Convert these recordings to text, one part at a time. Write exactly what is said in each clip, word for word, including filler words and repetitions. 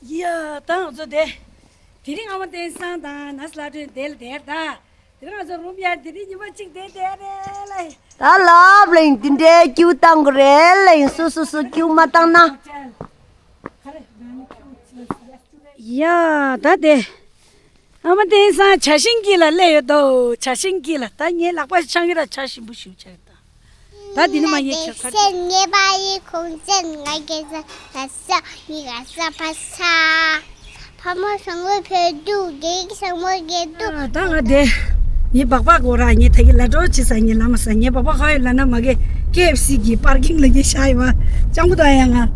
ཡ་ད་ང་ཚོ་དེ། དེ་རིང་ཨ་མ་བསྟན་སང་དང་ན་སི་ལ་ཁྲོན་དེ་ལ་དེར་ད། དེ་རིང་ང་ཚོ་རུམ་ཡར་དེ་རིང་ཉི་མ་གཅིག་དེ་དེ་རེད་ལ། ད་ལབ་ལེང་དེ་འདྲའི་ཀྱུ་བཏང་གི་རེད་ལེང་སུ་སུ་སུ་ཀྱུ་མ་བཏང་ན། ཡ་ད་དེ། ཨ་མ་བསྟན་སང་བྱ་ཤིང་དཀྱིལ་ལ་སླེབས་ཡོད་དོ། བྱ་ཤིང་དཀྱིལ་ལ་ད་ངའི་ལག་པ་འཆང་གི་ར་བྱ་ཞིམ་པོ་ཞིག་ཆགས་ད། ད་འདི་ནི་མ་ཡིན་ཁྱོད་ཁ་ཤས་ཉེས་པ་ཡི་ཁོང་ཚན་ང་གེ་ས་ད་ས་ཉི་ག་ས་ཕ་ས། ཕ་མ་བཟང་བོ་བོད་དུ་རྒྱལ་བཟང་བོ་རྒྱལ་དུ། ད་ང་དེ། ངའི་སྦག་སྦག་གོ་ར་ངའི་ད་གི་ལ་འགྲོ་ཅི་ས་ངའི་ལ་མ་ས་ངའི་སྦག་སྦག་ཧ་ཡོད་ལ་ན་མ་གེ་ཀེ་ཨེཕ་སི་གི་པར་ཀིང་ལ་གི་ཤ་ཡི་བ་ཅང་པོ་ད་ཡ་ང་།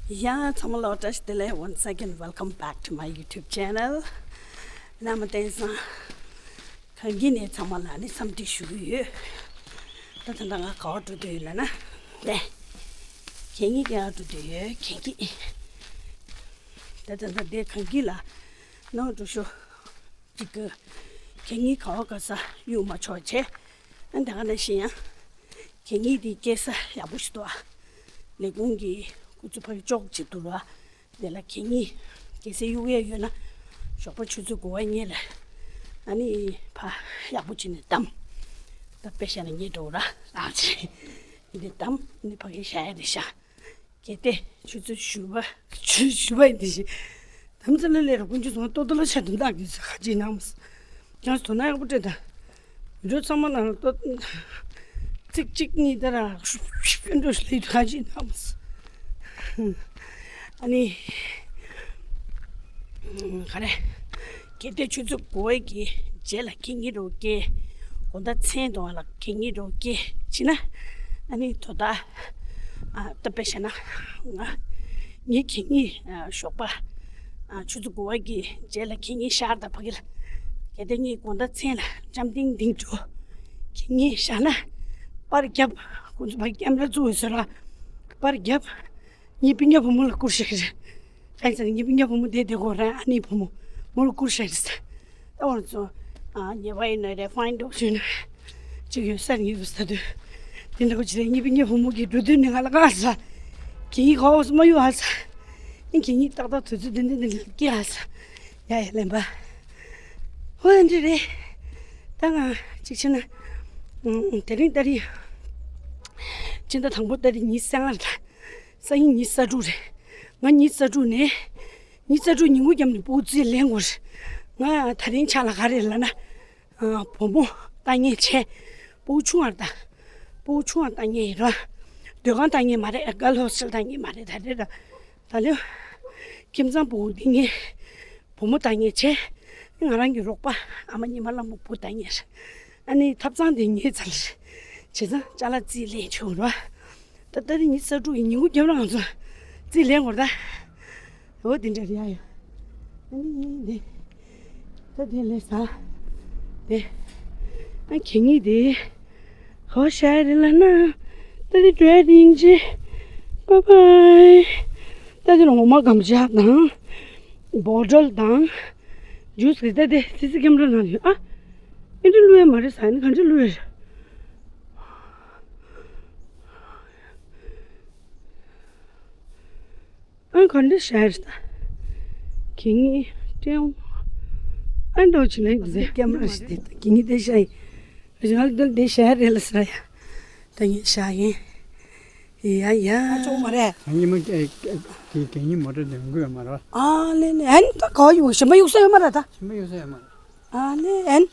ཡང་ཚང་མ་ལ་བཀྲ་ཤིས་བདེ་ལེགས། Once again, welcome back to my YouTube channel. ན་མ་བསྟན་སང་། གངས་སྐྱིད་ནས་ཚང་མ་ལ་ནི་འཚམས་འདྲི་ཞུ་གི་ཡོད། ད་ད་ལྟ་ང་ག་བ་འགྲོ་འདོད་ཡོད་ལ་ན། ནས། གད་སྙིགས་ག་བ་འགྲོ་འདོད་ཡོད་གད་སྙིགས། ད་ད་ལྟ་འདི་གངས་སྐྱིད་ལ་ནང་འགྲོ་ཤོག་ཅིག་གི་གད་སྙིགས་ག་བ་ག་ས་གཡུག་མ་ཆོག་བྱས། ཨ་ད་ག་ནང་བཞིན་ཡང་གད་སྙིགས་འདི་སྐྱེལ་ས་ཡག་པོ་ཞིག་འདུག་ཨ། ལས་ཁུངས་ཀྱི་སྐུ་ཚབ་ཕ་གི་ཅོག་ཅིག་འདུག་ར། དེ་ལ་གད་སྙིགས་གལ་སྲིད་གཡུག་ཡས་ཡོད་ན་ཞོགས་པ་ཆུ་ཚོད་དགུ་པ་ཉིན་ལ་ཨ་ནི་ཕ་ཡག་པོ་བྱས་ནས་བསྡམས། ད་དཔེ་བཤད་ན་ངས་འགྲོ་ར་ཨ་ཅེ། འདི་བསྡམས་ནི་ཕ་གི་བཞག་ཡ་རེད་ཤག་གལ་ཏེ་ཆུ་ཚོད་བཞི་པ་ཆུ་བཞི་པ་ཡིན་དེ་བཞིན་དམ་ཚིག་ལ་སླེབས་ར་དཀོན་མཆོག་གསུམ་ལ་ཏོག་ཏོ་ལ་ཆ་དུ་འདག་གི་ཁ་ཅིག་ནང་མ་ས་ཀྱང་དོ་སྣང་ཡག་པོ་སྤྲད་དང་། འགྲོ་ཚང་མ་ནང་ལ་ཏོག་ཚིག་གཅིག་གཉིས་ད་ར་ཤུ་ཤུ་ཤུ་འགྲོ་ཤི་ལ་ཡི་ཁ་ཅིག་ནང་མ་ས་ཨ་ནི། ག་རེ། གལ་ཏེ་ཆུ་ཚོད་དགུ་པའི་གི་རྗེས་ལ་གད་སྙིགས་རོ་སྐྱེ། དགོང་དག་མཚན་དུ་བ་ལ་གད་སྙིགས་རོ་སྐྱེ་ཕྱིན་ན། ཨ་ནི་དོ་བདག་ཨ་ད་དཔེ་བཤད་ན་ང་ངའི་གད་སྙིགས་ཨ་ཞོགས་པ་ཨ་ཆུ་ཚོད་དགུ་པ་གི་རྗེས་ལ་གད་སྙིགས་ཤར་དང་ཕ་གི་ལ། གལ་ཏེ་ངས་དགོང་དག་མཚན་ལ་འཇམ་ཐིང་ཐིང་འགྲོ་གད་སྙིགས་ཤར་ན་པར་རྒྱབ་ཁོང་ཚོ་ཕ་གི་ཀེམ་ར་བཙུགས་ཡོད་ཟེར་ལ་པར་རྒྱབ། ངའི་སྤུན་ཀྱག་བུ་མོ་ལ་བསྐུར་བཞག་གི་རེད། གང་ཟེར་ངའི་སྤུན་ཀྱག་བུ་མོ་དེ་དེ་གོ་རང་ཨ་ནེའི་བུ་མོ་མོ་ལ་བསྐུར་བཞག་གི་རེད་ཟེར། ད་འོ་ཚོ། ཨ་ཉེ་བ་ཡིན་ན་རེད་ཕ་ཡིན་འགྲོ་བྱུང་ན། གཅིག་ཡོད་ས་རེད་ངའི་བུ་ས་དུས། དེ་འདྲ་བོ་ཅི་རེད་ངའི་སྤུན་ཀྱག་བུ་མོ་གིས་འགྲོ་དུས་ནས་ང་ལ་ང་ས། གད་སྙིགས་ག་བ་སུ་མ་གཡུག་ཨ་ས། ཨིན་གད་སྙིགས་ཏག་ཏག་དུས་ཚོད་དེ་འདི་འདི་འདི་སྐྱེ་ཨ་ས། ཡ་ཡ་ལེན་པ། ཧོ་འདི་རེད། ད་ང་གཅིག་བྱས་ན། དེ་རིང་ཏ་རིག་ཕྱི་ཟླ་དང་པོ་ཏ་རིག་ཉི་ཤུ་རྩ་ལྔ་རེད་ད། སང་ཉིན་ཉི་ཤུ་རྩ་དྲུག་རེད། ང་ཉི་ཤུ་རྩ་དྲུག་ནས། ཉི་ཤུ་རྩ་དྲུག་ཉིན་གུང་རྒྱབ་ནས་སྤུ་གུ་རྩིས་ལེན་དགོས་རེད། ང་དེ་རིང་ཆ་ལ་ག་རེ་ལབ་ན། བུ་མོ་ལྟ་ངན་བྱས། སྤུ་གུ་ཆུང་བ་རེད་ད། སྤུ་གུ་ཆུང་བ་ལྟ་ངན་ཡིན་ར། སྡོད་ཁང་ལྟ་ངན་མ་རེད་གལ་ཧོ་སི་ཊེལ་ལྟ་ངན་མ་རེད་ད་རེད་ར། ད་ལོ། ཁྱིམ་ཚང་སྤུ་གུ་འདི་ངས་བུ་མོ་ལྟ་ངན་བྱས། ང་རང་གི་རོགས་པ་ཨ་མ་ཉི་མ་ལྷ་མོ་བུ་ལྟ་ངན་རེད། ཨ་ནི་ཐབ་ཚང་འདི་ངའི་རྩ་ལ་རེད། བྱས་ཙང་ཅ་ལག་རྩིས་ལེན་ཆོག་རེད་བ། ད་ལྟ་ནི་ཉི་ཤུ་རྩ་དྲུག་གི་ཉིན་གུང་རྒྱབ་ལ་ང་ཚོ་རྩིས་ལེན་དགོས་རེད་ད། འོ་དེ་འདྲ་རེད་ཡ་ཡ། ཨ་ནི་འདི། ད་དེ་ལས་ས། དེ། ཨ་གད་སྙིགས་དེ། ཧོ་ཤ་རི་ལ་ན། ད་དེ་འགྲོ་ཡ་དེ་ཡིན་ཅི། Bye bye། ད་དེ་ལ་འོ་མ་སྒམ་ཆ་དང་། བོ་ཊལ་དང་། ཇུས་གི་ད་དེ་སི་སི་ཀེམ་ར་ནང་ཡོད་ཨ། ཨེ་འདྲ་བླུག་ཡ་མ་རེད་ས་ཡིན་ག་འདྲ་བླུག་ཡ་རེད། ཨ་ག་འདྲ་ཤར་ད། གད་སྙིགས་སྤྲེའུ། ཨ་འགྲོ་ཆི་ལེགས་ཟེར། ཀེམ་ར་ཞིག་དེ་ད་གད་སྙིགས་དེ་ཤ་ཡི། རང་ལ་དེ་ཤ་རེད་ལ་ཟེར་ཡ། ད་ངས་ཤ་ཡིན། ཡ་ཡ། ཨ་ཅོག་མ་རེད། ཉི་མ་གད་སྙིགས་མོ་ཊ་དེ་འགུལ་མ་རེད། ཨ་ལེ་ལེ་ཨ་ནི་ད་ག་ཡོད་ཞིམ་པ་གཡུག་ས་ཡོད་མ་རེད་ད། ཞིམ་པ་གཡུག་ས་ཡོད་མ་རེད། ཨ་ལེ་ཨ་ནི།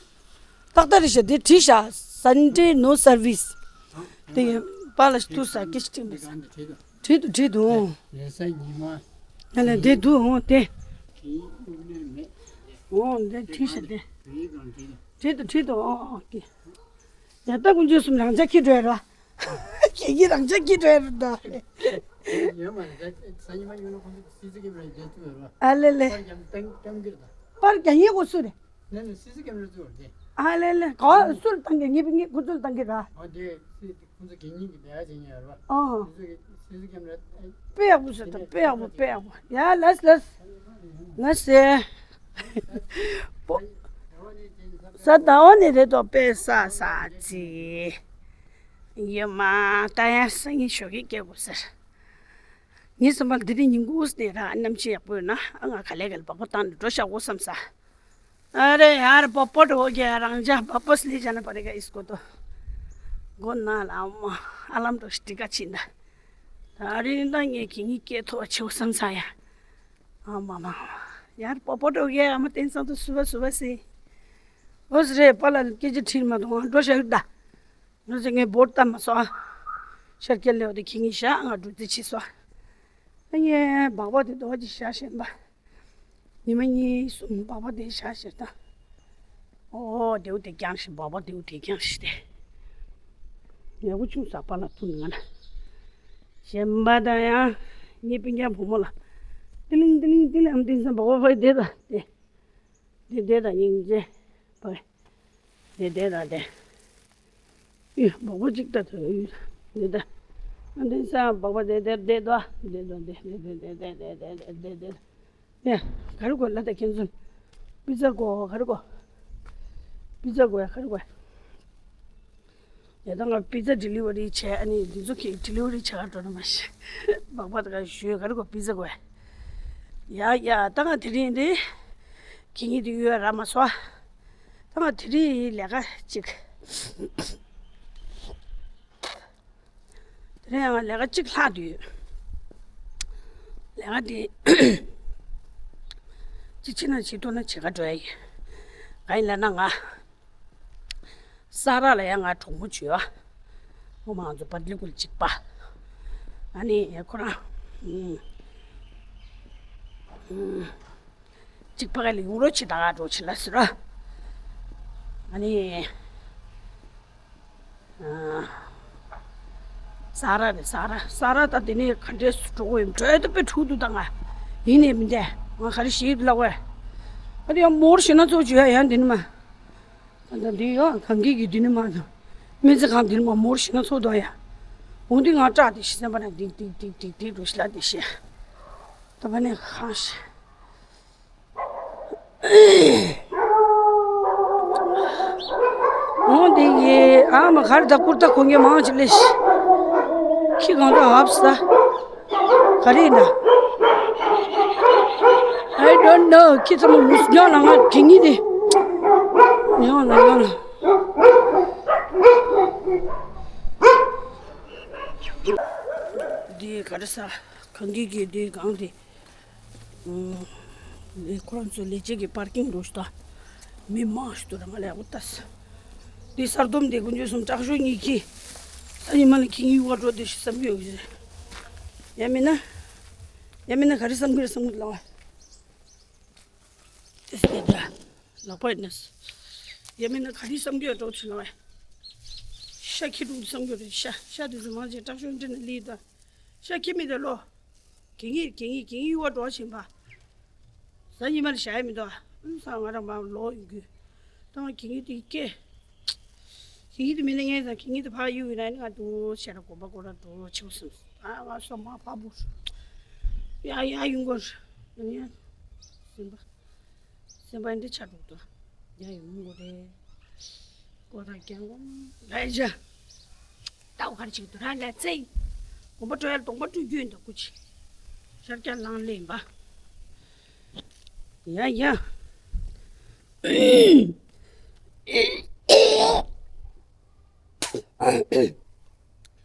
ཏག་ཏག་རེད་ཤག་དེ་བྲིས་ཤག Sunday no service། དེ་པཱ་ལགས་ཐུག་ས་སྐད་ཆ་དྲིས་མི་ས། བྲིས་འདུག་བྲིས་འདུག་ལས་ས་ཉི་མ། ང་ལ་དེ་འདུག་འོང་དེ། དེའི་དབུགས་ནད་མེད། འོང་དེ་བྲིས་ཤག་དེ། བྲིས་དང་བྲིས། བྲིས་འདུག་བྲིས་འདུག་ཨོ་ཨོ་ཀེ། ཡ་ད་དཀོན་མཆོག་གསུམ་རང་ཅག་ཁྱི་འགྲོ་ཡ་ར། ཁྱེད་ཀྱི་རང་ཅག་ཁྱི་འགྲོ་ཡ་ར་ད། ཡོད་མ་རེད་ད་སང་ཉི་མ་ཡོད་ན་ཁོང་ཚོ་སི་སི་ཀེམ་ར་རྒྱག་ཐུབ་ཡོད་ར། ཨ་ལེ་ལེ། པར་རྒྱག་སྟངས་སྟངས་ཀྱི་རེད་ད། པར་རྒྱག་ཡས་ཁོ་སུ་རེད། ནས་ནས་སི་སི་ཀེམ་ར་བཙུགས་རེད། ཨ་ལེ་ལེ་ག་སུར་བཏང་གི་ངེད་ངེད་ཁོ་ཚོར་བཏང་གི་ར། ཨ་དེ་སི་ཁོ་ཚོ་གད་སྙིགས་ཀྱི་དེ་ཡ་བྱེད་ཉན་ར། ཨ། སི་སི་སི་སི་ཀེམ་ར། དཔེ་ཡག་པོ་ཟེར་ད་དཔེ་ཡག་པོ་དཔེ་ཡག་པོ་ཡ་ལས་ལས། ལས་ཟེར། པོ། ས་ད་འོ་ནི་རེད་དོ་དཔེ་ས་ས་ཙི། ཡེ་མ་ད་ཡང་སང་ཉིན་ཞོགས་ཀས་སྐྱེལ་དགོས་ཟེར། ངས་བསམ་པ་འདི་ནི་ཉིན་གུང་ནས་ར་གནམ་གཤིས་ཡག་པོ་ཡོད་ན་ཨ་ང་ག་ལེ་ག་ལེ་སྦག་སྦག་བཏང་ནས་འགྲོ་བཞག་དགོས་བསམ་ས། अरे यार, पोपट हो गया, रांझा वापस ले जाना पड़ेगा इसको तो। गो ना लामा, आलम तो स्टिका छिंदा। अरे ना ये किंगी के तो अच्छे समझाया। हाँ मामा, यार पोपट हो गया, हम टेंशन तो सुबह सुबह से। बस रे, पला के जे ठीक मत हो, दो शहर दा। ང་ཚོ་ངའི་བོད་ལྟ་མ་སོང་ཨ། ཤར་སྐྱེལ་ལེའོ་དེ་ཁྱི་ངའི་ཞག་ང་འགྲོ་རྩིས་བྱས་སོང་ཨ། ངའི་སྦག་སྦག་དེ་རྡོ་ཅིག་བཞག་བཞིན་པ། ཉི་མ་གཉིས་གསུམ་སྦག་སྦག་དེ་བཞག་བཞིན་ད། ཨོ་དེའུ་དེ་རྐྱང་ཞིག་སྦག་སྦག་དེའུ་དེ་རྐྱང་ཞིག་དེ། ངའི་བུ་ཆུང་ས་པ་ལ་ཐུག་ནས་ང་ན། གཞན་པ་དང་ཡང་ངའི་སྤུན་ཀྱག་བུ་མོ་ལ། ཏི་ལིང་ཏི་ལིང་ཏི་ལིང་ཨམ་ཏིང་སང་སྦག་སྦག་ཕ་དེ་ད་དེ། དེ་དེ་དང་སྙིང་རྗེ་བ། དེ་དེ་དང་དེ། ཨི་སྦག་སྦག་ཅིག་ལྟ་ཐུབ་ཡོད། དེ་ད། ཨ་འདི་ས་སྦག་སྦག་དེ་དེ་དེ་དོ། དེ་དོ་དེ་དེ་དེ་དེ་དེ་དེ་དེ་དེ། ཡ། ག་རེ་དགོས་ལ་ད་ཁྱེད་ཚོ། པི་ཛ་དགོས་ག་རེ་དགོས། པི་ཛ་དགོས་ཡ་ག་རེ་དགོས། ཡ་ད་ང་པི་ཛ་ཌི་ལི་ཝ་རི་བྱས་ཨ་ནི་འདི་ཚོ་གི་ཌི་ལི་ཝ་རི་བྱ་ག་འགྲོ་ན་མ་ཤེས། སྦག་སྦག་ད་ག་ཞུས་ག་རེ་དགོས་པི་ཛ་དགོས། ཡ་ཡ་ད་ང་དེ་རིང་རེད། ཁྱེད་ཉིད་དུ་ཡོད་ར་མ་སོ། ད་ང་དེ་རིང་ལས་ཀ་ཅིག་དེ་རིང་ང་ལས་ཀ་ཅིག་ལྷག་འདུག་ལས་ཀ་དེ་ཅི་བྱེད་ན་བྱེད་ཐུབ་ན་བྱེད་ག་འགྲོ་ཡ་ཡིན། ག་ཡིན་ལབ་ན་ང་། ས་ར་ལ་ཡང་ང་གྲོགས་མོ་བྱོས་ཨ། ཁོ་མང་ཚོ་བར་ལི་ཀུལ་གཅིག་པ། ཨ་ནི་ཁོ་རང་། གཅིག་པ་ག་ལ་ཡོང་རོགས་བྱེད་ད་ག་འགྲོ་བྱེད་ལ་ཟེར་ར། ཨ་ནི། ས་ར་རེད་ས་ར་ས་ར་ད་དེ་ནས་ག་འདྲས་སུ་འགྲོ་དགོས་ཡིན་བྲོས་ད་དཔེ་འཁྲུག་འདུག་ད་ང་། ཡིན་ནས་མི་འདས་ང་ག་རེ་ཞིག་ལབ་བས། ཨ་དེ་ཡང་མོར་ཞེ་ན་ཚོགས་བྱོས་ཡ་ཡང་དེ་ནི་མ། ད་ལྟ་འདི་ཡོད་གངས་སྐྱིད་ཀྱི་འདི་ནི་མ་དང་། སྨན་རྩིས་ཁང་འདི་ནི་མ་མོར་ཞེ་ན་ཚོགས་དོ་ཡ། འོང་དུས་ང་སྐྲག་དེ་ཤི་སེམས་པ་ན་ཏིག་ཏིག་ཏིག་ཏིག་ཏིག་འགྲོ་ཤི་ལ་དེ་ཤི། ད་བ་ནས་ཁང་ཤི། འོང་དེ་ཡི་ཨ་མ་གར་ད་ཀུར་ད་གོན་གྱི་མང་ཆེ་ལེ་ཤི། ཁྱི་གང་ད་ཧབ་ས། ག་རེ་ཡིན་ན། I don't know. ཁྱི་ཚང་མ་མུ་སུ་ཉོ་ལ་ང་དྲི་ངེས་དེ། ཉོ་ལ་ཉོ་ལ། འདི་ག་རེ་ས། གངས་སྐྱིད་ཀྱི་འདི་གང་དེ། ཨུམ། ཁོ་རང་ཚོའི་ལས་བྱེད་ཀྱི་པར་ཀིང་འགྲོ་ཤི་ད། མི་མང་ཤི་ཏུ་ར་ང་ལས་འོ་ཏས། འདི་གསར་སྡོམ་དེ་དཀོན་མཆོག་གསུམ་དྲག་ཤོས་གཉིས་ཀྱིས། ད་ཉི་མ་ལ་ཁྱི་ངའི་ཡུ་བ་འགྲོ་དེ་ཤི་བསམ་གྱི་ཡོད་ཀྱི་རེད། ཡ་མིན་ན། ཡ་མིན་ན་ག་རེ་བསམ་གྱི་རེད་བསམ་གྱི་ལ་བ། ཏེ་སྟེ་འདྲ། ལག་པ་ཡིན་ན། ཡ་མིན་ན་ག་རེ་བསམ་གྱི་ཡོད་འགྲོ་ཚུལ་ལ་བ། ཤ་ཁྱི་འགྲོ་བསམ་གྱི་རེད་ཤ་ཤ་དེ་ཚོ་མང་ཆེ་དྲག་ཤོས་འདྲེ་ན་ལི་ད། ཤ་ཁྱི་མི་དེ་ལོ། གད་སྙིགས་གད་སྙིགས་གད་སྙིགས་གཡུག་པ་འགྲོ་བཞིན་པ། གཟའ་ཉི་མ་ལ་བཞག་ཡ་མི་འདུག་ཨ། ས་ང་རང་མ་ལོག་ཡོང་གི། ད་ང་གད་སྙིགས་དེ་སྐྱེ། གད་སྙིགས་དེ་མི་ནི་ངས་ད་གད་སྙིགས་དེ་ཕར་གཡུག་ཡོད་ན་ནི་ང་འགྲོ་ཤ་ར་གོམ་པ་ཀོ་ར་འགྲོ་ཆེ་བོ་སོང་ཨ། ང་སོ་མ་ཕ་བུ། ཡ་ཡ་ཡོང་གོ་ཡ་ཡ། སེམས་པ། སེམས་པ་འདི་ཆ་འགྲོ་འདུག་ཡ་ཡོང་གོ་རེད། ཀོ་ར་ཀྱང་ལ་ཡ། ཏའོ་གར་ཅིག་ཏུ་ར་ལ་ཙེ། གོམ་པ་སྤྲོ་ཡ་གདོང་པ་སྤྲོ་རྒྱུ་ཡིན་ད་ཀུ་ཅི། ཤར་སྐྱ་ལང་ལེན་པ། ཡ་ཡ།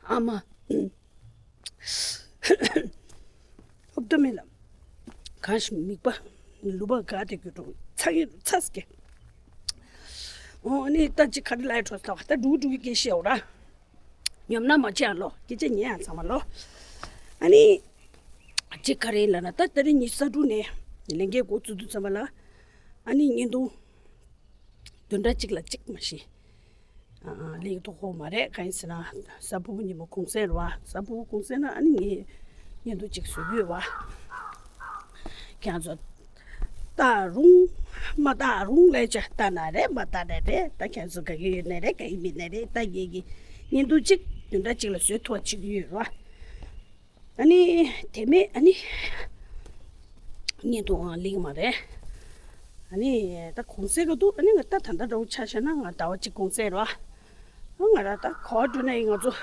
ཨ་མ། ཧོབ་ཏུ་མེད་ལ། གང་ཞིག་མིག་པ། ལུས་པ་ག་དེ་གུ་འགྲོ་ཚ་ཡི་ཚ་སྐྱེ། ཨོ་ཨ་ནི་ད་ཅི་ག་རེ་ལ་ཡི་འཕྲོ་ས་ད་འགྲུག་འགྲུག་གི་སྐད་བཤད་འོ་ར། ཉོབ་ན་མ་བྱེད་ཨ་ལོ་སྐད་ཆ་ཉན་ཨ་ཚང་མ་ལོ། ཨ་ནི། ཅི་ག་རེ་ལ་ན་ད་ད་རེས་ཉི་ཤུ་རྩ་དྲུག་ནས་ལས་འགན་འགོ་བཙུགས་དུས་ཙམ་པ་ལ། ཨ་ནི་བརྙན་ཐུང་། བདུན་ཕྲག་གཅིག་ལ་གཅིག་མ་གཞི། ཨ་ལེགས་ཐོག་ཧོ་མ་རེད་གང་ཡིན་ཟེར་ན། གཟའ་ཕུར་བུ་ཉིན་མོ་གུང་སེང་རེད་བ། གཟའ་ཕུར་བུ་གུང་སེང་ན་ཨ་ནི་ངས་བརྙན་ཐུང་གཅིག་བཟོ་གི་ཡོད་བ། ཁྱེད་ཚོ། ལྟ་རུང་། མ་ལྟ་རུང་ལས་བྱ་ལྟ་ན་རེད་མ་ལྟ་ན་རེད་ད་ཁྱེད་ཚོ་དགའ་གི་ཡོད་ན་རེད་དགའ་གི་མེད་ན་རེད་ད་ངེད་ཀྱི་བརྙན་ཐུང་གཅིག་བདུན་ཕྲག་གཅིག་ལ་བཟོས་ཐུབ་པ་བྱེད་ཀྱི་ཡོད་རེད་བ། ཨ་ནི་དེ་མེད་ཨ་ནི་བརྙན་ཐུང་ཨང་ལེགས་མ་རེད། ཨ་ནི་ད་གུང་སེང་ག་འདུག་ཨ་ནི་ང་ད་ད་ལྟ་འདྲ་བོ་ཆ་བཞག་ན་ང་ཟླ་བ་གཅིག་གུང་སེང་རེད་བ། ང་རང་ད་ག་པར་འགྲོ་ན་ཡིན། ང་ཚོ་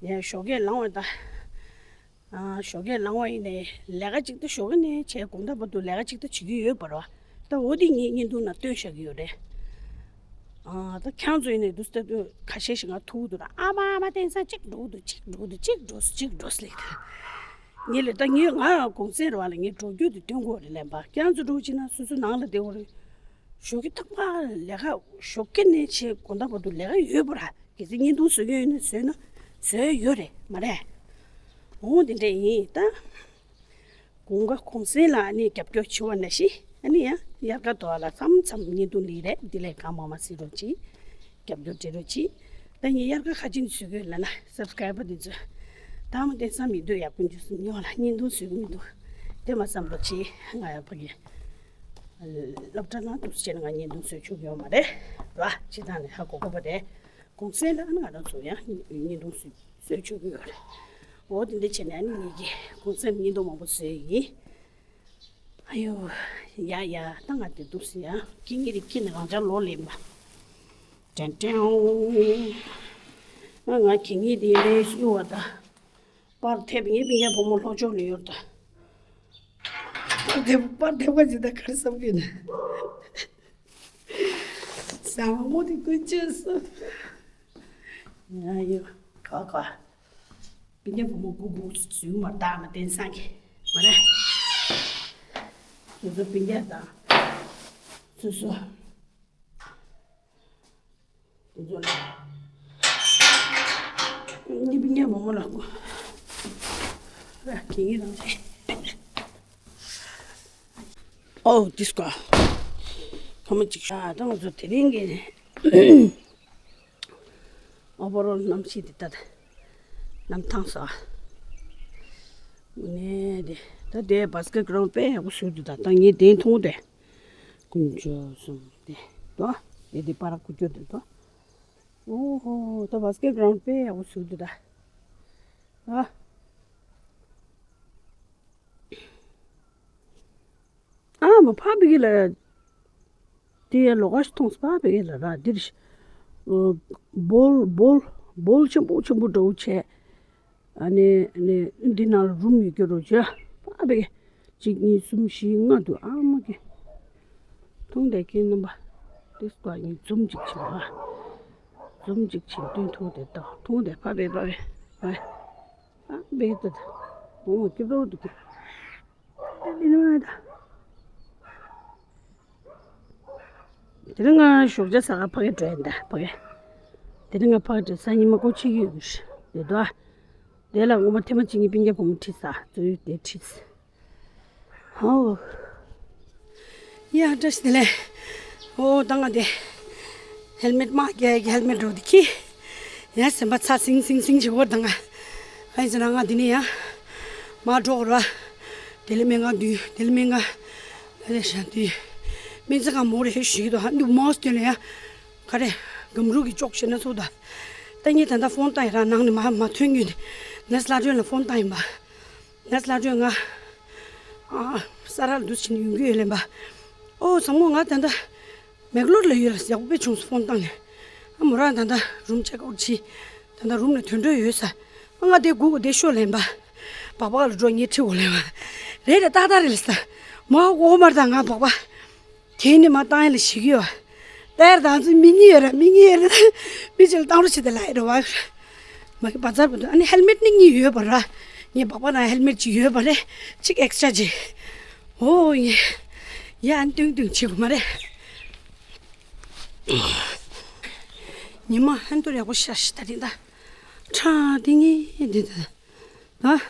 ཡ་ཞོགས་ཀས་ལངས་པ་ད། ཨ། ཞོགས་ཀས་ལངས་པ་ཡིན་ནའི་ལས་ཀ་གཅིག་ད་ཞོགས་ཀས་ནས་བྱས་དགོང་དག་བར་དུ་ལས་ཀ་གཅིག་ད་བྱེད་ཀྱི་ཡོད་པ་རེད་བ། ད་འོ་དེ་ངས་བརྙན་ཐུང་ནང་བཏོན་བཞག་གི་ཡོད་རེད། ཨ། ད་ཁྱེད་ཚོ་ཡིན་ནའི་འདུག་སེ་ད་ཁ་ཤས་ཤིག་ང་ཐུག་འདུག་ད་ཨ་མ་ཨ་མ་བསྟན་སང་གཅིག་འགྲོ་གི་འདུག་གཅིག་འགྲོ་གི་འདུག་གཅིག་འགྲོ་གཅིག་འགྲོ་ལེ། ངས་ལས་ད་ངས་ང་གུང་སེང་རེད་བ་ལ་ངས་འགྲོ་རྒྱུ་དེ་སྟོན་དགོས་རེད་ལབ་པ། ཁྱེད་ཚོ་འགྲོ་ཕྱིན་ན་སོ་སོ་ནང་ལ་བསྡད་དགོས་རེད། ཞོགས་ཀས་རྟག་པར་ལས་ཀ་ཞོགས་ཀས་ནས་བྱས་དགོང་དག་བར་དུ་ལས་ཀ་ཡོད་པ་ར། གལ་སྲིད་བརྙན་ཐུང་བཟོ་གི་ཡོད་ན་བཟོས་ན་བཟོས་ཡོད་རེད་མ་རེད། འོ་དེ་འདྲ་ཡིན་ད། དགུན་ཁ་གུང་སེང་ལ་ཨ་ནི་རྒྱབ་སྐྱོར་བྱེད་པ་ནང་བཞིན་ཨ་ནི་ཡང་དབྱར་ཁ་དོ་ལ་མཚམས་མཚམས་བརྙན་ཐུང་སླེབས་རེད། འདི་ལས་གང་མང་མང་སླེབས་རོགས་གྱིས། རྒྱབ་སྐྱོར་སྤྲད་རོགས་གྱིས། ད་ངས་དབྱར་ཁ་ག་ཅིག་བཟོ་གི་ཡོད་ལབ་ན་སབ་སི་ཀ་རའི་བར་དེ་ཚོ་ད་མ་བསྟན་སང་མི་འདུག་ཡག་པོ་འཇུ་སུམ་ཉོ་ལ་བརྙན་ཐུང་བཟོ་གི་མི་འདུག་དེ་མ་བསམ་རོགས་གྱིས། ང་ཡང་ཕ་གི་སློབ་གྲྭ་ནང་འདུག་སེ་བྱས་ན་ང་བརྙན་ཐུང་བཟོ་ཆོག་གི་ཡོད་མ་རེད་ར། སྤྱིར་བཏང་ནས་ཧ་གོ་གོ་བ་རེད། གུང་སེང་ལ་ང་རང་ཚོ་ཡང་བརྙན་ཐུང་བཟོས་བཟོས་ཆོག་གི་ཡོད་རེད། འོ་དེ་འདྲ་བྱས་ནས་ཨ་ནི་ངེད་ཀྱིས་གུང་སེང་བརྙན་ཐུང་མང་པོ་བཟོས་ཡིན། ཨ་ཡོ། ཡ་ཡ་ད་ང་དེ་འདུག་སེ་ཡ་ཁྱེད་ངེད་རིགས་ཁྱེད་ནས་རང་ཅག་ལོ་ལེན་པ། དྲན་དྲན། ང་ང་ཁྱེད་ངེད་དེ་ལས་ཤི་བ་ད། པར་ཐེབས་ངའི་སྤུན་ཀྱག་བུ་མོ་ལྷོ་ཕྱོགས་ནས་ཡོད་ད། པར་ཐེབས་པར་ཐེབས་ཀ་ཅི་ད་ག་རེ་བསམ་གྱི་ན། ཟ་མ་མོ་དེ་ཀུན་སྤྱོད་སོ། ཡ་ཡོ། ག་ག་སྤུན་ཀྱག་བུ་མོ་གུ་གུ་ཟུག་མ་བཏང་ན་བསྟན་སང་གི་མ་རེད། སོ་སོ་སྤུན་ཀྱག་དང་། སོ་སོ། དེ་ཚོ་ལ། ནི་སྤུན་ཀྱག་བུ་མོ་ལ་གོ། ར་གི་ཡི་རང་རེད། ཨོ་དིས་ཀ་ཁ་མ་ཅིག་ཤ་ད་ང་ཚོ་དེ་རིང་གི་ཨོ་བར་ཨོལ་གནམ་གཤིས་དེ་ལྟ་དེ་གནམ་ཐང་ས་ནས་དེ་ད་དེ་བྷ་སི་ཀེ་ཊི་གི་རའུན་ཌི་དཔེ་ཡག་པོ་བཟོས་འདུག་ད་ད་ངས་དེ་མཐོང་དེ། དཀོན་མཆོག་གསུམ་དེ་དོ། དེ་དེ་པར་ཁུ་ཅོ་དེ་དོ། ཨོ་ཧོ་ད་བྷ་སི་ཀེ་ཊི་གི་རའུན་ཌི་དཔེ་ཡག་པོ་བཟོས་འདུག་ད། ཨ། ཨ་མ་ཕ་བི་གི་ལ། དེ་ཡ་ལོ་ག་ཞིག་མཐོང་སོང་ཕ་བི་གི་ལ་ར་འདིར། སྦོལ་སྦོལ་སྦོལ་ཆེན་པོ་ཆེན་པོ་འདྲ་བོ་བྱས། ཨ་ནི་ཨ་ནི་འདི་ནང་ལ་རུམ་ཡོད་ཀྱི་རོ་བྱས། ཕ་བི་གི་གཅིག་གཉིས་གསུམ་བཞི་ལྔ་འདུག་ཨ་མ་གི་མཐོང་དེ་ཁྱེད་རྣམ་པ། དེ་སྐོར་ཡིན་འཛུམ་གཅིག་བྱེད་པ། འཛུམ་གཅིག་བྱེད་དུས་མཐོང་དེ་ལྟ་མཐོང་དེ་ཕ་བི་ཕ་བི་ཕ་བི། ཨ་བེ་ཏ་ད། འོ་སྐྱིད་པོ་འདུག་སྐྱིད། ཨ་བེ་ནི་མ་ད། དེ་རིང་ང་ཞོགས་ཇ་ཟ་ག་ཕ་གི་འགྲོ་ཡིན་ད་ཕ་གི། དེ་རིང་ང་ཕ་གི་འགྲོ་ས་ཉི་མ་སྒོ་ཕྱེ་གི་ཡོད་གི་རེད་དོ། དེ་ལ་ངོ་མ་ཐེངས་མ་གཅིག་གཉིས་སྤུན་ཀྱག་བུ་མོ་ཁྲིད་ས་ཙོ་ཡུ་དེ་ཁྲིད། ཧའོ། ཡ་བཀྲ་ཤིས་བདེ་ལེགས། ཨོ་ད་ང་དེ། ཧེལ་མེད་མ་རྒྱག་ཧེལ་མེད་འགྲོ་དེ་ཁྱི། ཡ་སེམས་པ་ཚ་སིང་སིང་སིང་བྱེད་འོ་ད་ང་། ཨ་ཡིན་ཟེར་ན་ང་འདི་ནས་ཡ། མ་འགྲོ་ར། དེ་ལས་སྨན་ཁང་འདུས་དེ་ལས་སྨན་ཁང་། ཨ་རེ་ཤ་འདུས། སྨན་རྩིས་ཁང་མོ་རེ་ཞིག་དོ་ཧ་འདུག་མོ་སྟོན་ལ་ཡ། ག་རེ། སྒམ་རུ་གི་ཅོག་བྱས་ན་ཚུགས་ད། ད་ངས་ད་ལྟ་ཕོན་བཏང་ཡིན་ར་ནང་ནས་མ་མ་ཐོན་གྱི་ཡོད་ནས། ནས་ལ་ཐོན་ལ་ཕོན་བཏང་ཡིན་པ། ནས་ལ་ཐོན་ང་། ཨ། ས་ར་ལ་འདུག་ཕྱིན་ཡོང་གི་ཡོད་ལན་པ། ཨོ་བཟང་མོ་ང་ད་ལྟ་མེག་ལོར་ལ་ཡོད་ལ་ཡག་པོ་དཔེ་བྱུང་སོང་ཕོན་བཏང་ནས། ཨ་མོ་རང་ད་ལྟ་རུམ་ཅེག་ཨའུཊ་བྱས། ད་ལྟ་རུམ་ལ་ཐོན་འགྲོ་ཡོད་ས། ཨ་ང་དེ་སྒུག་དགོས་དེ་ཤོག་ལན་པ། སྦག་སྦག་ལ་འགྲོ་ངས་ཁྲིད་དགོས་ལན་པ། རེད་རེད་ཏག་ཏག་རེད་ལ་ས། མ་འོ་མར་དང་ང་སྦག་སྦག་དེ་ནི་མ་བཏང་ཡ་ལ་ཞིག་ཡོད། ལྟར་དང་ཚུལ་མི་གཉིས་ཡོད་ར་མི་གཉིས་ཡོད་ར། མི་གཅིག་ལ་བཏང་རོགས་བྱེད་དེ་ལ་ཡོད་ར་བ། མ་གི་བ་ཛར་བ་འདུག་ཨ་ནི་ཧེལ་མེད་ནི་གཉིས་ཡོད་པ་ར། ངས་སྦག་སྦག་ན་ཧེལ་མེད་ཅིག་ཡོད་པ་རེད། གཅིག་ཨེག་སི་ཊྲ་ཅིག་ཨོ་ཡེ། ཡ་ཨ་ནི་ཏུང་ཏུང་བྱེད་དགོས་མ་རེད། ཉི་མ་ཧན་ཏུར་ཡག་པོ་ཤར་ཤི་ད་རེད་ད། ཁྲ་དེ་ངེས་དེ་ད། ཨ།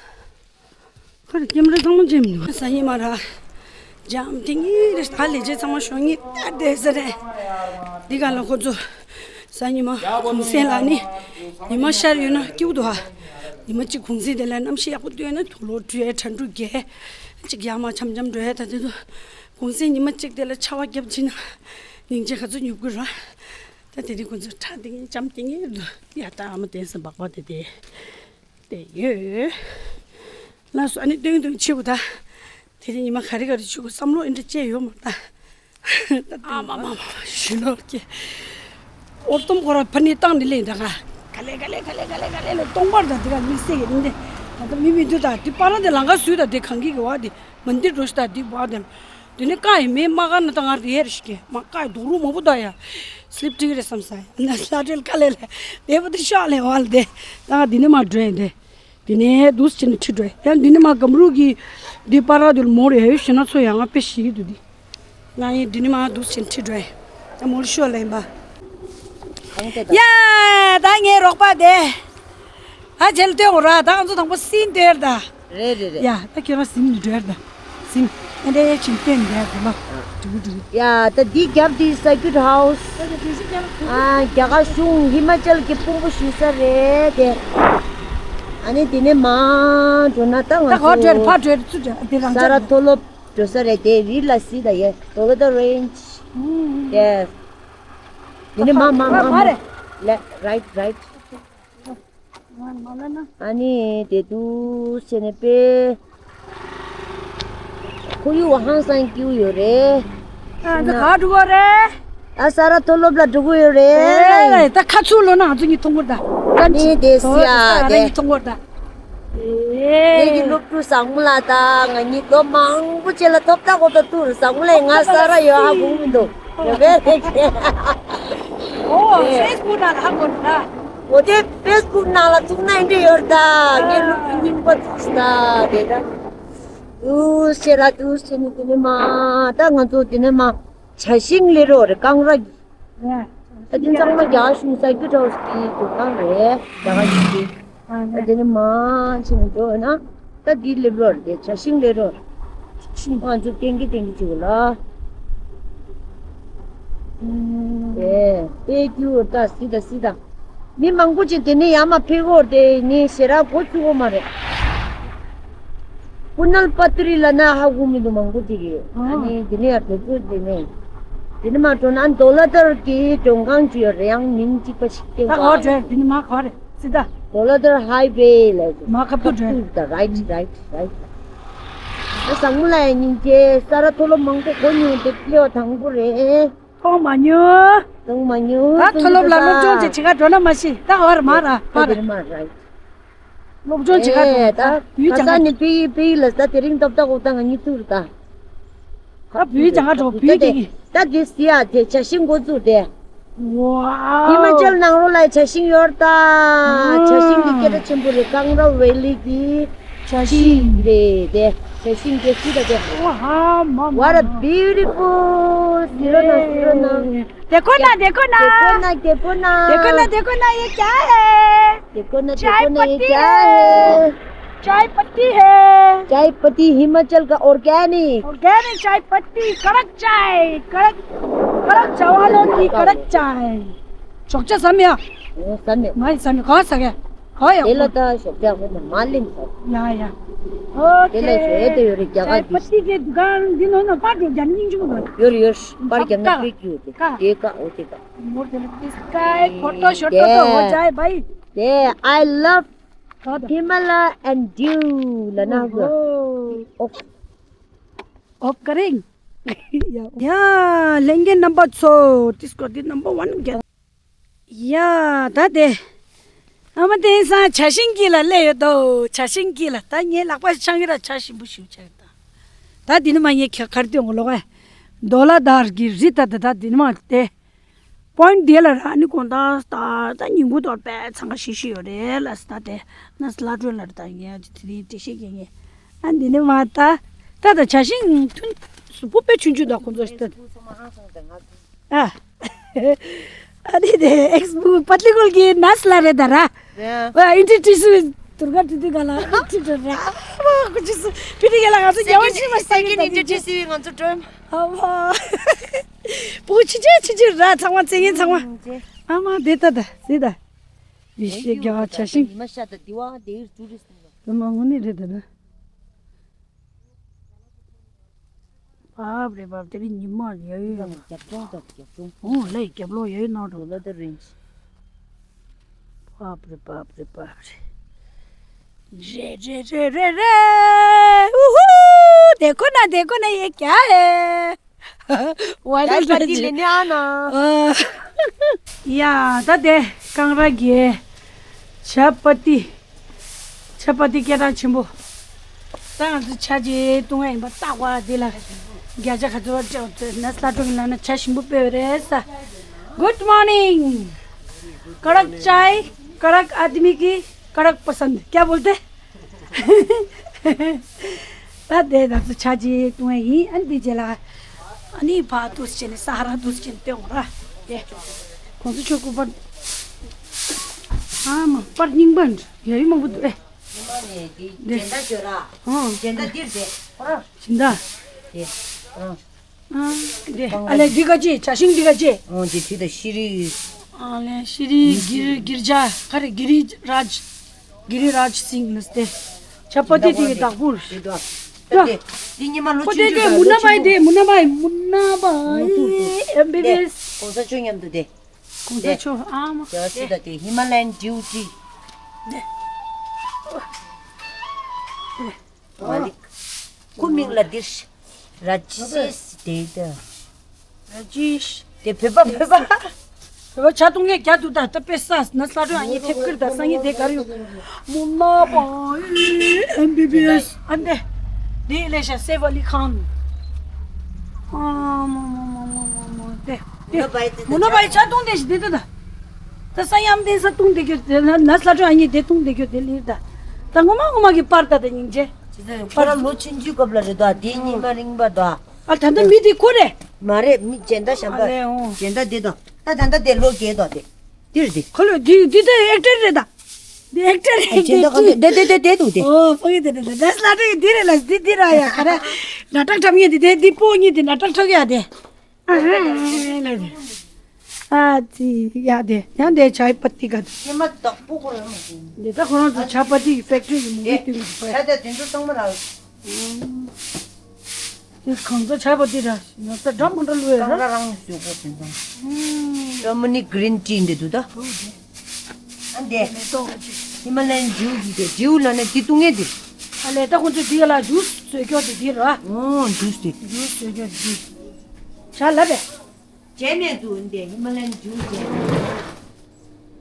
ཁོ་རེ་ཀེམ་ར་ཚང་མ་ཅེམ་ནུ། ས་ཉི་མ་ར། འཇམ་ཐིང་ངེ་རེ་ད་ལས་བྱེད་ཚང་མ་ཞོགས་ངེ་ད་བསྡད་ས་རེད། འདི་ག་ལ་ཁོ་ཚོ། ས་ཉི་མ་གུང་སེང་ལ་ནི། ཉི་མ་ཤར་ཡོད་ན་སྐྱིད་པོ་འདུག་ཧ། ཉི་མ་གཅིག་གུང་སེང་དེ་ལ་གནམ་གཤིས་ཡག་པོ་སྟོན་ན་དུག་ལོག་བཀྲུས་ཡས་ཁྲ་འབྲུ་རྒྱས། གཅིག་ཡར་མར་འཆམ་འཆམ་འགྲོ་ཡས་ད་དེ་ཚོ། གུང་སེང་ཉི་མ་གཅིག་དེ་ལ་ཆར་པ་བརྒྱབ་ཕྱིན་ན། སྙིང་རྗེ་ག་ཚོད་མྱུར་དགོས་ར། ད་དེ་རིང་ཁོ་ཚོ་ཁྲ་ཐིང་ངེ་འཇམ་ཐིང་ངེ་འདུག་ཡ་ད་ཨ་མ་བསྟན་སེམས་སྦག་སྦག་དེ་དེ། དེ་ཡོད། ལགས་སོ་ཨ་ནི་སྟོན་སྟོན་བྱེད་དགོས་ད། དེ་རིང་ཉི་མ་ག་རེ་ག་རེ་བྱེད་དགོས་བསམ་བློ་ཨེ་འདྲ་བཅས་ཡོད་མ་རེད་ད། ཨ་མ་མ་མ་ཞུ་ནོར་གྱི། ཨོར་ཏོམ་ཁོ་ར་ཕ་ནི་བཏང་ནི་ལེན་ད་ག་ག་ལེ་ག་ལེ་ག་ལེ་ག་ལེ་ག་ལེ་ལ་གཏོང་པར་ད་དེ་ག་མི་སེ་གི་ནི་ད་ད་མི་མི་འདུག་ད་དེ་པ་ར་དེ་ལང་ག་སུས་ད་དེ་གང་གི་གི་བ་དེ་མ་འདི་འགྲོ་ཤི་ད་དེ་བ་དེ་དེ་ནི་ཀ་ཡི་མེ་མ་ག་ན་ད་ང་རེ་ཡེ་རེ་ཤི་གི་མ་ཀ་ཡི་རྡོག་རུ་མ་བུ་ད་ཡ་སི་ལིབ་ཏི་གི་རེ་བསམ་ས་ཡ་ན་ལ་ཏྲེལ་ག་ལེ་ལ་དེ་བུ་དེ་ཤ་ལེ་བ་ལ་དེ་ད་ང་དེ་ནི་མ་འགྲོ་ཡ་དེ། དེ་ནས་འདུག་སེ་བྱས་ནས་ཁྲིད་འགྲོ་ཡ། ཡང་འདི་ནས་མར་སྒམ་རུ་གི་འདི་པར་ར་དེ་ལ་མོར་ཡ་ཡོད་ཞེ་ན་ཚོ་ཡང་ང་དཔེ་ཞིག་གི་འདུག་འདི། ང་ཡིན་འདི་ནས་མར་འདུག་སེ་བྱས་ནས་ཁྲིད་འགྲོ་ཡ། ད་མོར་ཤོ་ལ་ཡིན་པ། གང་དེ་དང་། ཡ། ད་ངའི་རོགས་པ་དེ། ཨ་ཇལ་སྟོན་འོ་ར་ད་ང་ཚོ་དང་པོ་སིན་སྟོན་ད། རེད་རེད་རེད། ཡ་ད་ཁྱོད་རང་སིན་འགྲོ་ཡ་ད། སིན། ཨ་འདྲ་ཡ་ཕྱིན་སྟོན་འདྲ་དེ་ལ། འགྲོ་གི་འགྲོ་གི། ཡ་ད་འདི་རྒྱབ་འདི་ས་ཀུད་ཧའུ་སི། ཨ་རྒྱ་གར་གཞུང་ཧི་མ་ཅལ་གྱི་ཕུང་པོ་ཞུ་ས་རེད་དེ། ཨ་ནི་དེ་ནས་མར་འགྲོ་ན་ད་ང་ད་ག་བ་འགྲོ་ཚོ་ཕར་འགྲོ་ཚུར་འགྲོ་དེ་རང་ས་ར་ཅག་མཐོ་སློབ་འགྲོ་ས་རེད་དེ་རི་ལ་སི་ད་ཡེ་ཏོ་ལོ་ད་རེན་ཇི། ཡེ། དེ་ནས་མ་མ་མ་མ་མ་རེད། ལེ་རའིཊ་རའིཊ། ཨ་ནི་དེ་དུས་ཟེར་ནས་པས། ཁོར་ཡུག་ཧང་སང་སྐྱིད་ཡོད་རེད། ཨ་ད་ག་འགྲོ་གི་རེད། ཨ་ས་ར་མཐོ་སློབ་ལ་འགྲོ་གི་ཡོད་རེད། ཨེ་ད་ཁ་ཚུར་ལོ་ན་ང་ཚོ་གཉིས་མཐོང་གི་རེད་ད། ཨ་ནི་དེ་སི་ཨ་ད་ང་རང་གཉིས་མཐོང་གི་རེད་ད། ཨེ། ངེད་ཀྱི་སློབ་ཕྲུག་བཟང་མོ་ལ་ད་ང་གཉིས་ལོ་མང་པོ་རྗེས་ལ་ཐོབ་ཐང་གོ་ད་ཐུར་བཟང་མོ་ལས་ང་ས་ར་ཡོད་ཧ་གོ་མི་འདུག་ཡོད་པས་ལེགས་བཤད། ཨོ་ཨེ། ཕེ་སི་བུག་ནང་ལ་ཧ་གོ་ད། འོ་དེ་ཕེ་སི་བུག་ནང་ལ་བཙུགས་ན་འདྲ་ཡོད་ད། ངའི་སློབ་ཕྲུག་རྙིང་པ་བཙུགས་ད་དེ་ད། ཨུ་ཤེ་ར་ཏུ་ཤེ་ནི་དེ་ནི་མ་ད་ང་ཚོ་དེ་ནི་མ་བྱ་ཤིང་ལས་རོགས་རེད་རྐང་ར་གི། ད་དེ་ཚང་མ་རྒྱ་གཞུང་ས་རྒྱུ་གྲོགས་ཀྱི་དུ་ཁང་རེད་རྒྱ་གར་གྱི། ད་དེ་ནི་མ་ཕྱིན་འགྲོ་ན་ད་དེ་ལས་རོགས་རེད་བྱ་ཤིང་ལས་རོགས། ཤིང་ང་ཚོ་ཏན་གི་ཏན་གི་བྱེད་དགོས་ལ། ཨེ་དཔེ་སྐྱིད་པོ་ད་སི་ད་སི་ད། མི་མང་པོ་ཅིག་དེ་ནས་ཡར་མར་ཕེབས་ཀྱི་ཡོད་དེ་ངས་ཞེ་དྲག་གོ་ཚུགས་ཀྱི་མ་རེད། ཀུ་ནལ་པ་ཏི་རི་ལབ་ན་ཧ་གོ་མི་འདུག་མང་པོ་ཅིག་གིས། ཨ་ནི་དེ་ནས་ཡར་བྲོས་ཚུལ་དེ་ནས། དེ་ནས་མར་འགྲོ་ན་རྡོ་ལ་དར་གྱི་མགྲོན་ཁང་ཅིག་ཡོད་རེད་ཡང་མིང་གཅིག་པ་ཞིག་སྟོན་ད་ག་པ་བ་བྲོས་དེ་ནས་མར་ག་པ་རེད་སི་ད། རྡོ་ལ་དར་ཧའི་ཝེ་ལབ་ཀྱི་མར་ཁ་ཐུག་བྲོས་ད་རའིཊ་རའིཊ་རའིཊ། ད་བཟང་མོ་ལ་ཡང་སྙིང་རྗེ་ས་ར་མཐོ་སློབ་མང་པོ་གོ་མྱོང་དེ་ཕེབས་པ་དང་པོ་རེད། མཐོང་མ་མྱོང་། མཐོང་མ་མྱོང་། ད་མཐོ་སློབ་ལ་སློབ་སྦྱོང་ཅིག་བྱེད་ག་འགྲོ་ན་མ་ཤེས་ད་བར་མ་ར་ཕར། ད་དེར་མ་ར། སློབ་སྦྱོང་བྱེད་ག་འགྲོ་ཨེ་ད་ད་བུའི་ག་ས་ཀྱང་ནི་པི་པི་ལ་ས་དེ་རིང་ཏོབ་ཏོ་གོ་ད་ང་གཉིས་ཐུག་ར་ད། ད་བུའི་ཀྱང་ག་འགྲོ་བུའི་ཀྱང་། ད་དེ་སི་ཡ་དེ་བྱ་ཤིང་འགོ་བཙུགས་ཏེ། ཝའོ། ཧི་མ་ཅལ་ནང་ལོགས་ལ་བྱ་ཤིང་ཡོད་ད། བྱ་ཤིང་གི་སྐད་གྲགས་ཆེན་པོ་རེད་ཀང་ར་ཝེ་ལི་གི་བྱ་ཤིང་རེད་དེ། བྱ་ཤིང་གི་སི་ད་དེ། ཝ་ཧ་མ་མ། What a beautiful། སི་རོ་ན་སི་རོ་ན། དེ་ཁོ་ན་དེ་ཁོ་ན། དེ་ཁོ་ན་དེ་ཁོ་ན། དེ་ཁོ་ན་དེ་ཁོ་ན་ཡེ་ཀྱ་ཧེ། དེ་ཁོ་ན་དེ་ཁོ་ན་ཡེ་ཀྱ་ཧེ། चाय पत्ती है। चाय पत्ती हिमाचल का ऑर्गेनिक। ऑर्गेनिक चाय पत्ती, कड़क चाय, कड़क, कड़क जवानों की कड़क चाय। ཞོགས་ཇ་ཟ་མི་ཡ། ཨོ་ཟ་མི། ང་ཡི་ཟ་མི་ག་ཟ་ག་ག་ཡ། དེ་ལ་ད་ཞོགས་ཇ་ཧོ་མ་མ་ལིམ་ཟ། ཡ་ཡ། ཨོ་དེ་ལ་ཞོ་ཨེ་དེ་ཡོད་རེད་རྒྱ་གར་གྱི། चाय पत्ती के दुकान दिन हो ना पाटो जन निंजू ना। ཡོད་རེད་ཡོད་རེད་པར་རྒྱབ་ན་དཔེ་སྐྱིད་དེ་དེ་ཀ་ཨོ་དེ་ཀ། मोर दिल किसका है, फोटो शोटो तो हो जाए भाई। དེ། I love Himalaya and dew ལ་ན་གོ། ཨོ། ཨོབ་ཀ་རིང་། ཡ། ལྷན་རྒྱས་རྣམ་པ་ཚོ། ཏིས་ཀོ་ཏི་ནམ་བར་ཝན་རྒྱ། ཡ། ད་དེ། ཨ་མ་བསྟན་སང་བྱ་ཤིང་དཀྱིལ་ལ་སླེབས་ཡོད་དོ། བྱ་ཤིང་དཀྱིལ་ལ་ད་ངའི་ལག་པ་ཆང་གི་ར་ཆ་ཞིམ་པོ་ཞིག་ཆགས་ད། ད་དེ་ནི་མ་ངའི་ཁ་ཁར་དུ་ཡོང་ལོག་ཨེ། རྡོ་ལ་དར་གྱི་རི་ད་ད་ད་དེ་ནི་མ་དེ། པོ་ཡིན་ཊི་དེ་ལ་ར་ནི་དགོང་དག་ད་ད་ཉིན་གུང་དོར་པས་འཚང་ཁ་ཤིག་ཤིག་ཡོད་རེད་ལ་ས་ད་དེ་ན་སླ་བྲོད་ལ་ད་ངས་ཅི་དེ་རིང་འགྲེལ་བཤད་རྒྱག་ངེས། ཨ་འདི་ནི་མ་ད་ད་ད་བྱ་ཤིང་ཐུན་གཟུགས་པོ་དཔེ་ཆུང་ཆུང་ད་ཁོང་ཚོ་ཞིག་ད། ཨ་ཨ་ནི་དེ་ཨེགས་བུ་པ་ཏི་ལི་ཀོལ་གྱི་ན་སླ་རེད་ད་ར། ཨ་ཨིན་ཏི་ཏི་སུ་དུར་ག་ཏི་ཏི་ག་ལ་ཨིན་ཏི་ཏི་ར། ཨ་ཁུ་ཅི་སུ་ཕི་ཏི་ག་ལ་ང་ཚོ་རྒྱ་བ་ཤི་མ་ས་གི་ད་ཏི་ཏི། ང་ཚོ་ཀྲོམ། ཨ་བ། པོ་ཆི་ཆི་ཆི་ཆི་ར་ཚང་མ་བཙན་ངན་ཚང་མ། ཨ་མ་དེ་ལྟ་ད་ཟེ་ད། ཡེ་ཤེས་རྒྱ་བྱ་ཤིང་། ཉི་མ་ཤ་ད་དི་བ་དེ་ཡིར་ཅུ་རིས་ནི། ཨ་མ་དངོས་གནས་རེད་ད་ད། བབ་རེ་བབ་དེ་རིང་ཉི་མ་ཡ་ཡོད་ཡ། རྒྱབ་ལྗོངས་ད་རྒྱབ་ལྗོངས། ཨོ་ལེ་རྒྱབ་ལོགས་ཡ་ཡོད་ནང་འགྲོ་ལ་ད་རིང་། བབ་རེ་བབ་རེ་བབ་རེ། རེ་རེ་རེ་རེ་རེ། ཨུ་ཧུ། དེ་ཁོ་ན་དེ་ཁོ་ན་ཡེ་ཀྱ་ཧེ། ཝ་ལེ་ལ་ཏི་ལེ་ནི་ཨ་ན། ཨ། ཡ་ད་དེ་ཀང་ར་གི་ཇ་པ་ཏི། ཇ་པ་ཏི་སྐད་གྲགས་ཆེན་པོ། ད་ང་ཚོ་ཇ་ཅིག་བཏུང་ཡ་ཡིན་པ་རྟག་པ་འདི་ལ་བརྒྱ་ཆ་ག་ཚོད་སྤྲད་འོང་ཟེར་ན། སླ་བྲོ་གི་ནང་ན་ཇ་ཞིམ་པོ་སྤེལ་བ་རེད་ས། Good morning. कड़क चाय, कड़क आदमी की, कड़क पसंद। क्या बोलते? ད་དེ་ད་ཚོ་ཇ་ཅིག་བཏུང་ཡ་ཡིན། ཨ་ནི་དེ་རྗེས་ལ་ཨ་ནི་ཕར་འདུག་སེ་བྱས་ནས་ས་ཧ་ར་འདུག་སེ་བྱས་ནས་སྟོན་འོང་ར། དེ་གོང་ས་མཆོག་སྐུ་པར། ཨ་མ་པར་རྙིང་པ་འདྲ་ཡ་ཡི་མང་པོ་འདུག་ཨེ། ཉི་མ་ནས་དེ་དེ་སྦྱིན་བདག་ཞོ་ར། ཨོ། སྦྱིན་བདག་འདིར་བྱས། ཨོ་ར། སྦྱིན་བདག་དེ། ཨོ་ར། ཨ་དེ་ཨ་ལས་འདི་ག་ཅི་ཇ་ཤིང་འདི་ག་ཅི། ཨོ་དེ་དེ་ད་ཤི་རི། ཨ་ལས་ཤི་རི་གིར་གིར་ཇ་ག་རེ་གི་རི་རཱཇ། གི་རི་རཱཇ་སིང་ལ་སྟེ། ཇ་པ་ཏི་དེ་གི་བདག་པོར། དེ་དོ། ད་དེ་དེ་ཉི་མ་ལོ་ཁོ་ཆུང་དེ་ཆུང་གི་མུ་ན་བའི་དེ་མུ་ན་བའི་མུ་ན་བའི་ཨེམ་བི་བི་ཨེས། གོང་ས་མཆོག་མཉམ་དུ་དེ། གོང་ས་མཆོག་ཨ་མ། ཇ་སི་ད་དེ་ཧི་མ་ལ་ཡན་ཌིའུ་ཊི། མ་ལིག་ཁོ་མིང་ལ་འདིར་ར་ཇི་ཤེས་དེ་ད། ར་ཇི་ཤ། དེ་བོད་པ་བོད་པ། བོད་པ་ཇ་བཏུང་མཁན་རྒྱ་འདུག་ད་ད་དཔེ་ས་ན་སླ་བྲོ་ཨ་ནི་ཐེབས་ཀིར་ད་སང་ཉིན་དེ་གར་ཡོད། མུ་ན་བའི་ཨེམ་བི་བི་ཨེས་ཨ་འདེ། དེ་ལས་ཤ་སེ་ཝ་ལི་ཁང་། ཨ་མ་མ་མ་མ་མ་མ་དེ། དེ་མུ་ན་བའི་ཇ་བཏུང་དེ་ཞིག་དེ་ད་ད། ད་ས་ཡམ་དེ་ས་བཏུང་དེ་གྱོད་དེ་ན་ན་སླ་བྲོ་ཨ་ནི་དེ་བཏུང་དེ་གྱོད་དེ་ལིར་ད། ད་ངོ་མ་ངོ་མ་གི་པར་ད་དེ་སྙིང་རྗེ། ཁོ་རང་ལོ་ཆུང་ཆུང་སྐབས་ལ་རེད་དོ། དེ་ཉི་མ་རིང་པ་དོ། ཨ་ད་ལྟ་མི་དེ་ཁོ་རེད། མ་རེད། མི་སྦྱིན་བདག་གཞན་པ། ཨ་ལས་འོང་། སྦྱིན་བདག་དེ་དོ། ད་ད་ལྟ་དེ་ལོ་རྒས་དོ་དེ། དེ་རེད་དེ། ཁོ་ལོ་དེ་དེ་ད་ཨེག་ཊར་རེད་ད། དེ་ཨེག་ཊར་རེད། སྦྱིན་བདག་གང་དེ་དེ་དེ་དེ་དེ་འདུག་དེ། ཨོ་ཕ་གི་དེ་དེ་དེ་ད་སླ་བྲོ་གི་དེ་རེད་ལ་དེ་དེ་ར་ཡ་ག་རེ། ན་ཏྲག་འཁྲབ་ངེས་དེ་དེ་དེ་པོ་ཉིད་དེ་ན་ཏྲག་འཁྲབ་ཡ་དེ། ཨ་ཧ་ལ་དེ། ཨ་ཙི་ཡ་དེ་ཡང་དེ་ཇ་པ་ཏི་ག་དེ། ཉི་མ་བདག་པོ་ཁོ་རང་མ་ཟིན། དེ་ད་ཁོ་རང་ཚོ་ཇ་པ་ཏི་གི་ཕེག་ཊི་རི་ཡི་མུ་གེ་སྟོན་གི་འདུག་པས། ཇ་དེ་དེ་ཚོ་གཙང་མ་རག་དེ་གང་ཚོ་ཇ་པ་ཏི་ར་ཡང་ས་འདྲ་མ་འདྲ་ལུས་ར། གང་ར་རང་ཞུ་གོ་དེ་ཚོ། ཇར་མ་ནི་གི་རིན་ཊི་འདི་འདུག་ད། ཨ་འདེ། ཧི་མ་ལ་ཡན་ཇིའུ་གི་དེ་ཇིའུ་ལ་ནི་དེ་བཏུང་ངེས་དེ། ཨ་ལས་ད་ཁོ་ཚོ་དེ་ག་ལ་ཇུས་བཟོས་ཀྱོག་དེ་དེ་ར། ཨོ་ཇུས་དེ། ཇུས་བཟོས་ཀྱོག་དེ་དེ། ཇ་ལ་བས། ཇེ་མེད་དུ་འདེ་ཧི་མ་ལ་ཡན་ཇིའུ་ཇེ་མེད་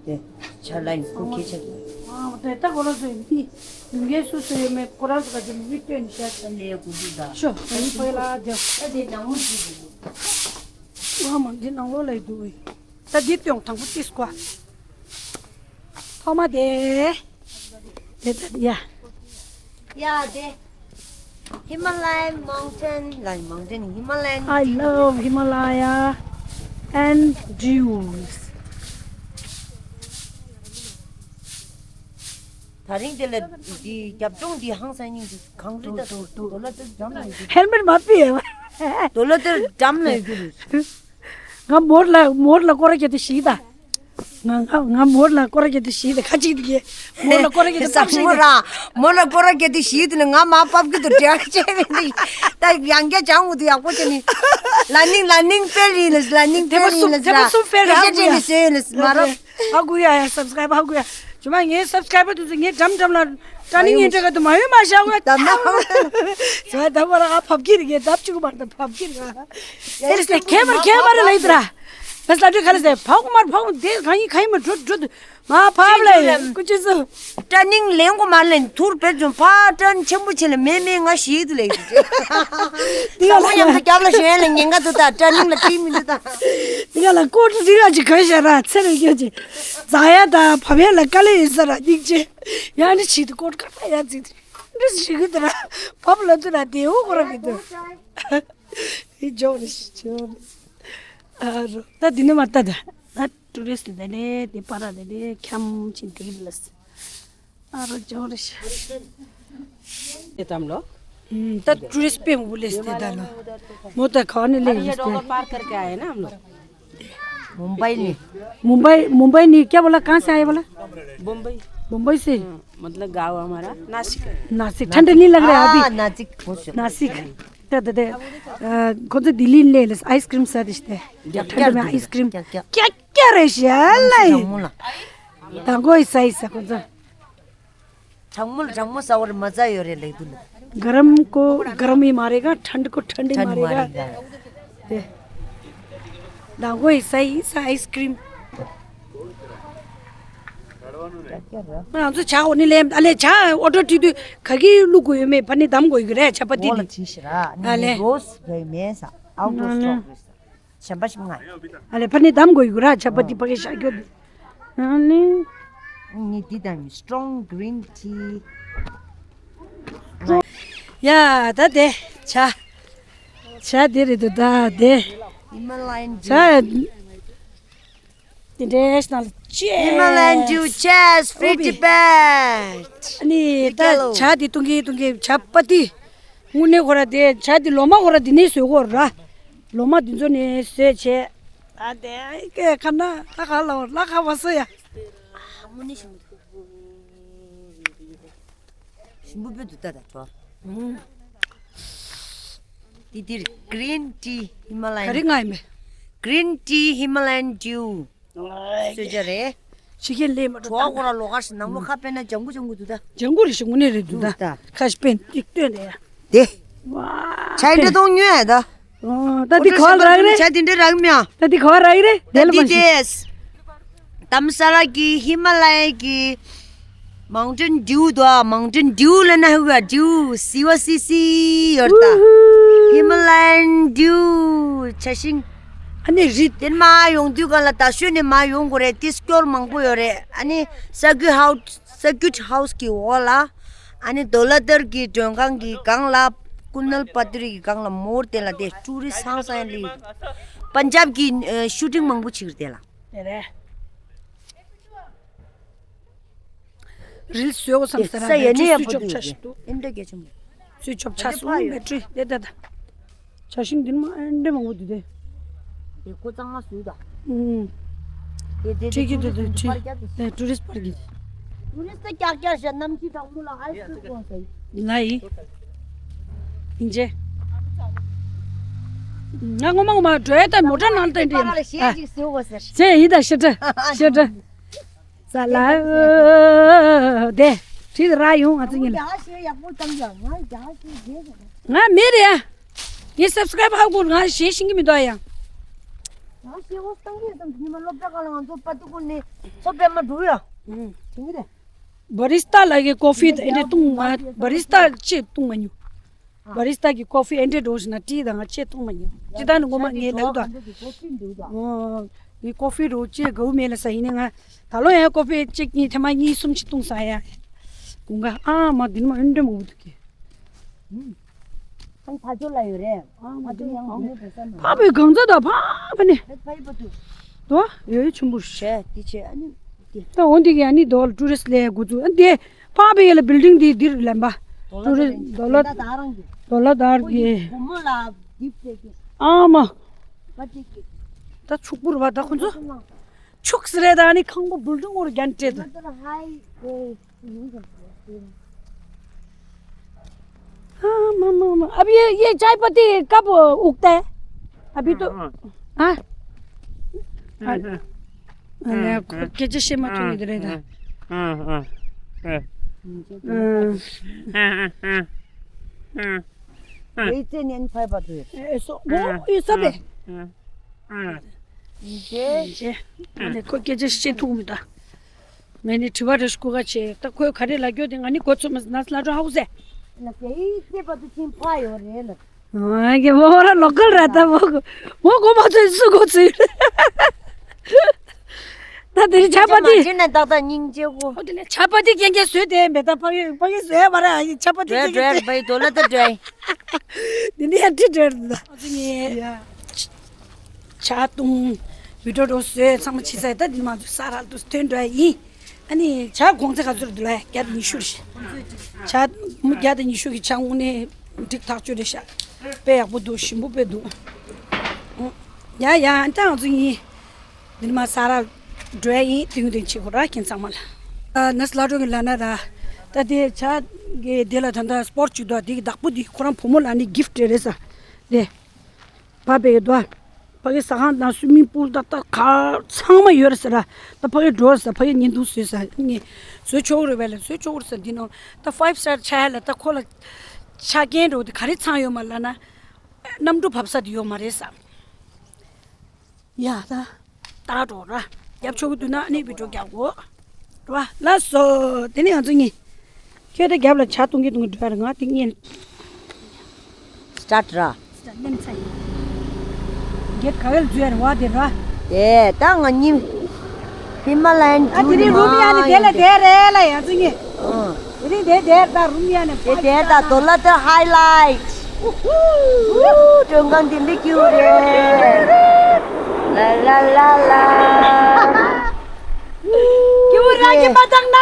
དེ། ཇ་ལ་ཡིན་ཁོ་ཁྱེད་ཆ་དེ། ཨ་དེ་ད་ཁོ་རང་ཚོ་མི་མི་འགའི་སུ་སུ་ཡོད་མེད་ཁོ་རང་ཚོ་ག་ཅི་མི་སྟོན་ཤ་ཆ་ལས་གུ་དུ་ད། ཤོ་ད་ཡིན་ཕ་ལ་དེ། ད་དེ་ནང་མོ་ཇི་དུ། ཨ་མ་འདི་ནང་ལོགས་ལ་ཡི་འདུག་ཨེ། ད་འདི་སྟོན་དང་པོ་ཏིས་ཀོ། ཐོག་མ་དེ། དེ་ད་ཡ། ཡ་དེ། Himalayan mountain, like mountain, Himalayan. I love Himalaya and dews. ད་རིང་དེ་ལ་འདི་རྒྱབ་ལྗོངས་འདི་ཧང་སང་སྙིང་འདི་གངས་རི་ད་དུ་དུ་དུ་ལ་དུ་འཇམ་ལ་འདི། ཧེལ་མེད་མ་ཕི་ཡ། དུ་ལ་དུ་འཇམ་ལ་ཡོད་རེད། ང་མོར་ལ་མོར་ལ་སྐོར་ར་རྒྱག་དུ་ཞིག་ད། ང་ང་ང་མོར་ལ་སྐོར་ར་རྒྱག་དུ་ཞིག་ད་ཁ་ཅིག་དུ་གི་མོར་ལ་སྐོར་ར་རྒྱག་དུ་ཙམ་ཞིག་མོ་ད། ར་མོ་ལ་སྐོར་ར་རྒྱག་དུ་ཞིག་དུ་ནི་ང་མ་པབ་གི་དུ་འདྲ་ཅེ་མི་འདི་ད་ཡང་རྒྱ་ཅང་འུ་དུ་ཡག་པོ་ཅེ་ནི་ལ་ནིང་ལ་ནིང་ཕེར་ཡིན་ལ་ལ་ནིང་དེ་ཕེར་པ་ཡིན་སུམ་ལ་དེ་པ་ཟ་སུམ་ཕེར་ཡ་ཅེ་ཅེ་ནི་སེ་ཡིན་ལ་མ་ར། ཧ་གོ་ཡ་ཡ་སབ་སི་ཀ་རའིབ་ཧ་གོ་ཡ། ཇོ་མ་ངའི་སབ་སི་ཀ་རའིབ་དུ་ཚོ་ངའི་འགྲམ་འགྲམ་ལ་ཏྲ་ནིང་ཡིན་འདྲ་ག་དུ་མ་ཡོད་མ་ཤ་བ་ད་ན། ཇོ་མ་ད་བ་ར་ཨ་ཕབ་ཀི་རི་གེ་ད་ཅུ་གུ་མར་ད་ཕབ་ཀི་རི་ག་ཨེ་རེ་སེ་ཁེ་མར་ཁེ་མར་ལ་ཡིན་ད་ར། ད་ས་ཏྲི་ཁ་ལ་སེ་ཕག་མར་ཕག་དེ་གང་ཡིན་གང་ཡིན་མ་འགྲོ་འགྲོ་དུ་མ་ཕབ་ལ་ཡིན་ཀུ་ཅི་སུ། ཏྲ་ནིང་ལེན་གོ་མ་ལེན་ཐུར་བེད་ཅུང་ཕ་ཏྲ་ཆེན་པོ་ཆེ་ལ་མེ་མེ་ང་ཤི་དུ་ལེ་ཡིན་ཅེ། ད་མོ་ཡང་ད་རྒྱབ་ལ་ཞོན་ལ་ཉེན་ཁ་དུ་ད་ཏྲ་ནིང་ལ་ཁི་མི་འདུག་ད། དེ་ག་ལ་ཀོ་ཏྲ་རི་ལ་ཅི་ག་ཤ་ར་ཚེ་རེ་སྐྱོ་ཅེ། ཛ་ཡ་ད་ཕ་བེ་ལ་ཀ་ལེ་ཡིན་ས་ར་སྙིང་རྗེ། ཡང་ནི་ཆི་དུ་ཀོ་ཀ་ད་ཡ་ཙི་དུ་རི་ཞིག་གི་དུ་ར་ཕབ་ལ་དུ་ར་དེ་འོ་ཁོ་ར་མི་དུ། ཨི་ཇོ་རི་ཞི་ཇོ་རི། ཨ་རོ་ད་དི་ནི་མ་ད་ད་ད་ཊུ་རི་སི་ཊི་དེ་ལེ་དེ་པ་ར་དེ་ལེ་ཁྱམ་ཆིན་དེ་ལ་སི། ཨ་རོ་ཇོ་རི་ཞི། ये तो हम लोग। हम्म, तब टूरिस्ट पे बोले थे दादा। मोटा खाने ले अरे ये लेते। डॉगर पार करके आए ना हम लोग। मुंबई ने। मुंबई, मुंबई नहीं, क्या बोला, कहाँ से आए बोला? बम्बई। बम्बई से? हाँ, मतलब गाँव हमारा नासिक है। नासिक, ठंड नहीं लग रहा है अभी? हाँ, नासिक खुश है। नासिक। तो दे दे, अ, कौन सा दिल्ली ले ले, आइसक्रीम स्वादिष्ट है। क्या, ठंड क्या में दिल्ली? आइसक्रीम। क्या, क्या? क्या, क्या रे शाला? मुला। तंगो ऐसा, ऐसा कौन सा? གྲང་མོ་ལ་གྲང་མོ་ཟ་བར་མ་ཟ་ཡོད་རེད་ལེགས་འདུག་ལ། गरम को गर्म ही मारेगा, ठंड को ठंड ही ठंड मारेगा। मारेगा। ए। ནང་གོ་ཡི་ས་ཡི་ས་ཨའི་སི་ཀྲིམ། ང་ཚོ་ཇ་འོ་ནི་ལེམ་ཨ་ལེ་ཇ་ཨོ་ཏོ་ཏི་ཏུ་ག་གི་བླུག་དགོས་ཡོད་མེད་ཕ་ནི་འདམ་དགོས་ཡོད་རེད་ཇ་པ་ཏི་འོ་ལ་ཏི་ཊི་ཤི་ར་ཨ་ནི་ལེ་རོ་སི་ཡོད་མེད་ས་ཨའུ་ཏོ་ཨ་ལེ་སི་ཊོག་རེད་ས་གཞན་པ་ཞིག་ང་ཨ་ལེ་ཕ་ནི་འདམ་དགོས་ཡོད་ར་ཇ་པ་ཏི་ཕ་གི་ཤ་སྐྱོ་འདུག་ཨ་ལེ། ནི་འདི་དང་strong green tea། ཡ་ད་དེ་ཇ། ཇ་དེ་རེད་འདུག་ད་དེ། Himalayan dew. ཇ། International cheers. Himalayan dew cheers, free Tibet. ཨ་ནི་ད་ཇ་དེ་བཏུང་གི་བཏུང་གི་ཇ་པ་ཏི། དངོས་གནས་ཁོ་ར་དེ་ཇ་དེ་ལོ་མ་ཁོ་ར་དེ་ནས་བཟོས་ཁོ་ར། ལོ་མ་དེ་ཚོ་ནས་བཟོས་བྱས། ད་དེ་ཁ་ན་ལྷ་ཁ་ལ་ལྷ་ཁ་བ་སོ་ཡ། དངོས་གནས་ཞིམ་པོ་འདུག་ཞིམ་པོ་དཔེ་འདུག་ད་ད་བྲོ། ཏི་ཏིར་green tea Himalayan། ག་རེ་ང་ཡིན་པས། Green tea Himalayan dew། སོས་ཇ་རེད། ཕྱི་རྒྱལ་ལས་མ་གྲོགས་བྲོ་ཁོ་ར་ལོ་གར་ཞིག་ནང་མོ་ཁ་དཔེ་ན་ལྗང་གུ་ལྗང་གུ་འདུག་ད། ལྗང་གུ་རེད་ཞིག་དངོས་གནས་རེད་འདུག་ད། ཁ་ཞིག་དཔེ་ཏིག་སྟོན་རེད་ཡ། དེ། ཇ་འདྲ་གཏོང་ཉོས་ད། ད་འདི་ག་བ་རག་རེད། ཇ་འདི་འདྲ་རག་མྱ། ད་འདི་ག་བ་རག་རེད། དེ་ལ་མ་ཤི། དམ་ས་ལ་གི་ཧི་མ་ལ་ཡ་གི་Mountain Dew དོ། Mountain Dew ལ་ན་ཧུ་ག་Dew སི་བ་སི་སི་ཡོད་ད། Himalayan Dew ཇ་ཤིང་། ཨ་ནི་རི་དེར་མ་ཡོང་དུས་ག་ལ་ད་ཤོད་ནས་མ་ཡོང་དགོས་རེད། དེ་སྐྱོར་མང་པོ་ཡོད་རེད། ཨ་ནི་ས་ཀུ་ཧའུ་ས་ཀུ་ཧའུ་སི་གི་འོག་ལ། ཨ་ནི་དོ་ལ་དར་གྱི་མགྲོན་ཁང་གི་སྒང་ལ་ཀུ་ནལ་པ་ཏི་རི་གི་སྒང་ལ་མོར་དེ་ལ་དེ་ཊུ་རི་སི་ཧང་སང་ལི། པན་ཇབ་གི་ཨ་ཤུ་ཊིང་མང་པོ་བྱེད་ཀྱི་རེད་དེ་ལ། དེ་རེད། རིལ་བཟོས་འོ་བསམ་ས་ར་ས་ཡ་ནི་ཡ་མེ་ཊི་ཕོ་སུས་ཆོབ་དུ་ཆ་ཞིག་འདུག་ཨེ་འདྲ་རྒྱ་ཆེན་པོ། སུས་ཆོབ་ཆ་སུ་མེ་ཊི་དེ་ད་ད། ཇ་ཤིང་འདི་ནི་མ་ཨེ་འདྲ་མང་པོ་འདུག་དེ། དེ་ཁོ་གཙང་མ་བཟོས་ད། ཨུམ། དེ་དེ་ཁྲིད་ཀྱི་འདུག་དེ་ཁྲིད་པར་རྒྱབ་དེ་ཊུ་རི་སི་པར་གྱི། ཊུ་རི་སི་ཀྱག་ཀྱག་ཞེ་གནམ་གྱི་དང་པོ་ལ་ཨའི་སི་ཀྲིམ་གོན་ཟེར། ལ་ཡི། ཡིན་ཅེ། ང་ངོ་མ་ངོ་མ་འགྲོ་ཡ་ད་མོ་ཊ་ནང་ལ་ཏན་ཏན་ཡིན། ཨ། ཞེས་ཅིག་ཟེར་བ་ཟེར། ཅེ་ཡིན་ད་ཤི་ཏྲ་ཤི་ཏྲ། ས་ལ་འོ་དེ་ཁྲིད་ར་ཡོང་ང་ཚོ་གཉིས་ལ། རྒྱ་ཞེས་ཡག་པོ་བཏང་ཡ་ང་རྒྱ་ཞེས་རྒྱས་ཟེར། ང་མེད་རེད་ཡ། ངས་སབ་སི་ཀ་རབ་ཧ་གོ་ང་གཞན་ཤེས་ཀྱི་མི་འདུག་ཡ། ང་ཤེས་བོ་བཏང་གི་བཏང་གི་ཉི་མ་སློབ་གྲྭ་ཁག་ལ་ང་ཚོ་པ་ཏི་ཀུ་ནས་ཚོ་པད་མ་འགྲོ་ཡ། ཨུམ། དེ་གི་རེད། བ་རི་སི་ཏ་ལ་གི་ཀོ་ཕི་དེ་འདྲ་བཏུང་ང་བ་རི་སི་ཏ་ཅིག་བཏུང་མ་མྱོང་། བ་རི་སི་ཏ་གི་ཀོ་ཕི་ཨེ་འདྲ་འགྲོ་བཞིན་ན་ཏི་དང་ང་ཅིག་བཏུང་མ་མྱོང་། ཅི་ད་ནི་ངོ་མ་ངའི་ལག་ཏུ། ཨོ། ངའི་ཀོ་ཕི་རོ་ཅིག་དགའ་བོ་མེད་ལ་ས་ཡིན་ནི་ང་ད་ལོ་ཡང་ཀོ་ཕི་གཅིག་གཉིས་ཐེངས་མ་གཉིས་གསུམ་ཞིག་བཏུང་ས་ཡ། དགུན་ཁ་ཨ་མ་འདི་ནི་མ་ཨེ་འདྲ་མང་པོ་འདུག་གི། ཨང་ཕ་ཇོ་ལ་ཡོད་རེད། ཨང་ཕ་ཇོ་ཡང་ངོ་མ་བེ་ས་ན། ཕ་བའི་གང་ཚ་དང་ཕ་བ་ནི། ཕ་ཡི་པ་དུ། དོ་ཡོད་ཆུང་པོ་ཞེས་དེ་ཆེ་ཨ་ནི་དེ། ད་འོན་ཏེ་གི་ཨ་ནི་དོ་ལ་ཊུ་རི་སི་ལས་འགོ་བཙུགས་ཨ་དེ་ཕ་བའི་ཡ་ལ་བིལ་ཌིང་དེ་འདིར་ལེན་པ། ཊུ་རི་སི་དོ་ལ་ད་རང་གི་དོ་ལ་དར་གི་བུ་མོ་ལ་འདིབ་ཆེ་གི་ཨ་མ་པ་ཏི་གི་ད་ཕྱུག་པོ་ར་བ་ད་ཁོ་ཚོ་ཕྱུག་སི་རེད། ད་ཨ་ནི་ཁང་པ་བིལ་ཌིང་འོར་རྒྱན་སྤྲད་དོ། हाँ, मामा, मामा। अब ये, ये चाय पत्ती कब उगता है? अभी तो, हाँ। हाँ? हाँ, हाँ। अरे, हाँ, हाँ। कैसे से मत हाँ, इधर, इधर। हाँ, हाँ, हाँ। हाँ। हाँ, हाँ, हाँ। हाँ। ये इतने नहीं खाए पाते हैं। ए, सो, वो, हाँ, ये सब है। हाँ, हाँ। ཨེ་ཅེ། ཨ་ནི་ཁོ་སྐད་ཆ་བཤད་ཐུབ་མི་འདུག་ངས་ནི་དྲི་བ་རེ་ཞུ་ག་བྱས། ད་ཁོས་ག་རེ་ལབ་རྒྱུ་དེ་ང་ནི་གོ་ཚོད་མ་ཟིན་ན་ལ་འགྲོ་ཧ་གོ་ཟེ། ལ་ཀེ་ཨི་ཀེ་པ་ཏུ་ཆིན་ཕ་ཡོད་རེད་ལ། ཨ་ཀེ་མོ་ར་ལོ་ཀལ་ར་ད་མོ་གོ་མོ་གོ་མ་ཚོད་སུ་གོ་ཚོད། ད་དེ་རིང་ཆ་པ་ཏི། ཆེ་ན་ཏག་ཏག་སྙིང་རྗེ་གོ། ཨོ་དེ་ལས་ཆ་པ་ཏི་རྐྱང་རྐྱང་བཟོས་ཏེ་མེད་ད་ཕ་གི་ཕ་གི་བཟོས་མ་ར་ཆ་པ་ཏི་རྐྱང་རྐྱང་བཟོས། བའི་དོ་ལ་ད་འགྲོ། དེ་ནས་ཡར་ཁྲིད་འགྲོ་རེད་ད། ཨ་ཙི་ངས། ཇ་བཏུང་། བི་ཌིའོ་བཟོས་ཚང་མ་བྱས་ཚར། ད་འདི་མ་ཚོ་ས་རལ་དུ་ཐོན་འགྲོ་ཡ་ཡིན། ཨ་ནི་ཇ་གོང་ཚད་ག་ཚོད་འདུག་ལ་བརྒྱ་དང་ཉི་ཤུ་རེད། ཇ་མུ་བརྒྱ་དང་ཉི་ཤུ་གི་ཇ་དངོས་གནས་འགྲིག་ཐག་ཆོད་རེད་ཤག་དཔེ་ཡག་པོ་འདུག་ཞིམ་པོ་དཔེ་འདུག་ཡ་ཡ་ཨ་ད་ང་ཚོ་གཉིས་འདི་ནས་མར་ས་རལ་འགྲོ་ཡ་ཡིན། ཏིང་ཏིང་བྱེད་དགོས་ར་ཁྱེད་ཚང་མ་ལ། ཨ་ནས་ལ་འགྲོ་གི་ལ་ན་ར། ད་དེ་ཇ་གི་དེ་ལ་ད་ལྟ་སྤོར་བྱེད་དོ། དེ་གི་བདག་པོ་དེ་ཁོ་རང་བུ་མོ་ལ་ནི་གིཕ་ཊི་རེད་ཟེར། དེ། ཕ་བེ་དོ། ཕ་གི་ཟ་ཁང་དང་སུའི་མིང་པུལ་དང་ད་ག་ཚང་མ་ཡོད་རེད་ཟེར་ར། ད་ཕ་གི་འགྲོ་ཟེར། ཕ་གི་ཉིན་དུ་བཟོས་ཟེར། ངས་བཟོས་ཆོག་རེད་བས་ལ་བཟོས་ཆོག་རེད་ཟེར། འདི་ནང་ད་ཕའིབ་སི་ཊར་ཆགས་ཡ་ལ་ད་ཁོ་ལ་ཆ་རྐྱེན་འགྲོ་དེ་ག་རེ་ཚང་ཡོད་མ་ལབ་ན། གནམ་གྲུ་བབས་ས་དེ་ཡོད་མ་རེད་ཟེར། ཡ་ད། ད་འགྲོ་ར། རྒྱབ་ཆོག་གི་འདུག་ན་ནི་བི་ཌིའོ་རྒྱག་གོ། ར་ལ་སོ། དེ་ནི་ང་ཚོ་གཉིས། ཁྱོད་ད་རྒྱབ་ལ་ཇ་བཏུང་གི་བཏུང་གི་འགྲོ་ཡ་ར། ང་དེ་གཉིས། སི་ཊར་ཊི་ར། སི་ཊར་ཊི་ལེན་ཚ་ཡིན། གེ་ཊི་ག་བལ་འཛུལ་ཡ་ར་བ་དེ་ར། དེ་ད་ང་གཉིས། ཧི་མ་ལ་ཡན་ཨ་དེ་ནི་རུམ་ཡ་ནི་དེ་ལ་དེ་རེད་ལ་ཡ་ཚོ་གཉིས། ཨང་། དེ་རིང་དེ་དེར་ད་རུམ་ཡ་ནས་དེ་དེར་ད་དོ་ལ་ད་ཧའི་ལའིཊ། ཨུ་ཧུ། མགྲོན་ཁང་འདི་འདྲ་ཀྱུ་རེད། ལ་ལ་ལ་ལ། ཀྱུ་རང་གིས་མ་བཏང་ན།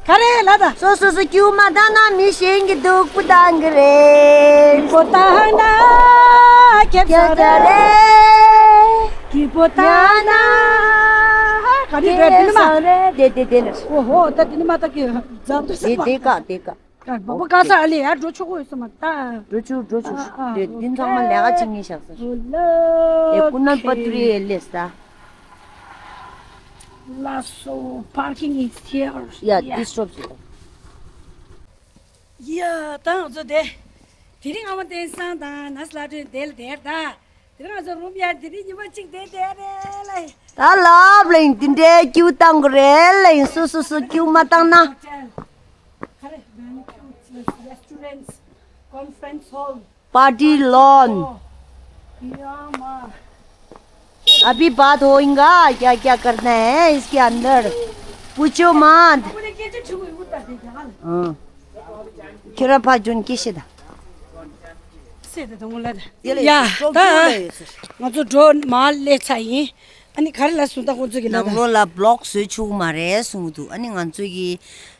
ག་རེ་ལ་ད། སོ་སོ་སོ་ཀྱུ་མ་བཏང་ན་མི་གཞན་གྱིས་སྡུག་པོ་བཏང་གི་རེད། སྡུག་པོ་བཏང་ན་ཁྱེད་ཚོ་རེད། སྐྱིད་པོ་བཏང་ན། ག་རེ་རེད་དེ་ནི་མ། དེ་དེ་དེ་ནི། ཨོ་ཧོ་ད་དེ་ནི་མ་ད་ཀྱི་འཛམ་དུ་དེ་སེམས་པ། དེ་ཀ་དེ་ཀ། ཀ་བ་བ་ཀ་ས་ཨ་ལི་ཡ་འགྲོ་ཆོག་གོ་ཡོད་ས་མ་ད། འགྲོ་ཆོག་འགྲོ་ཆོག་ཨ་ཨ། དེ་དེ་ཚང་མ་ལས་ཀ་བྱེད་ངེས་བཞག་ས། ཨོ་ལ། ཨེ་ཀུ་ན་པ་ཏུ་རི་ཨེ་ལེ་ས། ལ་སོ། Parking is here. Yeah, yeah. This road. ཡ་ད་ང་ཚོ་དེ། དེ་རིང་ཨ་མ་བསྟན་བཟང་དང་ནས་ལ་སྒྲོན་དེ་ལ་དེར་ད། དེ་རིང་ང་ཚོ་རུམ་ཡར་དེ་རིང་ཉི་མ་གཅིག་དེ་དེ་རེད་ལ། ད་ལབ་ལེན་དེ་འདྲའི་ཀྱུ་བཏང་གི་རེད་ལེན་སོ་སོ་སོ་ཀྱུ་མ་བཏང་ན། Hotel. Kare, banquet, restaurants, conference hall. Party lawn. Oh, yeah, ma. अभी बात होएगा, क्या क्या करना है इसके अंदर। पूछो मत। ཁྱོད་ར་ཕ་ཇོན་ཀི་ཤི་ད། ཡ་ད། ང་ཚོ་འགྲོ་མ་སླེབས་ཚར་ཡིན། ཨ་ནི་ག་རེ་ལབ་སོང་ད་ཁོང་ཚོ་གི་ལབ་ད། ནང་ལོགས་ལ་བི་ལོག་བཟོས་ཆོག་མ་རེད་གསུངས་འདུག་ཨ་ནི་ང་ཚོ་གི་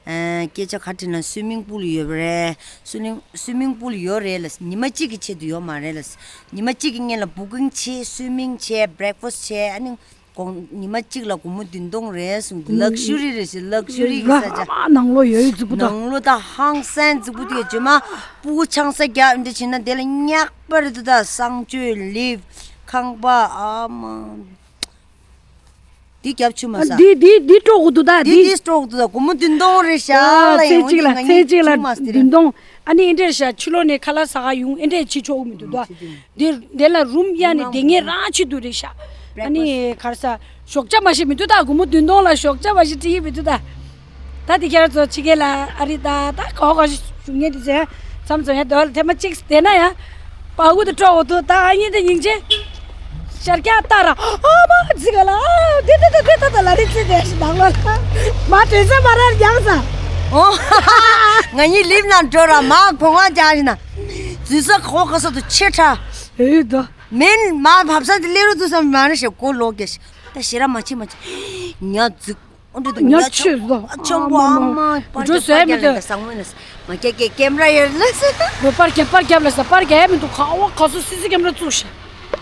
ཨ་སྐད་ཆ་ཁ་དྲིས་ན་སུའི་མིང་པུལ་ཡོད་པ་རེད། སུའི་མིང་སུའི་མིང་པུལ་ཡོད་རེད་ལ། ཉི་མ་གཅིག་གི་ཆེད་དུ་ཡོད་མ་རེད་ལ། ཉི་མ་གཅིག་གི་སྔོན་ལ་བུ་ཀིང་བྱས། སུའི་མིང་བྱས། བྷི་རེག་ཕ་སི་བྱས། ཨ་ནི་དགོང་ཉི་མ་གཅིག་ལ་སྒོར་མོ་བདུན་སྟོང་རེད་གསུངས་འདུག་ལག་ཇུ་རི་རེད་ཟེར། ལག་ཇུ་རི་གི་ས་ཆ། ནང་ལོགས་ཡོད་ཡོད་རྫིག་པོ་དང་། ནང་ལོགས་ད་ཧང་སང་རྫིག་པོ་དེ་བྱས་མ། སྤུ་གུ་ཆང་ས་རྒྱག་འདི་བྱས་ན་དེ་ལ་ཉག་པ་རེད་འདུག་ད་གསང་སྤྱོད་ལིབ་ཁང་པ་ཨ་མ། འདི་རྒྱབ་ཆུ་མ་ཟ། འདི་འདི་འདི་དཀྲོག་དགོས་འདུག་ད། འདི་འདི་འདི་དཀྲོག་འདུག་ད། སྒོར་མོ་བདུན་སྟོང་རེད་ཤག་ལ། ཡང་ཚེ་གཅིག་ལ་ཚེ་གཅིག་ལ་བདུན་སྟོང་། ཨ་ནི་འདི་འདྲ་རེད་ཤག་ཕྱི་ལོགས་ནས་ཁ་ལག་ཟ་ག་ཡོང་། འདི་འདྲ་བྱེད་ཆོག་གི་མི་འདུག་ད། འདི་འདི་ལ་རུམ་གཡར་ནས་བསྡད་མཁན་རང་བྱེད་དུ་རེད་ཤག་ཨ་ནི་ག་རེ་ཟ། ཞོགས་ཇ་མ་ཞིག་མི་འདུག་ད། སྒོར་མོ་བདུན་སྟོང་ལ་ཞོགས་ཇ་མ་ཞིག་སྤྲད་ཀྱི་མི་འདུག་ད། ད་དེ་ཁྱེད་རང་ཚོ་ཕྱི་རྒྱལ་ལ་ཨ་རི་ད་ད་ག་བ་ག་བ་ཞིག་བཞུགས་མཁན་དེ་ཚོས་མཚམས་མཚམས་ཡང་དེ་བ་ལ་ཐེངས་མ་གཅིག་བསྡད་ན་ཡང་། པ་གུ་དེ་སྤྲོ་འོ་དུ་ད་ཨ་ཡིན་དེ་སྙིང་རྗེ། ཤར་རྒྱག་ལྟ་ར་ཨ་མ་ཟིག་ག་ལ་དེ་དེ་དེ་དེ་དེ་ལ་རི་ཚེ་དེ་ཞིག་ནང་ལོ་ལ་མ་དྲན་ས་མ་རར་རྒྱག་ས། ཨོ། ང་གཉིས་ལིབ་ནང་འགྲོ་ར་མ་གོང་བ་རྒྱག་ཞིག་ན། འཛུལ་ས་གོ་ག་ས་དུ་ཆེ་ཕྲ། ཨེ་ད། མིན་མ་བབ་ས་དེ་སླེབས་རུ་དུ་ས་མ་རེ་ཞེ་གོ་ལོག་གེ་ཞིག་ད་ཞེ་ར་མ་ཆེ་མ་ཆེ། ཉ་འཛུག་ཨོ་འདྲ་འདུག་ཉ་ཉ་ཆོས་ཆོས་ཟོ། ཨ་ཆོམ་པོ་ཨ་མ། ཨ་མ། འགྲོ་ཟེར་མི་འདུག་བཟང་མོ་ཡིན་ལ། མ་སྐྱེ་སྐྱེ་ཀེམ་ར་ཡོད་ལ། ལོ་པར་རྒྱབ་པར་རྒྱབ་ལ་ས་པར་རྒྱབ་མི་འདུག་ཁ་བ་ཁ་སོ་སི་སི་ཀེམ་ར་བཙུགས་ཤག་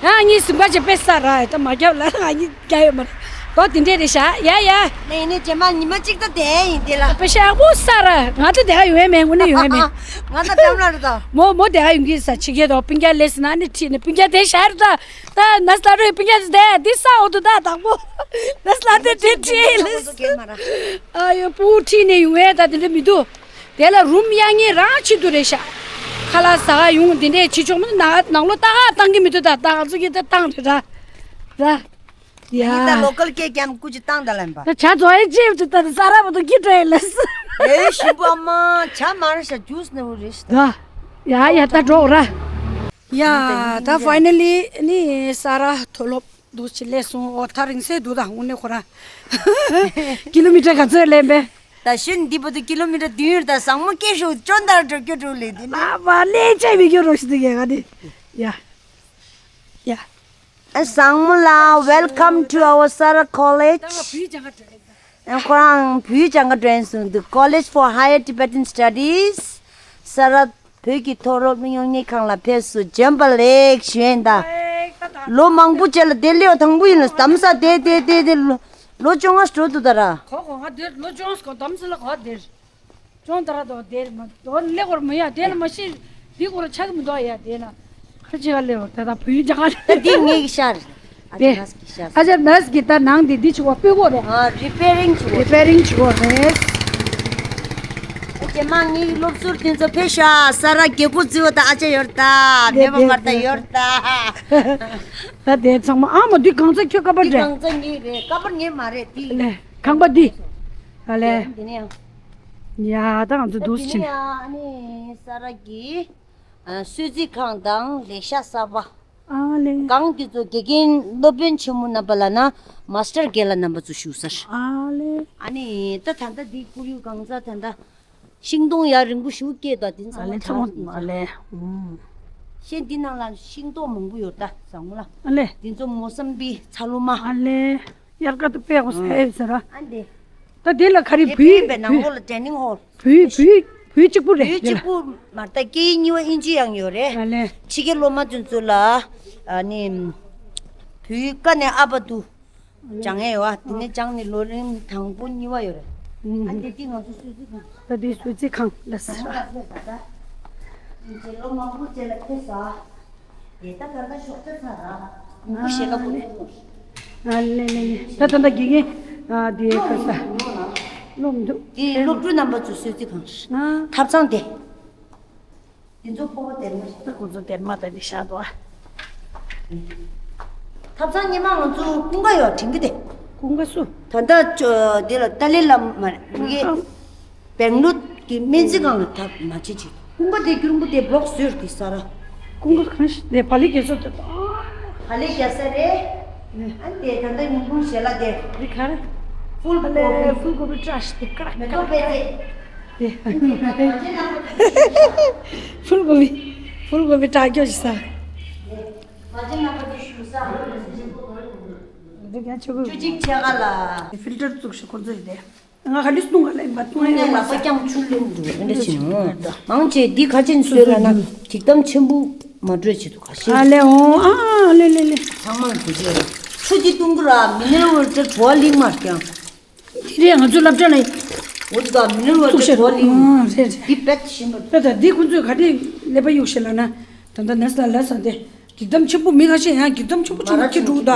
ཡ་ངའི་སེམས་ཁ་ཆེ་པེ་ས་ར་ཡ་ད་མ་རྒྱབ་ལ་ང་གཉིས་རྒྱ་ཡོད་མ་རེད། ད་དེ་འདྲས་རེད་ཤག་ཡ་ཡ། ལས་ནི་རྗེས་མ་ཉི་མ་གཅིག་ད་བསྡད་ཡིན་དེ་ལ། པེ་ཤ་ཡག་པོ་ས་ར་ང་ད་དེ་ཧ་ཡོང་ཡ་མེད། དངོས་གནས་ཡོང་ཡ་མེད། ང་ད་འགྲམ་ལ་རེད་ད། མོ་མོ་དེ་ཧ་ཡོང་གི་ས་ཕྱི་རྒྱལ་དང་སྤུན་ཀྱག་ལས་ཟིན་ན་ནི་ཁྲིད་ནས་སྤུན་ཀྱག་དེ་ཤ་རེད་ད། ད་ནས་ལ་རོའི་སྤུན་ཀྱག་དེ་འདི་ས་འོ་དུ་ད་དང་པོ། ནས་ལ་དེ་དེ་ཁྲིད་ལས། ཨ་ཡོ་སྤུ་གུ་ཁྲིད་ནས་ཡོང་ཡས་ད་དེ་འདྲ་མི་འདུག་དེ་ལ་རུམ་གཡར་མཁན་རང་ཆེད་དུ་རེད་ཤག་ཁ་ལག་ཟ་ག་ཡོང་དེ་འདྲས་བྱེད་ཆོག་མི་འདུག་ནང་ནང་ལོགས་ལྟ་ག་བཏང་གི་མི་འདུག་ད་ད་ང་ཚོ་གིས་ད་བཏང་རེད་ད། ད། ཡ། ཡིན་ད་ལོ་ཀལ་སྐད་རྐྱང་སྐུ་ཅི་བཏང་ད་ལན་པ། ད་བྱ་རྫོགས་ཡས་ཅེབ་ཏུ་ད་ད་ས་ར་བ་དུ་སྐྱིད་འགྲོ་ཡས་ལས། ཨེ་ཞིམ་པོ་ཨ་མ་ཇ་མ་རེད་ཤག་ཇུས་ནས་འུ་རེད་ཤག་ད། ཡ་ཡ་ད་འགྲོ་ར། ཡ་ད་ཕའི་ནལ་ལི་ནི་ས་ར་མཐོ་སློབ་འདུག་ཅི་སླེབས་སོང་། ཨོ་ཐག་རིང་སེ་འདུག་ད་དངོས་གནས་ཁོ་རང་། ཀི་ལོ་མི་ཊར་ག་ཚོད་སླེབས་པས། ད་ཤུན་འདི་བར་དུ་ཀི་ལོ་མི་ཊར་བདུན་ཡོད་ད་བཟང་མོ་སྐད་ཤོད་ཅོན་ཏར་འགྲོ་རྒྱུ་འགྲོ་ལེ་འདི་ནི། ཨ་བ་ལེ་ཅེ་བི་གྱོ་རོ་ཤི་དུ་གེ་ག་དེ། ཡ། ཡ། ཨ་བཟང་མོ་ལ། Welcome to our Sara College. ཨ་ཁོ་རང་བུའི་ལྗང་ཁ་སྒྲོན་སོང་འདུག College for Higher Tibetan Studies. ས་ར་བོད་ཀྱི་མཐོ་སློབ་སློབ་གཉེར་ཁང་ལ་ཕེབས་སུ་བྱོན་པ་ལེགས་ཞུ་ཡིན་ད། ལོ་མང་པོ་རྗེས་ལ་དེ་སླེབས་པ་དང་པོ་ཡིན་ལ། དམ་ས་དེ་དེ་དེ་དེ་ལོ་ལོ་བཅོ་ལྔ་འགྲོ་འདུག་ད་ར། གོ་གོ་ང་དེར་ལོ་བཅོ་ལྔ་གོ་དམ་ས་ལ་གོ་དེར། ཅོང་ཏ་ར་དོ་དེར་མ་དོ་ལེ་གོར་མ་ཡ་དེ་ལ་མ་ཤི་འདི་གོར་ཆག་མི་དོ་ཡ་དེ་ན་ཁ་ཆེ་བ་ལེ་བ་ད་ད་བུའི་ཇ་ག་ད་འདི་ངེད་ཀྱི་ཤར། ཨ་དེ་ཅག་ནས་ཀྱི་ཤར། ཨ་ཅག་ནས་ཀྱི་ད་ནང་དེ་འདི་ཆུ་བ་སྤུས་གོ་རེད། ཨ་རི་པེ་རིང་ཆུ་བ། རི་པེ་རིང་ཆུ་བ་རེད། ཨ་ དེ་མ་ངའི་སློབ་ཟུར་དེ་ཚོ་ཕེབས་ཤག་ས་ར་རྒྱལ་པོ་རྩི་བ་དང་ཨ་ཅག་ཡོད་ད། མེད་པ་མ་ད་ཡོད་ད། ད་དེ་ཚང་མ་ཨ་མ་འདི་གང་ཚ་ཁྱོད་ཀ་པར་འདི་འདྲ། གང་ཚ་ངའི་རེད། ཀ་པར་ངའི་མ་རེད་འདི། ལེ་ཁང་པ་འདི། ཨ་ལེ། འདི་ནས་ཡང་། ཡ་ད་ང་ཚོ་འདུག་ཕྱིན། ཡ་ཨ་ནི་ས་ར་གི་ཨ་གསོལ་ཚིགས་ཁང་དང་ལེགས་ཤ་གསར་པ། ཨ་ལེ། གང་དེ་ཚོ་དགེ་རྒན་སློབ་དཔོན་ཆེན་མོ་རྣམ་པ་ལ་ན་མ་སི་ཊར་རྒན་ལགས་རྣམ་པ་ཚོ་བཞུགས་སར། ཨ་ལེ། ཨ་ནི་ད་ད་ལྟ་འདི་ཁོར་ཡུག་གང་ཚ་ད་ལྟ་ཤིང་སྡོང་ཡར་རིང་པོ་ཞིག་སྐྱེས་དང་དེ་ཚང་མ་ཨ་ལེ་ཚང་མ་ཨ་ལེ། ཨུམ། ཤེས་འདི་ནང་ལ་ཤིང་ཏོག་མང་པོ་ཡོད་ད་བཟང་མོ་ལ། ཨ་ལེ། དེ་ཚོ་མོ་སམ་བི་ཚ་ལུ་མ། ཨ་ལེ། དབྱར་ཁ་དུ་དཔེ་ཡག་པོ་ཟ་ཡས་ཟེར་ར། ཨ་འདི། ད་དེ་ལ་ག་རེ་དེ་བུའི་བུའི་བུའི་ནང་ལོགས་ལ་ཊེ་ནིང་ཧོལ། བུའི་བུའི་བུའི་གཅིག་པུ་རེད་བུའི་དེ་ལ། གཅིག་པུ་མ་ད་སྐད་ཡིག་གཉིས་པ་ཨིན་ཇི་ཡང་ཡོད་རེད། ཨ་ལེ། ཕྱི་རྒྱལ་སློབ་མ་དེ་ཚོ་ལ་ཨ་ནི་བུའི་ཀ་ནས་ཨ་པ་དུ་སྦྱང་ཡས་ཡོད་ཨ། དེ་ནས་སྦྱངས་ནས་ལོ་རིམ་དང་པོ་གཉིས་པ་ཡོད་རེད། ཨ་དེ་དེ་ང་ཚོ་གསོལ་ཚིགས་ཁང་། ད་དེ་གསོལ་ཚིགས་ཁང་ལ་ཟེར། ད་ལྟ་རྗེས་ལོ་མང་པོ་རྗེས་ལ་ཕེབས་ས། དེ་ད་ད་ལྟ་ཞོགས་ཇ་ཚར་ར། ངུ་ཤེས་ལ་གོ་ཨ་ལེ་ལེ་ལེ། ད་ད་ད་དགེ་རྒན་ཨ་དེ་ག་ས་སློབ་འདུག་དེ་སློབ་ཕྲུག་རྣམ་པ་ཚོ་གསོལ་ཚིགས་ཁང་། ཨ་ཐབ་ཚང་དེ། དེ་ཚོ་ཕོ་བ་དེར་མ་རེད། ད་ཁོ་ཚོ་དེར་མ་ད་དེ་བཞག་འདུག་ཨ། ཐབ་ཚང་ཉི་མ་ང་ཚོ་ཀུན་དགའ་ཡོད་དྲན་གི་དེ། ཀུན་དགའ་སུ། ད་ལྟ་ཅོ་དེ་ལ་ཏཱ་ལའི་བླ་མ་རེད་མི་གི། ཨ། བེང་ལུ་གི་སྨན་རྩིས་ཁང་ལ་ཐག་མ་ཆད་ཅིག་ཀུན་དགའ་དེ་རྒྱུན་པོ་དེ་བོག་ཟོས་དེ་ས་ར། ཀུན་དགའ་གང་ཞིག་དེ་བ་ལི་རྒྱ་ས་དེ། བ་ལི་རྒྱ་ས་རེད། ཨ་དེ་ད་ལྟ་ཉིན་གུང་ཞལ་ལག་དེ། རི་ཁར། ཕུལ་གོ་བི། ཕུལ་གོ་བི་བཀྲ་ཤིས་དེ་ཀྲག་མེ་ཏོག་པད་ཚལ། དེ། ཕུལ་གོ་བི། ཕུལ་གོ་བི་བཀྲ་ཤིས་ས། མ་ཅན་ལག་པ་དེ་ཞུ་ས། འདི་ག་ཆོ་གོ། བཅུ་གཅིག་ཕྱེད་ཀ་ལ། ཕིལ་ཊར་བཙུགས་ཤིག་ཁོ་ཚོས་དེ། ང་ག་ལི་སྟོང་ག་ལ་ཡིན་པ་སྟོང་ངས་ཡིན་ལག་པ་རྐྱང་ཆུ་ལེན་འདུག་འདི་འདྲ་བྱེད་ནོ། མང་ཆེ་འདི་ཁ་ཆེན་བཟོས་ལ་ན་ཐིག་དམ་ཆེན་པོ་མ་འགྲོས་བྱེད་འདུག་ག་ཤེས། ཨ་ལེ་འོང་ཨ་ལེ་ལེ་ལེ། ཚང་མ་ལ་དེ་བྱས་རེད། ཆུ་འདི་བཏུང་གི་ར་མི་ནེ་རལ་ཝོ་ཊར་བྲོ་བ་ལིང་མར་ཀྱང་། དེ་རེད་ང་ཚོའི་སློབ་གྲྭ་ལ། འོ་དེ་དང་མི་ནེ་རལ་ཝོ་ཊར་བྲོ་བ་ལིང་། ཨ་རེད་རེད། འདི་བེད་ཤེས་མ་རེད། ད་ད་འདི་ཁོ་ཚོས་ག་དེ་ཀླད་པ་གཡུག་ཤེས་ལ་ན། ད་ད་ནས་ལ་ལ་ས་དེ། ཐིག་དམ་ཆེན་པོ་མི་ཁ་ཤས་ཡང་ཐིག་དམ་ཆེན་པོ་ཆུ་མ་ཁྱི་འགྲོ་ད།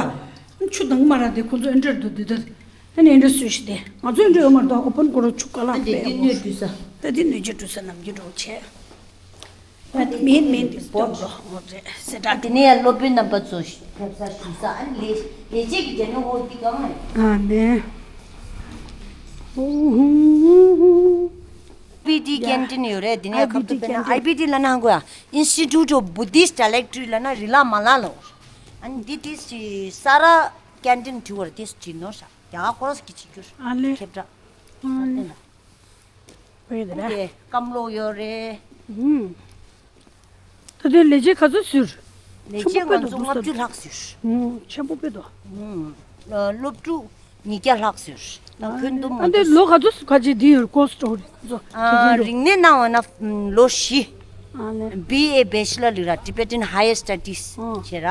ཆུ་དང་མ་ར་དེ་ཁོ་ཚོ་ཨེ་འདྲར་འདུག་དེ་ད། ཨ་ནི་ཨེ་འདྲ་སུས་ཤི་དེ། ང་ཚོ་ཨེ་འདྲ་ཡོད་མ་རེད་ད་ཨོ་པན་ཁོ་ར་ཆུ་ཀ་ལག་དེ་དེ་སྣོད་བསྡུས་ས། ད་དེ་སྣོད་བཅུད་བསྡུས་ས་ནམ་རྒྱུན་འགྲོ་བྱས། ད་དེ་མིན་མིན་དེ་སྟོབས་འགྲོ་འོ་རེད་སེ་དྲག་དེ་ནས་ཡང་སློབ་དཔོན་རྣམ་པ་ཚོ་ཕེབས་ས་ཞུ་ས་ཨ་ནི་ལས་ལས་བྱེད་ཀྱི་རྒྱ་ནོ་འོ་འདི་གང་རེད། ཨ་ནི། བི་ཌི་ཀེན་ཊིན་ཡོད་རེད། དེ་ནས་ཁབ་ཏུ་དཔེར་ན་ཨའི་བི་ཌི་ལ་ན་ཧང་གོ་ཡ་Institute of Buddhist Dialectry ལ་ན་རི་ལ་མ་ལ་ལོ། ཨ་ནི་འདི་ཏིས་ཀྱི་ས་ར་ཀེན་ཊིན་ཐུ་བར་ཏིས་ཀྱི་ནོར་ཤ་རྒྱ་གར་ཁོ་ར་སི་གི་ཆི་ཁྱུར་ཨ་ལེ། ཁེབ་དྲ། ཨ་ལེ། བོད་དེ་ར། དེ་སྐམ་ལོ་ཡོད་རེད། ཧུམ། ད་དེ་ལས་བྱེད་ག་ཚོད་ཟུར། ལས་བྱེད་ང་ཚོ་ལྔ་བཅུ་ལྷག་ཟུར། ཧུམ་ཆེན་པོ་དཔེ་དོ། ཧུམ། སློབ་ཕྲུག་ཉིས་བརྒྱ་ལྷག་ཟེར། ད་ཁོན་དུ་མ་ཨ་འདི་ལོ་ག་ཚོད་ག་ཅིག་འདི་ཡོད་ཀོ་སི་ཊོ་རི་ག་ཚོད་ཨ་རིག་གནས་གནང་བ་ན་ལོ་བཞི། ཨ་ནི། བི་ཨེ་བེ་ཆི་ལར་ལི་ར་Tibetan Higher Studies ཨ་བྱེད་ར།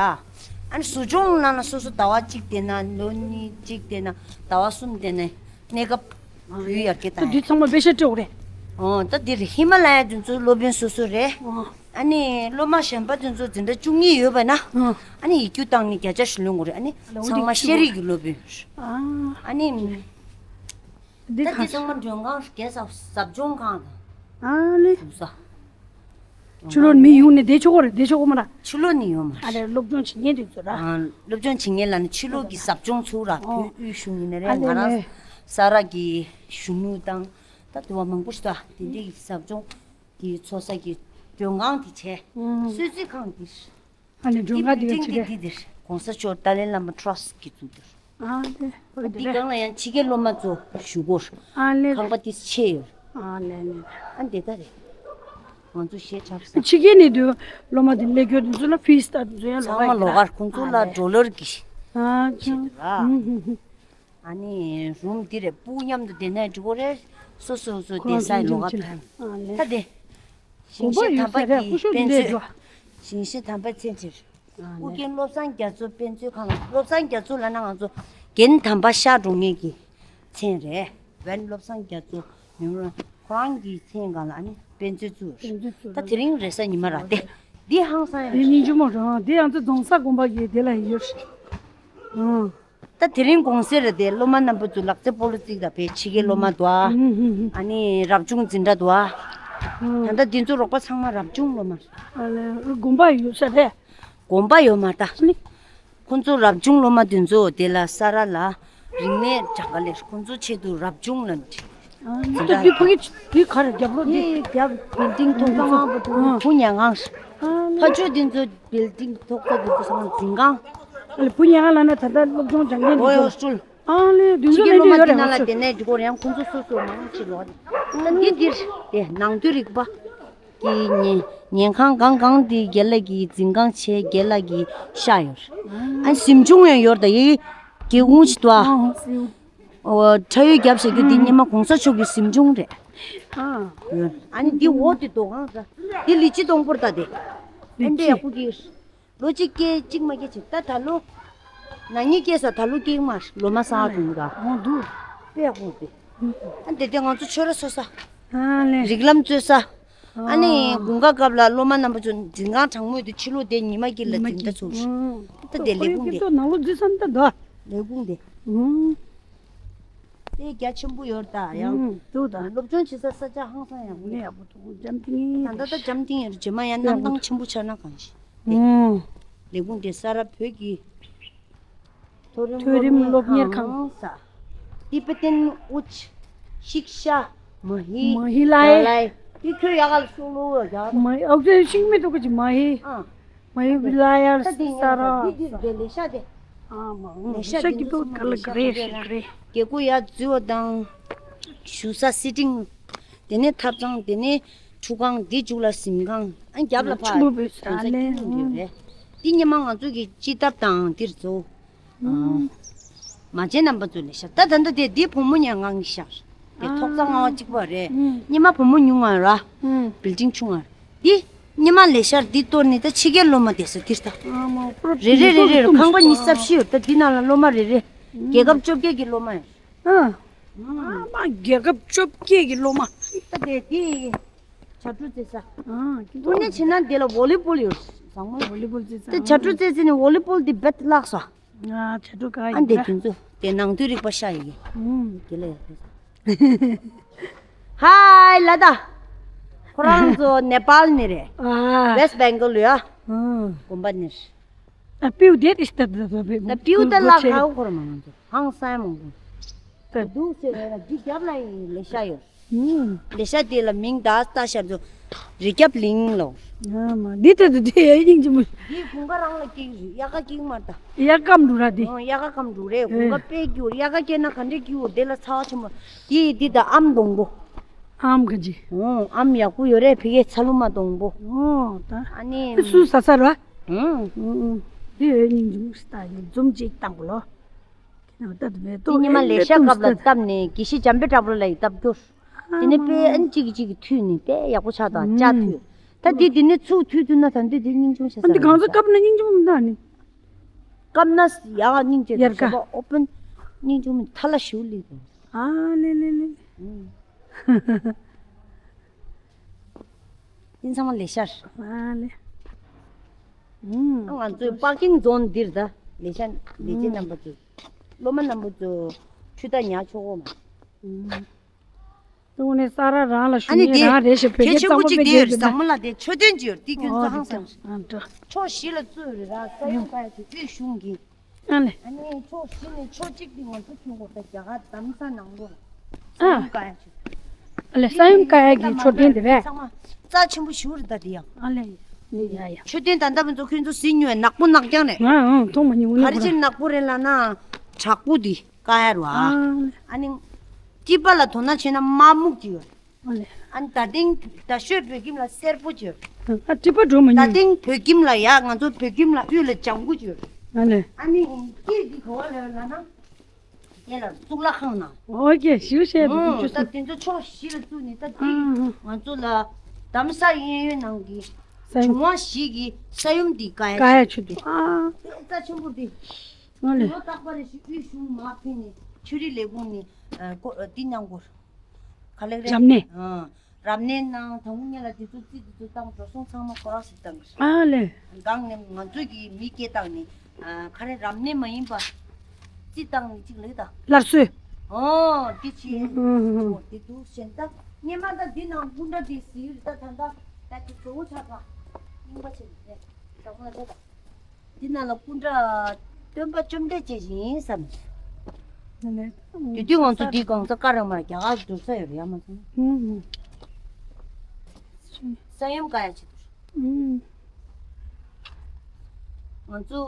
ཨ་ནི་ཟུར་སྦྱོང་གནང་ན་སོ་སོ་ཟླ་བ་གཅིག་བསྡད་ན་ལོ་གཉིས་གཅིག་བསྡད་ན་ཟླ་བ་གསུམ་བསྡད་ན་གནས་སྐབས་བུ་ཡར་རྒྱས་ད་བཏང་འདི་ཚང་མ་བེ་ཤ་སྤྲོད་རེད། ཨོ་ད་འདིར་ཧི་མ་ལ་ཡ་དེ་ཚོ་སློབ་དཔོན་སོ་སོ་རེད། ཨོ། ཨ་ནི་སློབ་མ་གཞན་པ་དེ་ཚོ་འཛིན་གྲྭ་བཅུ་གཉིས་ཡོད་པ་ན། ཨ་ནི་ཡིག་རྒྱུགས་བཏང་ནས་བརྒྱ་ཆ་བཞི་ལོན་དགོས་རེད། ཨ་ནི་ཚང་མ་ཤེས་རིག་གི་སློབ་དཔོན་རེད། ཨ་ནི་འདི་ད་འདི་ཚང་མ་མགྲོན་ཁང་རྒྱལ་ས་ཟབ་སྦྱོང་ཁང་དང་ཨ་ལེ། ཞུ་ས། ཕྱི་ལོགས་མི་ཡོང་ནས་བསྡད་ཆོག་གོ་རེད་བསྡད་ཆོག་གོ་མ་ར། ཕྱི་ལོགས་ནས་ཡོང་མ་ར། ཨ་རེ་སློབ་སྦྱོང་བྱེད་མཁན་དེ་ཚོ་ར། ཨ་སློབ་སྦྱོང་བྱེད་མཁན་ལ་ནི་ཕྱི་ལོགས་ཀྱི་ཟབ་སྦྱོང་ཚུགས་ར་བོད་དབུས་གཞུང་ཡིན་ན་རེད་ང་རང་ས་ར་གི་གཞོན་ནུ་དང་ད་དུ་བ་མང་པོ་ཞིག་ད་དེ་འདྲའི་ཟབ་སྦྱོང་གི་ཚོགས་ས་ཀྱི་མགྲོན་ཁང་དེ་བྱས། གསོལ་ཚིགས་ཁང་དེ། ཨ་ནི་མགྲོན་ཁང་དེ་ཅི་འདྲ་རེད། དེ་དེ་གོང་ས་མཆོག་ཏཱ་ལའི་བླ་མ་ཊྲ་སི་གི་བཙུགས་དེར། ཨ་དེ་ཨ་དེ་དེ་རེད། སྒང་ལ་ཡང་ཕྱི་རྒྱལ་སློབ་མ་ཚོ་བཞུགས་སྒོར། ཨ་ལེ། ཁང་པ་དེ་ཆེ་ཡོད། ཨ་ལེ་ལེ། ཨ་འདི་ལྟ་རེད། ང་ཚོ་ཞེ་དྲག་ས། ཕྱི་རྒྱལ་ནས་དུས་སློབ་མ་དེ་སླེབས་རྒྱུ་དེ་ཚོ་ལ་ཕིས་ད་དེ་ཚོ་ཡང་ཚང་མ་ལོགས་ཀར་ཁོང་ཚོ་ལ་ཌོ་ལར་གི་ཨ་ཆེ་ཆེ་དུ་ར། ཨ་ནི་རུམ་འདི་རེད་སྤུ་མཉམ་དུ་བསྡད་ན་འགྲིག་གོ་རེད། སོ་སོ་སོ་བསྡད་སའི་ལོགས་ཀ་ཕན། ཨ་ལེ། ད་དེ། ཞིང་གཤེགས་དམ་པ་གི་དཔེ་མཛོད། ཞིང་གཤེགས་དམ་པ་མཚན་ཕྱིར། ཨུ་རྒྱན་བློ་བཟང་རྒྱ་མཚོ་དཔེ་མཛོད་ཁང་ལ་བློ་བཟང་རྒྱ་མཚོ་ལབ་ན་ང་ཚོ་རྒན་དམ་པ་ཤར་འགྲོ་མཁན་གྱི་མཚན་རེད། བན་བློ་བཟང་རྒྱ་མཚོ་མི་འོང་ཁོ་རང་གི་མཚན་སྒང་ལ་ཨ་ནི་དཔེ་མཛོད་བཙུགས་ཡོད་རེད། ད་དེ་རིང་རེས་གཟའ་ཉི་མ་ར་སྟེ་འདི་ཧང་སང་ཡོད་རེད། སྙིང་རྗེ་མོ་རང་འདི་ང་ཚོ་རྫོང་ས་དགོན་པ་གི་དེ་ལ་ཡོད་རེད། ད་དེ་རིང་གུང་སེང་རེད་དེ། སློབ་མ་རྣམ་པ་ཚོ་ལག་རྩེད་སྤོ་ལོ་རྩེ་གི་ད། ཕྱི་རྒྱལ་སློབ་མ་འདུག་ཨ། ཨ་ནི་རབ་བྱུང་འཛིན་གྲྭ་འདུག་ཨ། ད་ལྟ་འདི་ཚོ་རོགས་པ་ཚང་མ་རབ་བྱུང་སློབ་མ་རེད། ཨ་ལེ། དགོན་པ་ཡོད་ས་རེད། དགོན་པ་ཡོད་མ་རེད་ད། ཁོང་ཚོ་རབ་བྱུང་སློབ་མ་དེ་ཚོ་དེ་ལ་ས་ར་ལ་རིག་གནས་སྦྱང་ག་ལེར། ཁོང་ཚོ་ཆེད་དུ་རབ་བྱུང་ལ་འདྲི། ད་འདི་ཕ་གི་འདི་ག་རེ་རྒྱབ་ལོགས་འདི། འདི་རྒྱབ་བིལ་ཌིང་ཐོག་ཚང་མ་བུ་ཉལ་ཁང་། ཕ་ཆོས་འདི་ཚོ་བིལ་ཌིང་ཐོག་ཚང་འདི་ཚོ་ཚང་མ་འཛིན་ཁང་། ཨ་ལེ། བུ་ཉལ་ཁང་ལ་ན་ད་ལྟ་སློབ་སྦྱོང་སྦྱང་མཁན་འདི་ཚོ། ཨོ་ཡོ་སྤྲུལ། ཨ་ལེ། འདི་ཕྱི་ཚོ་རྒྱལ་སློབ་མ་ལས་འདི་ཡོད་ན་རེད་བ་ལ་ཆོས། དེ་ནས་འདི་སྐོར་ཡང་ཁོང་ཚོ་སོ་སོ་མང་ཆེ་ལོག་ད་འདི་འདིར་དེ་ནང་དོན་རིག་པ། གི་ཉེ་ཉལ་ཁང་གང་གང་དེ་རྒན་ལགས་ཀྱི་འཛིན་ཁང་བྱས། རྒན་ལགས་ཀྱི་ཤག་ཡོད། ཨ་གཟིམ་ཆུང་ཡང་ཡོད་ད། ཡི་སྒེའུ་ཁུང་ཞིག་འདུག་ཨ། ཨོ་ཁྲ་ཡོལ་རྒྱབ་བྱེད་རྒྱུ་དེ་སྔོན་མ་གོང་ས་མཆོག་གི་གཟིམ་ཆུང་རེད། ཨ་ནི་འདི་འོག་དེ་རྡོ་ཁང་ཟེར། འདི་ལི་ཅི་སྡོང་པོ་རེད་ད། དེ་ཨེ་འདྲ་ཡག་པོ་གི། ལོ་གཅིག་སྐྱེས་གཅིག་མ་སྐྱེས་བྱས། ད་ད་ལོ་ན་ནིང་སྐྱེས་ས། ད་ལོ་སྐྱེས་མ། ལོ་མ་གསར་འདུག་ད། འོ་འདུག་དཔེ་ཡག་པོ་དེ། ཨ་འདི་དེ་ང་ཚོ་ཆོས་ར་གསོལ་ས། ཨ་ལེ། རིགས་ལམ་རྩོད་ས། ཨ་ནི་དགུན་ཁ་སྐབས་ལ་སློབ་མ་རྣམ་པ་ཚོ་འཛིན་ཁང་གྲང་མོ་དེ་ཕྱི་ལོགས་དེ་ཉི་མ་དཀྱིལ་ལ་ཉི་མ་འཛིན་ད་དཀྱིལ་ཚུར། ཨ། ད་དེ་ལས་ཁུངས་དེ། ཁྱེད་ཚོ་ནང་ལོགས་འཛུལ་ས་ནི་ད་འདུག་ལས་ཁུངས་དེ། ཨ། དེ་རྒྱ་ཆེན་པོ་ཡོད་ད་ཡང་། ཨ་འདུག་ད། སློབ་སྦྱོང་བྱེད་ས་ས་ཆ་ཧང་སང་ཡག་པོ་ཡོད། ཡག་པོ་འདུག་འཇམ་ཐིང་ཐིང་། ད་ལྟ་ད་འཇམ་ཐིང་ཡོད། རྗེས་མ་ཡང་གནམ་ཐང་ཆེན་པོ་ཆགས་ན་གང་ཤེས། ཨ། ལས་ཁུངས་དེ་ས་ར་བོད་ཀྱི་མཐོ་རིམ་མཐོ་རིམ་སློབ་གཉེར་ཁང་། ས། ཏི་པེ་ཏན་ཨུ་ཆ་ཤིག་ཤ་མ་ཧི། མ་ཧི་ལའི། ཏི་ཁྱོད་ཡག་ག་ལ་སུ་ལུ་ཡག་མ་ཧི། ཨོ་ཙེ་ཤིང་མི་འདུག་གི་མ་ཧི། ཨ། མ་ཧི་ཝི་ལ་ཡར་ས་ར། ཏི་ཏི་ཏི་ལེ་ཤ་དེ། ཨ་མ་ཧི། ལེ་ཤ་དེ་ལེ་ཤ་གི་ལུགས་ག་ལ་ག་རེ་ཤིག་རེ། རྒྱལ་སྒོ་ཡར་འཛུལ་བ་དང་། བཞུགས་ས་སི་ཊིང་། དེ་ནས་ཐབ་ཚང་། དེ་ནས་ཁྲུས་ཁང་། འདི་མཇུག་ལ་གཟིམ་ཁང་། ཨ་རྒྱབ་ལ་ཕར་ཆུ་བོ་བོད་ས་གོང་ས་ལེ། སྐྱིད་ལུང་ཡོད་རེད། འདི་སྔོན་མ་ང་ཚོ་གི་སྤྱི་ཐབ་དང་འདིར་ཚོ། མ་བྱན་རྣམ་པ་ཚོ་ལེ་ཤ། ད་ད་ལྟ་དེ་འདི་བུ་མོ་ཉལ་ཁང་གི་ཤག་རེད། དེ་ཐོག་ཚང་ལྔ་པ་གཅིག་པ་རེད། སྔོན་མ་བུ་མོ་ཉུང་ང་ར། བིལ་ཌིང་ཆུང་ང་ར། འདི་སྔོན་མ་ལེ་ཤར་འདི་གཏོར་ནས་ད་ཕྱི་རྒྱལ་སློབ་མ་བསྡད་ས་འདིར་ད། རེ་རེ་རེ་རེ་ཁང་པ་ཉི་ཤུ་རྩ་བཞི་ཡོད། ད་འདི་ནང་ལ་སློབ་མ་རེ་རེ། རྒྱལ་ཁབ་བཅོ་བརྒྱད་ཀྱི་སློབ་མ་ཡོད། ཨ། ཨ་མ་རྒྱལ་ཁབ་བཅོ་བརྒྱད་ཀྱི་སློབ་མ། ད་དེ་དེ་བྱ་དྲུག་རྩེ་ས། ཨ། དངོས་གནས་བྱས་ན་དེ་ལ་ཝོ་ལི་བོལ་ཡོད། བཟང་མོ་ཝོ་ལི་བོལ་རྩེ་ས། དེ་བྱ་དྲུག་རྩེ་རྩེ་ནས་ཝོ་ལི་བོལ་དེ་བེད་བརླག་སོང་། ཨ། བྱ་དྲུག་ག་ཨ་ཡིན་འདི་ད། དེ་ཚོ་དེ་ནང་དོན་རིག་པ་ཤ་ཡི་གི། ཨུམ། དེ་ལ་ཡག་པོ། ཧའི་ལ་ད། ཁོ་རང་ཚོ་ནེ་པཱལ་ནས་རེད། ཨ། ཝེསྟ་བེང་གལ་ལ་ཡ། ཨ། དགོན་པ་ནས། ད་པིའུ་དེ་རེད་ད། ད་པིའུ་ད་ལ་ཁ་ཁོ་ར་མ་ང་ཚོ་ཧང་སང་མང་པོ། ད་འདུག་ཟེར་བས་ན་འདི་རྒྱབ་ལ་ཡིན་ལེ་ཤ་ཡོད། ཨུམ། ལེ་ཤ་དེ་ལ་མིང་ད་ལྟ་ཤར་ཚོ་རི་རྒྱབ་གླིང་ལོ། ཨ་མ་འདི་ད་འདི་དེ་ཡ་སྙིང་རྗེ་མོ། འདི་དགུན་ཁ་རང་ལ་སྐྱེས་རེད། དབྱར་ཁ་སྐྱེས་མ་ད། དབྱར་སྐམ་འགྲོ་ར་འདི། ཨོ་དབྱར་ཁ་སྐམ་འགྲོ་རེད། དགུན་ཁ་དཔེ་སྐྱིད་པོ། དབྱར་ཁ་སྐྱེས་ན་ག་འདྲས་སྐྱིད་པོ། དེ་ལ་ཚ་བ་ཆེན་པོ། དེ་འདི་ད་ཨམ་སྡོང་པོ། ཨམ་ག་ཅི། ཨོ་ཨམ་ཡག་པོ་ཡོད་རེད། ཕ་གིའི་ཚ་ལུ་མ་སྡོང་པོ། ཨོ་ད། ཨ་ནི། དེ་སུ་ཟ་ས་ར། ཨང་། ཨང་ཨང་། དེ་ཡ་སྙིང་རྗེ་མོ་ཞིག་ད་ཡིན་འཛུམ་ཅིག་བཏང་གོ་ལོ། ད་དེ་ཉི་མ་ལས་ཤག་སྐབས་ལ་བཏབ་ནས་དགེ་བཤེས་འཇམ་དཔལ་གྲགས་པ་ལ་ཡི་བཏབ་རྒྱུ། དེ་ནས་དཔེ་ཨན་གཅིག་གིས་གཅིག་གིས་མཐུད་ནས་དཔེ་ཡག་པོ་ཆགས་དང་ལྕགས་མཐུད། ད་དེ་དེ་ནས་ཚུར་མཐུད་ཐུབ་ན་ད་འདི་དེ་སྙིང་རྗེ་མོ་ཞིག་ཟ། འདི་གང་ཚོད་བཀབ་ན་སྙིང་རྗེ་མོ་མི་འདུག་ནི། བཀབ་ན་ཡག་སྙིང་རྗེ་དང་ཡལ་ག་ཞོགས་པ་ཨོ་པན་སྙིང་རྗེ་མོ་ཐ་ལ་ཞུ་ལི་དང་། ཨ་ལེ་ལེ་ལེ། ཨུམ། ཡིན་ཚང་མ་ལས་ཤར། ཨ་ལེ། ཨུམ། ང་ཚོའི་པར་ཀིང་ཛོན་འདིར་ད་ལས་ཤར་ལས་བྱེད་རྣམ་པ་ཚོ། སློབ་མ་རྣམ་པ་ཚོ་ཁྲུས་ད་ཉར་ཆོག་གོ་མ། ཨུམ། དངོས་གནས་ས་ར་རང་ལ་ཞུ་ཨ་ནི་ཉན་དེ་རང་རེད་ཞེས་བོད་གལ་སྐད་ཆེན་པོ་གཙང་མ་གཅིག་པའི་དེ་རྒྱན་ཡོད་རེད། དེ་ཟང་མོ་ལ་དེ་མཆོད་རྟེན་གཅིག་ཡོད་རེད། དེ་ཁྱོད་ཚོ་ཨོ་ཧང་དེ་སང་། ཨ་འདྲ། ཕྱོགས་བཞི་ལ་བཙུགས་ཡོད་རེད་ར། ས་ཡོམ་བཀག་ཡ་ཆེད་དུ་གཞུང་གིས། ཨ་ལེ། ཨ་ནི་ཕྱོགས་བཞི་ནས་ཕྱོགས་གཅིག་དེ་ང་ཚོ་ཁྱོན་གོ་ད་རྒྱ་གར་དྷ་རམ་ས་ནང་ལོགས་ལ་ས་ཨ། ཡོམ་བཀག་ཡ་ཆེད་དུ། ཨ་ལེ། ས་ཡོམ་བཀག་ཡ་གི་མཆོད་རྟེན་དེ་རེད། ཚང་མ་རྩ་ཆེན་པོ་ཞིག་རེད་ད་དེ་ཡང་། ཨ་ལེ། ཡ་ཡ། མཆོད་རྟེན་ད་ལྟ་བུ་ཚོ་ཁྱོད་ཚོ་གཟིགས་མྱོང་ཡ། ནག་པོ་ནག་རྐྱང་རེད། ང་ཨང་མཐོང་མ་མྱོང་། ག་རེ་ནག་པོ་ཅིག་ནག་པོ་རེད་ལབ་ན་དྲག་པོ་དེ། བཀག་ཡ་རུ་ཨ། ཨ་ནི། སྐྱིད་པ་ལ་དོ་སྣང་བྱས་ན་དམར་སྨུག་ཅིག་ཡོད། ཨ་ལེ། ཨ་ནི་ད་ཐེངས་ད་ཤོད་བོད་ཁྱིམ་ལ་སེར་པོ་ཅིག་ཡོད། ཨ་སྐྱིད་པ་འགྲོ་མ་ད་མྱོང་། ཐེངས་བོད་ཁྱིམ་ལ་ཡ་ང་ཚོ་བོད་ཁྱིམ་ལ་དབུས་ལ་ལྗང་གུ་ཅིག་ཡོད། ཨ་ལེ། ཨ་ནི་སྐྱིད་འདི་ག་བ་ལ་ཡོད་ལབ་ན། དེ་ལ་གཙུག་ལག་ཁང་ནང་། ཨོ་ཀེ་ཞུ་བཤད་འདུག་ཨོ་ཅུ་ད་སུ། དེ་ཚོ་ཕྱོགས་བཞི་ལ་བཙུགས་ནས་ད་དེ་ཨ་ང་ཚོ་ལ་དྷ་རམ་ས་གཡས་གཡོན་ནང་གི་ས་ཡོམ་འབྱུང་བ་བཞི་གི་ས་ཡོམ་འདི་བཀག་ཡ་བཀག་ཡ་ཆེད་དུ་ཨ། རྩ་ཆེན་པོ་འདི། ཨ་ལེ། ལོ་རྟག་པ་རེ་བཞིན་དབུས་གཞུང་མར་ཕེབས་ནས་ཆོས་རིག་ལས་ཁུངས་ནས་ཨ་ཀོ་ཨ་འདི་གནང་དགོས། ག་ལེ་རེད། རབ་གནས། ཨ་རབ་གནས་གནང་། དང་པོ་ཉིད་ལ་དེ་ཚོ་རྩིས་དེ་ཚོ་བཏང་། འགྲོ་སོང་ཚང་མ་ཁོ་རང་ཞིག་བཏང་གི་རེད། ཨ་ལེ། སྒང་ནས་ང་ཚོ་གི་མི་སྐད་བཏང་ནས་ཨ་ག་རེ་རབ་གནས་མ་ཡིན་པ། རྩི་བཏང་ནི་གཅིག་ལེགས་ད། སླར་གསོས། ཨོ་དེ་ཆེ། ཨུམ། ཨོ་དེ་འདུག་གཞན་ད་སྙེ་མ་ད་འདི་ནང་སྐུ་འདྲ་དེ་ཟིལ་ད་ད་ད་ད་དེ་གཙོ་བོ་ཆགས་པ་རྙིང་པ་ཆེ་རེད། ད་ཁོ་ན་ད་འདི་ནང་ལ་སྐུ་འདྲ་སྟོན་པ་བཅོམ་ལྡན་འདས་ཡིན་བསམ། དེ་དུས་ང་ཚོ་འདི་གང་ས་ཀ་ར་མ་རྒྱ་གར་འགྲོ་ས་ཡོད་རེད་ཡ་མ་སོང་། ཨུམ། ས་ཡོམ་ག་ཡ་ཆེ་དུ། ཨུམ། ང་ཚོ་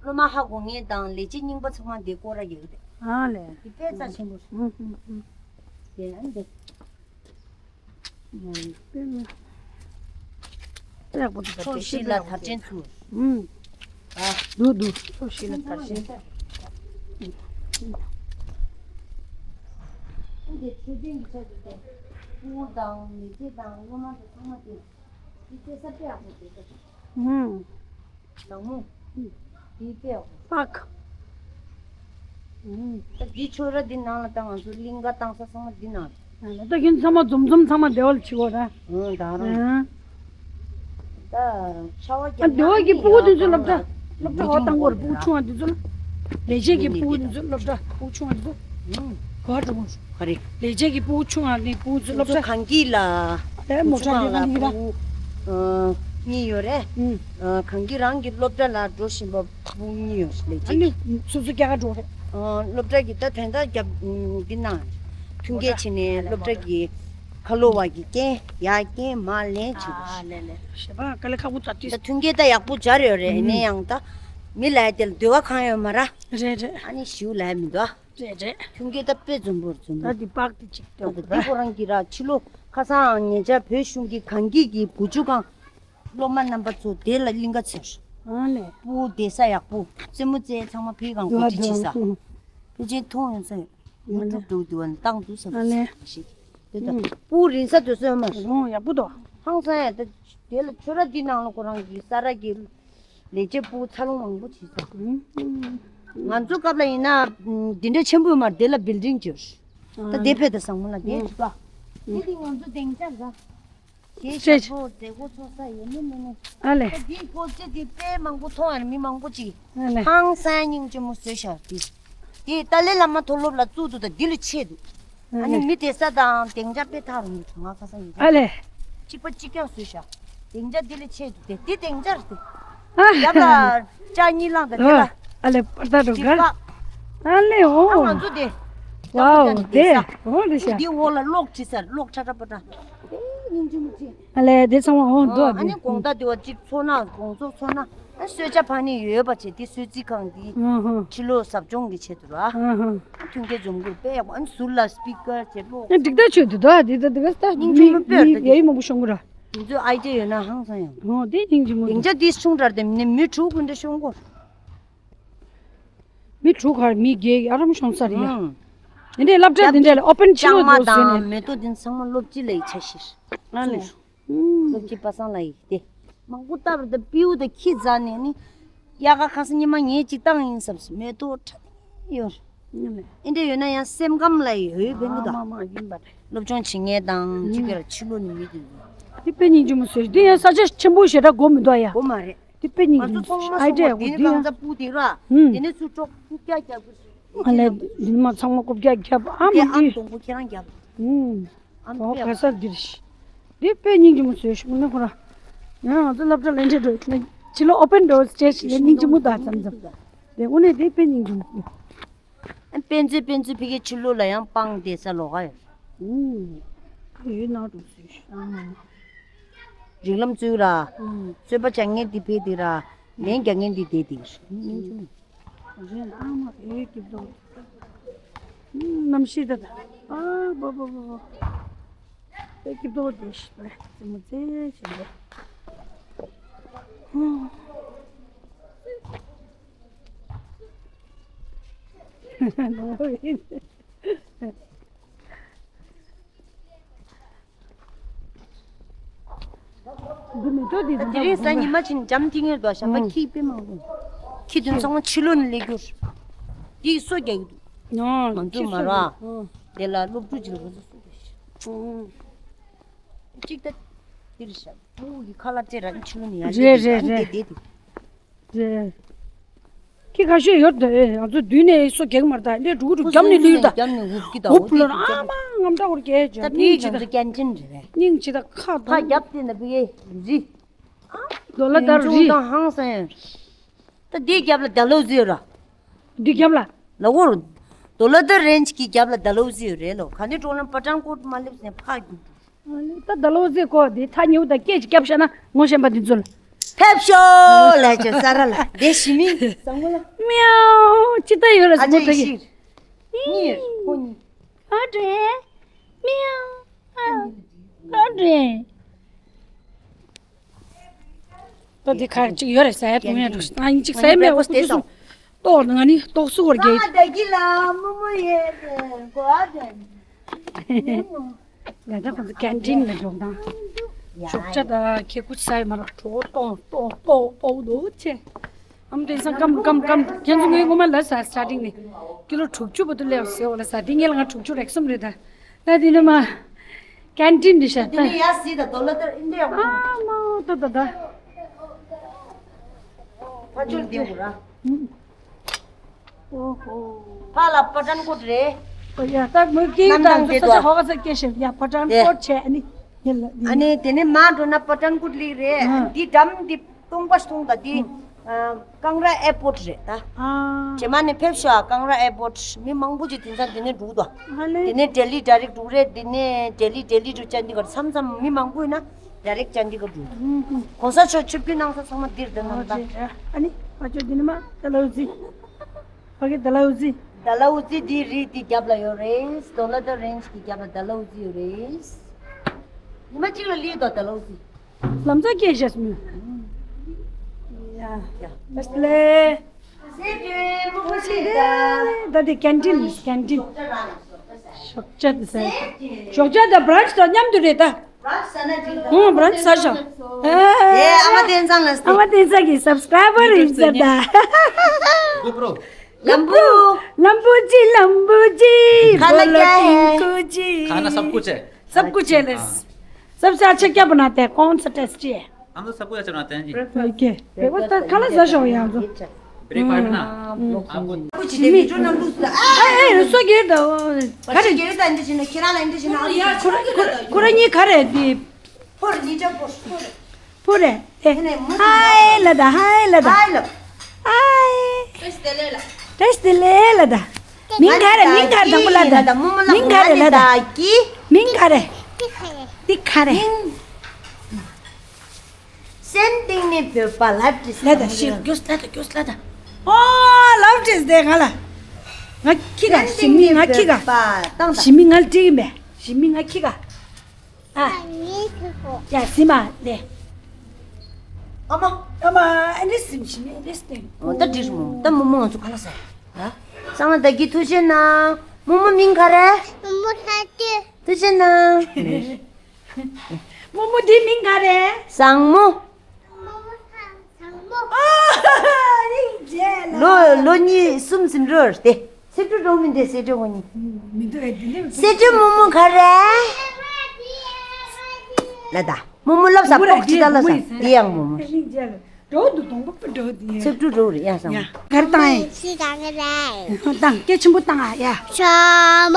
སློབ་མ་ཧ་གོ་ངེས་དང་ལས་བྱེད་རྙིང་པ་ཚང་མ་འདི་སྐོར་ར་ཡོད་རེད། ཨ་ལས། འདི་དཔེ་རྩ་ཆེན་པོ་རེད། ཨུམ་ཨུམ་ཨུམ། དེ་ཨ་འདི། ཨུམ། དཔེ་མི། དཔེ་ཡག་པོ་འདུག་ཕྱོགས་བཞི་ལ་དར་ཕྱིན་ཚུལ། ཨུམ། ཨ། འདུག་འདུག་ཕྱོགས་བཞི་ལ་དར་ཕྱིན། ཨ་འདི་ཆོས་ལྡན་གྱི་ཆ་འདི་དེ། སྐུ་དང་མི་ཚེ་དང་སློབ་མ་དང་ཚང་མ་དེ། འདི་དཔེ་ས་དཔེ་ཡག་པོ་འདུག་ཨུམ། ནག་མོ། དེའི་དཔེ་ཡག་པོ། པག་ཨུམ། ད་འདི་ཆོས་ར་འདི་ནང་ལ་ད་ང་ཚོ་གླིང་ག་བཏང་ས་ཚང་མ་འདི་ནང་། ད་ཁྱོད་ཚང་མ་འཛོམས་འཛོམས་ཚང་མ་བདེ་བ་ལ་བྱེད་དགོས་ར། ཨང་། ད་རང་། ཨང་། ད་ཤ་བ་རྒྱབ་ན་བདེ་བ་གི་སྤུ་གུ་དེ་ཚོ་སློབ་གྲྭ་སློབ་གྲྭ་བ་བཏང་དགོས་ར། སྤུ་གུ་ཆུང་བ་དེ་ཚོ་ལ། ལས་བྱེད་ཀྱི་སྤུ་གུ་དེ་ཚོ་སློབ་གྲྭ་སྤུ་གུ་ཆུང་བ་དེ་ཚོ། ཨང་། ག་འགྲོ་དགོས། ག་རེ། ལས་བྱེད་ཀྱི་སྤུ་གུ་ཆུང་བ་ནི་སྤུ་གུ་ཚོ་སློབ་གྲྭ། ཁང་གི་ལ། ཨེ་མོ་ཊ་ཁང་ལ་སྤུ་གུ་གཉིས་ཡོད་རེད། ཨང་། ཁང་གི་རང་གི་སློབ་གྲྭ་ལ་འགྲོ་བཞིན་པ་སྤུ་གུ་གཉིས་ཡོད་རེད་ལས་བྱེད་ཀྱི། ཨ་ནི་སོ་སོ་རྒྱ་གར་འགྲོ་རེད། སློབ་གྲྭ་གི་ད་དོན་དག་རྒྱབ་འདི་ན་མཐུན་རྐྱེན་བྱས་ནས་སློབ་གྲྭ་གི་ཁ་ལོ་བ་གི་རྐྱེན་ཡ་རྐྱེན་མ་ལེན་བྱེད་དགོས། ཨ་ལེ་ལེ་ཞེ་པ་དཀའ་ལས་ཁག་པོ་ད་དུས། ད་མཐུན་རྐྱེན་ད་ཡག་པོ་སྦྱར་ཡོད་རེད། ཨ་ནི་ཡང་ད་མི་ལ་ཡ་དེ་ལ་འདོད་པ་གང་ཡོད་མ་ར། རེད་རེད། ཨ་ནི་ཞིའུ་ལ་ཡ་མི་འདུག་ཨ། རེད་རེད། མཐུན་རྐྱེན་ད་དཔེ་འཛོམས་པོར་འཛོམས་པོ། ད་འདི་པག་དེ་གཅིག་ལྟ་བུ་ད་འདི་ཁོ་རང་གི་ར་ཕྱི་ལོ་ཁ་སང་ཉེ་ཆར་བོད་གཞུང་གི་གངས་སྐྱིད་ཀྱི་བུ་བཅོལ་ཁང་། སློབ་མ་རྣམ་པ་ཚོ་དེ་ལ་གླིང་ག་ཚུར། ཨ་ལས། སྤུ་གུ་བསྡད་ས་ཡག་པོ། རྩེད་མོ་རྩེ་ཚང་མ་ཕའི་གང་གོ་སྒྲིག་བྱེད་ས། ཕལ་ཆེར་མཐོང་ཡོང་ས་ཡོད། ཡུ་ཊུབ་འགྲོ་དུས་བ་ནི་བཏང་འདུག་བསམ་ཞིག་དེ་ལྟ། སྤུ་གུ་རིང་ས་དུ་སོན་མ་རེད། རོང་ཡག་པོ་འདུག་ཧང་སང་ཡ་ད། དེ་ལ་ཁྱོད་ར་འདི་ནང་ལ་ཁོ་རང་གི་ས་ར་གི་ལས་བྱེད་སྤུ་གུ་འཚར་ལོངས་མང་པོ་བྱེད་ས། ང་ཚོ་སྐབས་ལ་ཡིན་ན་འདི་འདྲ་ཆེན་པོ་མ་རེད། དེ་ལ་བིལ་ཌིང་བྱོས། ད་དེ་ཕེ་ད་བཟང་མོ་ལ་དེ་བྱེད་པ། དེ་དེ་ང་ཚོ་སྡིངས་ཆ་འདྲ། དེ་ཞབས་བྲོ་མཛད་སྒོ་ཚོགས་ས་ཡོད་ནི་མིན་ནི། ཨ་ལས། ད་འདིའི་སྐོར་ཅི་དེ་དཔེ་མང་པོ་མཐོང་ཡང་མི་མང་པོ་ཅིག་ཨ་ལས། ཧང་སང་སྙིང་རྗེ་མོ་བཟོས་ཤག་འདི། དེ་ཏཱ་ལའི་བླ་མ་མཐོ་སློབ་ལ་བཙུགས་འདུག་ད་འདི་ལས་ཆེ་འདུག་ཨ་ནི་མི་བསྡད་ས་དང་སྡིངས་ཆ་དཔེ་ཐག་རིང་འདུག་ང་ཁ་སང་ཡིན་ཨ་ལས། གཅིག་པ་གཅིག་རྐྱང་བཟོས་ཤག་སྡིངས་ཆ་འདི་ལས་ཆེ་འདུག་དེ་འདི་སྡིངས་ཆ་རེད་དེ། ཨ། རྒྱབ་ལ་ལྕགས་གཉིས་བླངས་དང་དེ་ལ། ཨ་ལས་པར་ད་འགྲོ་ག་ཨ་ལས་འོ། ཨ་ང་ཚོ་དེ། ཝའོ་དེ། འོ་དེ་ཤ། འདི་འོག་ལ་གློག་བྲིས་ས་གློག་ཁྲ་ཁྲ་པ་ཁྲ། དེ་སྙིང་རྗེ་མོ་ཅིག་ཨ་ལས་དེ་ཚང་མ་འོ་འདུག་ཨ་ནི་དགོང་དག་དེ་བ་གཅིག་ཚོགས་ན་དགོང་ཚོགས་ཚོགས་ན་ཨ་གསོལ་ཇ་ཕ་ནི་ཡོད་པ་བྱས་དེ་གསོལ་ཚིགས་ཁང་དེ། ཨ་ཧ། ཕྱི་ལོགས་ཟབ་སྦྱོང་གི་ཆེད་དུ་ར། ཨ་ཧ། མཐུན་རྐྱེན་འཛོམས་དགོས་དཔེ་ཡག་པོ་ཨ་ནི་ཟུར་ལ་སི་པི་ཀར་བྱས་གློག་ཨ་འགྲིག་ཐག་ཆོད་འདུག་ད་དེ་ད་དེ་ག་ད་སྙིང་རྗེ་མོ་དཔེ་ཡག་པོ་མང་པོ་ཤོང་གི་ར། དེ་ཚོའི་ཨའི་ཌི་ཡ་ཡོད་ན་ཧང་སང་ཡང་། འོ་དེ་སྙིང་རྗེ་མོ་འདུག་སྡིངས་ཆ་དེ་ཆུང་དྲགས་དེ་མི་མི་དྲུག་ཀུན་ཏུ་ཤོང་གོ། མི་དྲུག་གར་མི་བརྒྱད་ཨ་རམ་ཤོང་ས་རེད་ཡ། ཨང་། དེ་འདྲའི་སློབ་གྲྭ་དེ་འདྲ་ལ་ཨོ་པན་ཕྱི་ལོགས་ལྕང་མ་འགྲོ་ཟེར་ནས། དང་མེ་ཏོག་དེ་ཚང་མ་སློབ་སྤྱི་ལ་ཡི་ཆ་ཤིར། ཨ་ལས། སློབ་སྤྱི་པ་སངས་ལ་ཡི་དེ། མང་པོ་བཏབ་རེད་ད་སྤྲེའུ་དང་ཁྱི་འཛག་ནས་ནི། དབྱར་ཁ་ཁ་སང་ཉི་མ་ངས་ཅིག་བཏང་ཡིན་བསམ་སོང་མེ་ཏོག་ཁྲ་ནི་ཡོད། ཨ་ལས། ཨེ་འདྲ་ཡོད་ན་ཡང་སེམས་ཁམས་ལ་ཡོད་ཡོད་ཕན་གི་ད། མ་མ་ཡིན་པ་རེད། སློབ་སྦྱོང་བྱེད་མཁན་དང་ཅིག་ག་ལ་ཕྱི་ལོགས་ནས་མི་དེ། དེ་དཔེ་སྙིང་རྗེ་མོ་བཟོས་དེ་ཡང་ས་ཆ་ཆེན་པོ་ཞེ་དྲག་དགོས་མི་འདུག་ཡ། གོ་མ་རེད། དེ་དཔེ་སྙིང་ང་ཚོ་རྗེ་མོ་ཚང་མ་ཨའི་ཌི་ཡ་སོང་བ་དེ་ནི་གང་ཚ་སྤུ་དེ་ར། ཧུམ། དེ་ནས་ཚུར་ཀྲོག་སྤུ་རྒྱག་རྒྱག་དགོས་སུ། ཨ་ལས་འདི་མ་ཚང་མ་རྐུབ་བཀྱག་རྒྱབ་ཨ་དེ་མ་ཨ་མདུང་པོ་ཁྱེད་རང་རྒྱབ། ཧུམ། ཨ་ཨོ་དེ་ག་ས་འདིར་ཤི། དེ་དཔེ་སྙིང་རྗེ་མོ་བཟོས་ཤི་དངོས་གནས་ཁོ་ར། ཡང་ང་ཚོ་སློབ་གྲྭ་ལེན་འདྲེ་འགྲོ་ཡི་ཕྱི་ལོ་ཨོ་པན་ཌོར་སི་ཅེས་ལས་སྙིང་རྗེ་མོ་དང་མཚམས་མཚམས། དེ་དངོས་གནས་དེ་དཔེ་སྙིང་རྗེ་མོ། དཔེ་མཛོད་དཔེ་མཛོད་ཕ་གིའི་ཕྱི་ལོགས་ལ་ཡང་སྤང་བསྡད་ས་ལོགས་ཀ་ཡོད། ཨུམ། ཡོད་ནང་དུ་སུས་ཤ་ཨང་། རིགས་ལམ་བཙུགས་ར། ཨུམ། རྩོད་པ་བྱ་ངན་འདི་ཕེ་འདི་ར། ལན་རྒྱག་ངན་འདི་དེ་འདི་ར། སྙིང་རྗེ་མོ། རེད་ཨ་མ་ཨེ་སྐྱིད་པོ། གནམ་གཤིས་ད་ད། ཨ་བ་བ་བ་བ། ཨེ་སྐྱིད་པོ་དེ་ཤི་པ་རྩེད་མོ་རྩེ་བཞིན་པ། ཧུམ། འདི་མེ་ཏོག་འདི་དེ་རིང་གཟའ་ཉི་མ་ཕྱིན་འཇམ་ཐིང་ངེར་འདུག་ཞག་པ་ཁྱི་དཔེ་མང་པོ། ཁྱི་དེ་ཚང་མ་ཕྱི་ལོགས་ནས་སླེབས་རྒྱུར། འདི་སོ་རྒྱག་གི་འདུག་ང་ཚོ་མ་ར། དེ་ལ་སློབ་ཕྲུག་ཅིག་ལ་ང་ཚོ་སོ་རྒྱག་ཞིག་གཅིག་ད་འདིར་ཞག་ཕྲུ་གུ་གི་ཁ་ལག་སྤྲད་ར་ཕྱི་ལོགས་ནས་ཡར་རེད་རེད་རེད། དེ་དེ་རེད། ཁྱི་ཁ་ཤས་ཡོད་དེ། ང་ཚོ་མདུན་ནས་སོ་གེགས་མར་ད་ལས་འགྲོ་གི་འགྲོ་རྒྱབ་ནས་ལུས་ད། རྒྱབ་ནས་འུབ་ཀི་ད། འུབ་ལོ་ཨ་མ་ངམ་ད་འོར་གས་ཇ་ད་སྙིང་ཕི་ཇི་ད། ང་ཚོ་ཀན་ཊིན་རེད། སྙིང་ཇི་ད་ཁ་ཕ་ད་རྒྱབ་དེ་ན་བི་ཡེ་རི། དོ་ལ་ད་རི་ད་ཧང་སང་ཡ། ད་དེའི་རྒྱབ་ལ་ད་ལོ་ཟིག་ཡོད་ར། འདི་རྒྱབ་ལ། ལ་འོར། དོ་ལ་ད་རེན་ཇི་གི་རྒྱབ་ལ་ད་ལོ་ཟིག་ཡོད་རེད་ལོ། ག་ནས་འགྲོ་ལམ་པ་ཏྲང་ཀོ་མ་སླེབས་ནས་ཕ་རྒྱུག་ད་ད་ལོ་ཟེ་ཀོ་དེ་ཐ་ཉིའུ་དང་སྐད་ཅིག་སྐྱབས་བཤད་ན་ངོ་ཤེས་པ་འདི་ཚོ་ལ། ཕེབས་ཤོག་ལ་ཅོ་ས་ར་ལ་དེ་ཞི་མི་བཟང་མོ་ལ། མིའུ་ཅི་ད་ཡོད་ར་ཨ་ཅེ་ཟེ་མོ་ད་ཡི་གི་ཤིར་གཉིས་ཁོ་གཉིས། ཨ་འདྲེ། མིའུ། ཨ་འདྲེ། ད་འདི་ཁ་ཅིག་ཡོད་རེད་ཟ་ཡ་གཏོང་ཡ་འགྲོ་ཨ་ཡིན་ཅིག་ཟ་ཡ་མེད་པ་ཁུ་ཚུ་ཏོག་ང་ནི་ཏོག་སུ་བར་གྱི། ད་གི་ལ་མོ་མོ་ཡེ་གོ་ཨ་དེ། ད་ལྟ་ཁོ་ཚོ་ཀན་ཊིན་ལ་འགྲོ་དང་། ཞོགས་ཇ་དང་ཁེ་ཁུ་ཟ་ཡི་མ་རོ་གྲོ་ཏོག་ཏོག་ཏོག་ཏོག་ཏོག་ཆེ། ཨམ་དེང་སང་སྐམ་སྐམ་སྐམ་ཁྱེད་ཚོ་ངའི་ངོ་མ་ལ་ཟ་སི་ཊར་ཊིང་ནས་ཀི་ལོ་དྲུག་ཅུ་བར་དུ་སླེབས་ཟེར་བ་ལ་ཟ་དེ་ངས་ལ་ང་དྲུག་ཅུ་རེག་གསུམ་རེད་ད། ད་དེ་ནས་མ་ཀན་ཊིན་འདི་ཤ་དེ་ནས་ཡ་སི་ད་དོ་ལ་ཏར་ཨིན་དྲེ་ཡོང་ཨ་མ་ད་ད་ད། ཕ་ཆོར་དེ་འུ་ར། ཨོ་ཧོ། ཕ་ལ་པ་ཏྲན་ཀོ་ཊི་རེད། ཡ་ད་མོས་ཀྱིས་ད་ཚོ་ས་ཆ་ཧོ་ག་ས་སྐད་བཤད་ཡ་པ་ཏྲན་ཀོ་ཊི་བྱས་ཨ་ནི། ཡ་ལ་ཨ་ནི་དེ་ནས་མ་འགྲོ་ན་པ་ཏྲན་ཀོ་ཊི་ལིག་རེད། ཨ་འདི་འགྲམ་འདི། སྟོང་པ་སྟོང་ད་དེ། ཨ་ཀང་ར་ཨེར་པོར་ཊི་རེད་ད། ཨ། རྗེས་མ་ནས་ཕེབས་ཤོག་ཨ་ཀང་ར་ཨེར་པོར་ཊི་མི་མང་པོ་ཅིག་དེང་སང་དེ་ནས་འགྲོ་གི་འདུག་ཨ་ལེ། དེ་ནས་ལྡི་ལི་ཌའི་རེག་འགྲོ་གི་རེད། དེ་ནས་ལྡི་ལི་ལྡི་ལི་ཏུ་ཅན་དི་གར་མཚམས་མཚམས་མི་མང་པོ་ཡིན་ན་ཌའི་རེག་ཅན་དི་གར་འགྲོ་གི་འདུག་གོང་ས་མཆོག་ཆིབས་བསྒྱུར་གནང་ས་ཚང་མ་འདིར་འདུག་ཨ་ནང་ད། ཨ་ནི་ཨ་ཅོ་འདི་ནི་མ་ད་ལའུ་ཙི། ཕ་གི་ད་ལའུ་ཙི། ད་ལའུ་ཙི་འདི་རི་འདི་རྒྱབ་ལ་ཡོད་རེད། དོ་ལ་ད་རེན་ཇི་གི་རྒྱབ་ལ་ད་ལའུ་ཙི་ཡོད་རེད། ཉི་མ་གཅིག་ལ་ལུས་དོ་ད་ལའུ་ཙི། ལམ་སང་སྐད་བཤད་སོང་། ཡ། ལས་ལས། ད་དེ་ཀན་ཊིན་ཀན་ཊིན། ཞོགས་ཇ་དེ་ཟ། ཞོགས་ཇ་དང་བྷ་རན་ཆི་དང་མཉམ་དུ་རེད་ད། ཨོ་བྷ་རན་ཆི་ཟ་ཤོག་ཨེ་ཨ་མ་བསྟན་བཟང་ལ་ཨ་མ་བསྟན་བཟང་གི་སབ་སི་ཀ་རའི་བར་ཡིན་ཟེར་ད། ལམ་བུ། ལམ་བུ་ཅི་ལམ་བུ་ཅི། ཁ་ལ་རྒྱ་ཧེ། ཁ་ན་སབ་ཀུ་ཅེ། सब कुछ है। सब से अच्छा क्या बनाते हैं? कौन सा टेस्टी है? हम तो सब कुछ अच्छा बनाते हैं जी। ओके। ब्रेकफास्ट कल से हो यहाँ तो। ब्रेकफास्ट ना। आपको कुछ दे दो ना लूज। ए ए रुसो गिर दो। खरे गिर दो इंदे जिन खिरा ला इंदे जिन। कुरनी खरे दी। फोर नीचे फोर। फोर। फोर है। हाय लदा हाय लदा। हाय लो। हाय। टेस्ट ले ला। टेस्ट ले लदा। मिंग खरे मिंग खरे दंगला दा। मिंग खरे लदा। मिंग खरे। ཏི་ཁ་རེ། སེམས་གཏིང་ནས་བོད་པ་ལབ་ཀྱི་ལ་ད་ཤིར་རྒྱུས་ལ་ད་རྒྱུས་ལ་ད། ཨོ་ལབ་ཀྱི་དེ་ང་ལ། ང་ཁྱི་ག་ཞི་མི་ང་ཁྱི་ག་ཞི་མི་ང་ལ་དྲིས་མེད་ཞི་མི་ང་ཁྱི་ག་ཨ། ཡ་ཟི་མ་ལེ། ཨ་མ། ཨ་མ་ཨ་ནི་སིམ་ཞི་མི་ཨ་ནི་སྟེང་། ད་འདྲི་རུ་མོ་ད་མོ་མོ་ང་ཚོ་ག་ལ་ཟ། ཧ། སང་ལ་ད་གི་ཐུགས་རྗེ་གནང་། མོ་མོ་མིང་ག་རེ། མོ་མོ་ལྷ་ཏི། ཐུགས་རྗེ་གནང་། རྨོ་མོ་འདི་མིང་ག་རེད། བཟང་མོ། རྨོ་མོ་བཟང་མོ། ཨོ། ཡིན་རྗེས་ལ། ལོ་ལོ་གཉིས་གསུམ་ཟིན་འགྲོ་རེད་དེ། སེ་འབྲུ་འགྲོ་མི་འདི་སེ་འབྲུ་ངོ་གཉིས། མི་འདུག་ཨེ་འདི་ནི། སེ་འབྲུ་རྨོ་མོ་ག་རེད། ལ་ད། རྨོ་མོ་ལབ་ས་ཕོག་ཅི་ད་ལ་ས་འདི་ཡང་རྨོ་མོ། ཡིན་རྗེས་ལ། འགྲོ་འདུག་གདོང་པ་པུ་འགྲོ་འདི། ཚེབ་ཀྲུ་འགྲོ་རེད་ཡ་སང་། ཡ། གར་བཏང་ཡིན། ཤི་གང་གི་རེད། བཏང་སྐད་ཆེན་པོ་བཏང་ཨ་ཡ། ཤ་མ་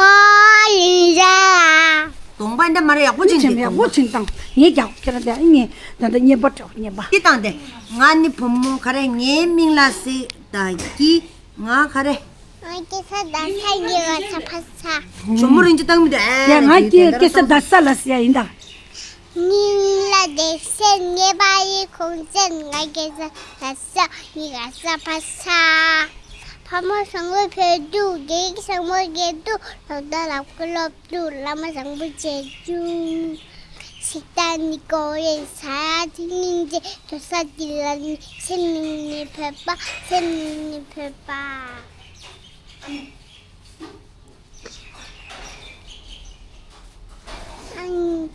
ཡིན་ར། གདོང་པ་འདི་མ་རེད་ཡག་པོ་ཅིག་འདི་ཡག་པོ་ཅིག་བཏང་། ངས་རྒྱག་ཁྱེད་རང་འདི་ངས་ད་ལྟ་རྔན་པ་སྤྲོད་རྔན་པ། འདི་བཏང་སྟེ། ང་ནི་བུ་མོ་ག་རེ་ངའི་མིང་ལ་སི་ད་ཀི། ང་ག་རེ། ང་སྐྱེ་ས་ད་ས་ཡི་བ་ས་ཕ་ས། ཇོ་མོ་རིན་ཆེན་བཏང་མི་འདུག་ཨེ། ཡ་ང་སྐྱེ་སྐྱེ་ས་ད་ས་ལ་སི་ཡ་ཡིན་ད། སྙིང་ལ་བདེ་གསལ་ངེས་པ་ཡི་ཁོང་ཅན་ང་སྐྱེ་ས་ད་ས་ཡི་ག་ས་ཕ་ས། ཕ་མ་བཟང་པོ་བོད་དུ་རྒྱལ་བཟང་པོ་རྒྱལ་དུ་ལོག་ད་ལག་པ་སློབ་དུ་བླ་མ་བཟང་པོ་བྱེད་དུ། ཞིག་ད་ནི་གོ་རེ་ས་ཡ་ཐིག་སྙིང་རྗེ་དོ་ས་ཏི་ལ་ནི་སེམས་ནི་ནི་བོད་པ་སེམས་ནི་ནི་བོད་པ། ཕ་ས་ནི།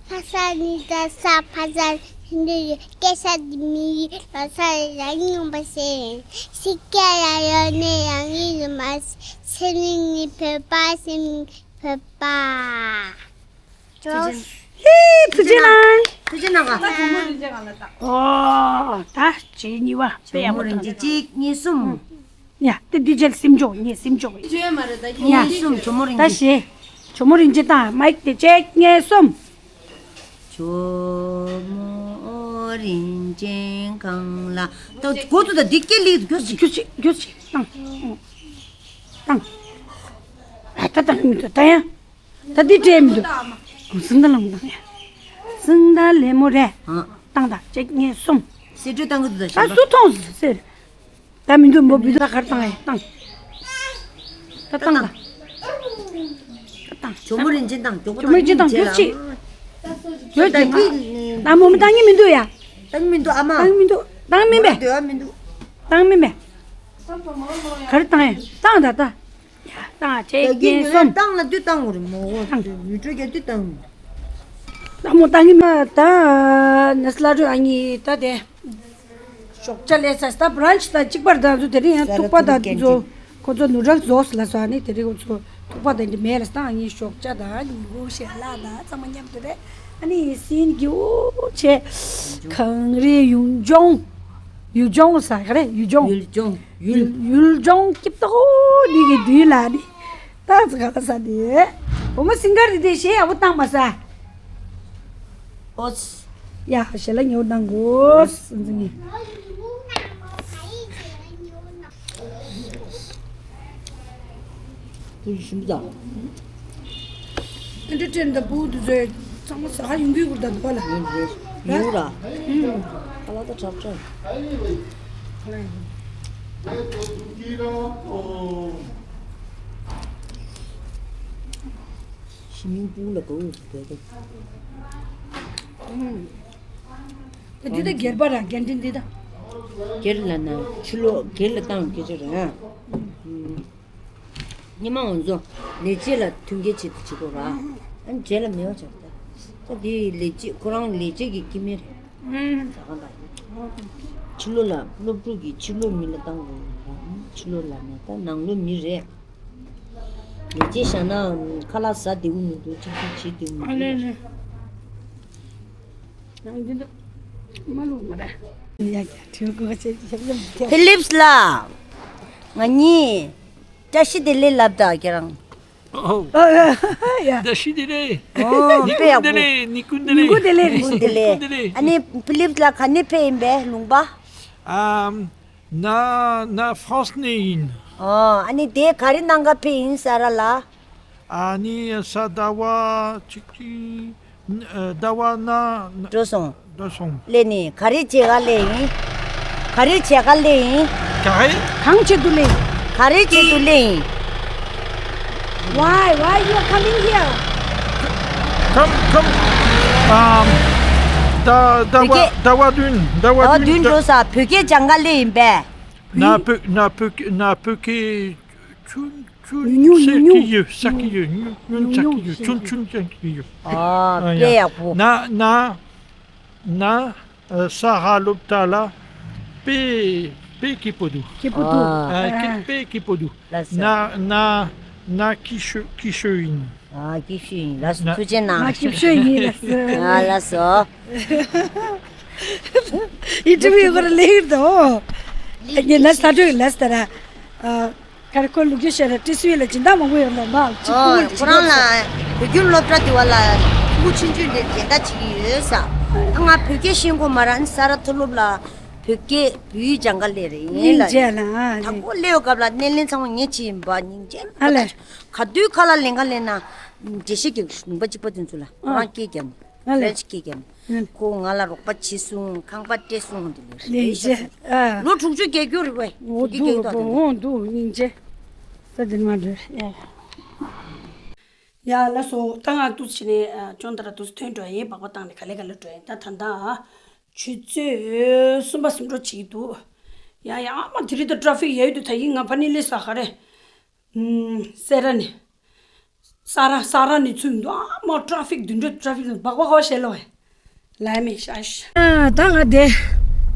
ཕ་ས་ནི་ད་ས་ཕ་ས་ནི་ཧིན་དུ་ཡི་སྐད་ཆ་འདི་མི་ཡི་ལོ་ས་རང་ཡོང་པ་ཟེར། སི་ཀ་ཡ་ཡོད་ནས་ཡང་ཡིན་མ་སེམས་ནི་ནི་བོད་པ་སེམས་ནི་བོད་པ། ཐུགས་རྗེ་ཆེ། ཧེ་ཐུགས་རྗེ་གནང་། ཅི་ན་ག་ཨོ་ད་བྱེད་གཉིས་པ་དཔེ་ཡག་པོ་བཏང་། གཅིག་གཉིས་གསུམ། ཡ་དེ་འདི་རྗེས་སེམས་ཆུང་ངས་སེམས་ཆུང་། གཉིས་གསུམ་ཇོ་མོ་རིན་ཆེན། ད་ཞེས་ཇོ་མོ་རིན་ཆེན་དང་མའིག་དེ་གཅིག་གཉིས་གསུམ། ཇོ་མོ་རིན་ཆེན་གང་ལ། ད་གོ་ཚུལ་ད་འདི་སྐད་ལེགས་འདུག་གྱུར་ཅིག་གྱུར་ཅིག་གྱུར་ཅིག་བཏང་། བཏང་། ཨ་ད་བཏང་མི་འདུག་ད་ཡང་། ད་འདི་སྤྲད་མི་འདུག་སང་ད་ལམ་བཏང་ཡ། སང་ད་ལེ་མོ་རེད། ཨ། བཏང་ད་གཅིག་གཉིས་གསུམ། སེ་འབྲུ་བཏང་གི་འདུག་ད་ད་གཞན་པ། སུ་མཐོང་ཟེར། ད་མི་འདུག་མོ་བི་ད་གར་བཏང་ཡ་བཏང་། ད་བཏང་ད། ད་བཏང་། ཇོ་མོ་རིན་ཆེན་བཏང་། ཇོ་མོ་རིན་ཆེན་བཏང་། གྱུར་ཅིག་གྱུར་ཅིག་ད་མོ་མི་བཏང་གི་མི་འདུག་ཡ། བཏང་མི་འདུག་ཨ་མ། བཏང་མི་འདུག་བཏང་མིན་པས། འདོད་མི་འདུག་བཏང་མིན་པས། གར་བཏང་ཡ་བཏང་ད་ད། ཡ་བཏང་ཆེ་རྒན་སོམ། བཏང་ལ་དུས་བཏང་བར་མོ་བོ་བཏང་། མི་འགྲོ་རྒྱ་དུས་བཏང་། ད་མོ་བཏང་གི་མ་ད་ནས་ལ་རུ་ཨ་ཉི་ད་དེ། ཞོགས་ཇ་ལས་ས་ད་བྷ་རན་ཆི་དང་གཅིག་པར་དང་ཚོ་དེ་རིང་ཡང་ཐུག་པ་དང་ཚོ་ཁོ་ཚོ་ནུ་རག་རྫོགས་ལ་སོ་ཨ་ནི་དེ་རིང་ཁོ་ཚོ་ཐུག་པ་དང་འདི་མེད་ལ་སྟངས་ངའི་ཞོགས་ཇ་དང་ཉིན་གུང་ཞལ་ལག་དང་ཚང་མ་མཉམ་དུ་རེད། ཨ་ནི་སིན་གྱི་འུ་ཆེ་གངས་རི་ཡུལ་ལྗོངས། ཡུལ་ལྗོངས་ཟ་ག་རེ་ཡུལ་ལྗོངས། ཡུལ་ལྗོངས། ཡུལ་ལྗོངས་སྐྱིད་ཏོག་འདི་གི་དུས་ལ་ནི་ཏང་ཙི་ག་ལ་ས་དེ་འོ་མ་སིང་ག་རི་དེ་ཞེ་ཡག་པོ་བཏང་མ་ས། ཨོ་ཙི། ཡ་ཞེ་ལ་ཉོ་གནང་གོ་སིན་ཙི་ངི། དེ་ཞིམ་པོ་དང་། ཨེ་འདྲ་སྤྲད་འདི་བུ་འདི་ཚོས་ཚང་མ་ཟ་ཁ་ཡོང་གི་ཡོད་ད་འདུག་ལ། ཡོང་གི་ཡོད་ར། ཨུམ། ཁ་ལག་ད་གྲབས་གྲབས། ཞི་མིང་སྤུ་ལ་གོ་འདོད་དོ། ཨུམ། ད་འདི་ད་སྒེར་པ་ར་རྒན་འདྲེན་འདི་ད། སྒེར་ལ་ན་ཕྱི་ལོགས་སྒེར་ལ་བཏང་སྐད་ཆ་རེད་ཨ། ཨུམ། ཉི་མ་ང་ཚོ་ལས་བྱེད་ལ་མཐུན་རྐྱེན་བྱེད་དུ་བྱེད་དགོས་ར། ཨ་ནི་རྗེས་ལ་མེད་པ་ཆགས་ད། ད་དེ་ལས་བྱེད་ཁོ་རང་ལས་བྱེད་ཀྱི་སྐྱེ་དམན་རེད། ཨུམ། ཟ་ཁང་དང་། ཕྱི་ལོགས་ལ་སློབ་ཕྲུག་གི་ཕྱི་ལོགས་མི་ལ་བཏང་དགོས་ར། ཕྱི་ལོགས་ལ་མེད་ད་ནང་ལོགས་མི་རེད། ལས་བྱེད་བཞག་ན་ཁ་ལག་ཟ་བདེ་པོ་མི་འདུག་གཅིག་གཅིག་བྱེད་བདེ་པོ་མི་ཨ་ལེ་འདུག་ལེ། ནང་འདི་འདུག་མ་ལུག་མ་རེད། ཡ་ཡ་དྲིལ་གོ་ཆེ་ཆེ་ཆེ། ཕི་ལིབས་ལགས། ང་གཉིས། བཀྲ་ཤིས་བདེ་ལེགས་ལབ་དང་ཁྱེད་རང་། ཨོ། ཨ་ཡ། བཀྲ་ཤིས་བདེ་ལེགས། ཨོ་དཔེ་ཡག་པོ། ནི་ཀུན་བདེ་ལེགས། ནི་ཀུན་བདེ་ལེགས། ནི་ཀུན་བདེ་ལེགས། ཨ་ནི་ཕི་ལིབས་ལགས་ག་ནས་ཕེབས་ཡིན་པས་ལུང་པ། ཨམ། ན་ན་ཧྥ་རན་སི་ནས་ཡིན། ཨོ་ཨ་ནི་དེ་ག་རེ་གནང་ག་ཕེབས་ཡིན་ས་ར་ལ། ཨ་ནི་ས་ཟླ་བ་གཅིག་གི་ཟླ་བ་ན་འགྲོ་སོང་། འགྲོ་སོང་། ལས་ནི་ག་རེ་བྱེད་ག་ལས་ཡིན། ག་རེ་བྱེད་ག་ལས་ཡིན། ག་རེ། གང་བྱེད་དུ་ལས་ཡིན། ག་རེ་བྱེད་དུ་ལས་ཡིན། Why, why you are coming here? Come, come. Um, ཟླ་ཟླ་བ་བོད་སྐད། ཟླ་བ་བདུན་ཟླ་བ་ཟླ་བ་བདུན་བདུན་འགྲོ་ས་བོད་སྐད་སྦྱང་ག་ལས་ཡིན་པས། ན་བོད་ན་བོད་ན་བོད་སྐད་ཆུང་ཆུང་ཉུང་ཉུང་ཆགས་ཀྱི་ཡོད་ཆགས་ཀྱི་ཡོད་ཉུང་ཉུང་ཆགས་ཀྱི་ཡོད་ཆུང་ཆུང་ཆགས་ཀྱི་ཡོད། ཨ་ཨ་དཔེ་ཡ་ཡག་པོ། ན་ན་ན་ས་ཧ་སློབ་གྲྭ་ལ་དཔེ་དཔེ་སྐྱིད་པོ་འདུག་སྐྱིད་པོ་འདུག་ཨ་ཨ་དཔེ་སྐྱིད་པོ་འདུག་ལགས་སོ། ན་ན་ན་སྐྱིད་ཤོས་སྐྱིད་ཤོས་ཡིན། ཨ་སྐྱིད་ཤོས་ཡིན་ལགས་སོ། ན་ཐུགས་རྗེ་གནང་། ང་སྐྱིད་ཤོས་ཡིན་ལགས་སོ། ཨ་ལགས་སོ། ཨི་ཏི་བི་ཡོད་གར་ལེགས་དོ། ངས་ན་ས་ཏྲོ་ཡིན་ལགས་སོ་ད་ར། ཨ། ཁར་ཁོ་ལུག་ཁྱུ་ཤེས་ར་ཏི་སུའི་ལ་སྦྱིན་བདག་མང་པོ་ཡོད་ལ་མ་ཅི་ཨོ་ཁོ་ཁོ་རང་ལ་བོད་ཁྱིམ་སློབ་གྲྭ་དེ་བ་ལ་ཕྲུ་གུ་ཆུང་ཆུང་འདི་སྦྱིན་བདག་བྱེད་ཀྱི་ཡོད་ས། ང་བོད་སྐད་ཤེས་གོ་མ་ར་ཨ་ནི་ས་ར་མཐོ་སློབ་ལ་བོད་སྐད་བོད་ཡིག་སྦྱང་ག་སླེབས་རེད་ཡིན་ལ། སྙིང་རྗེ་ལ་ཨ་དང་པོ་སླེབས་པའི་སྐབས་ལ་སྣེ་ལེན་ཚང་མ་ངས་བྱས་ཡིན་པ་སྙིང་རྗེ་ཨ་ལས། ག་དུས་ཁ་ལག་ལེན་ག་ལེན་ན་འགྲེལ་བཤད་ཀྱི་ལུང་པ་གཅིག་པ་དེ་ཚོ་ལ་ཁོ་རང་སྐད་རྒྱབ་ནས་ཨ་ལས། ཕྲན་ཆི་སྐད་རྒྱབ་ནས། ཨ་ལས། ཁོ་ང་ལ་རོགས་པ་བྱེད་སོང་ཁང་པ་སྤྲད་སོང་དེ་ལས་ལེགས་བཤད་ཤག་ཨ། ལོ་དྲུག་ཅུ་བརྒལ་རྒྱུ་རེད་བས། འོ་འདུག་ལོ་པོ་འོ་འདུག་སྙིང་རྗེ། ས་འདིར་མ་འགྲོ་ཡ། ཡ་ལ་སོ་ད་ང་ཏུས་ཕྱི་ནས་ཅོང་ཏ་ར་ཏུས་ཐོན་འགྲོ་ཡིན་སྦག་སྦག་བཏང་ནས་ག་ལེ་ག་ལེ་འགྲོ་ཡིན་ད་ད་ད། ཆུ་ཚོད་གསུམ་པ་ཟིན་འགྲོ་བྱེད་ཀྱི་འདུག་ཡ་ཡ་ཨ་མ་དེ་རིང་ད་ཊ་ཕིག་ཡ་ཡོད་དུ་ད་ཡིན་ང་ཕ་ནི་ལི་ས་ག་རེ། ཨུམ། སེ་ར་ནས། ས་ར་ས་ར་ནས་ཚུར་འདུག་ཨ་མ་ཊ་ཕིག་དུད་འགྲོ་ཊ་ཕིག་སྦག་སྦག་ཧོ་ཤེ་ལོ། ལ་མེ་ཤ་ཤ། ཨ་ད་ང་དེ།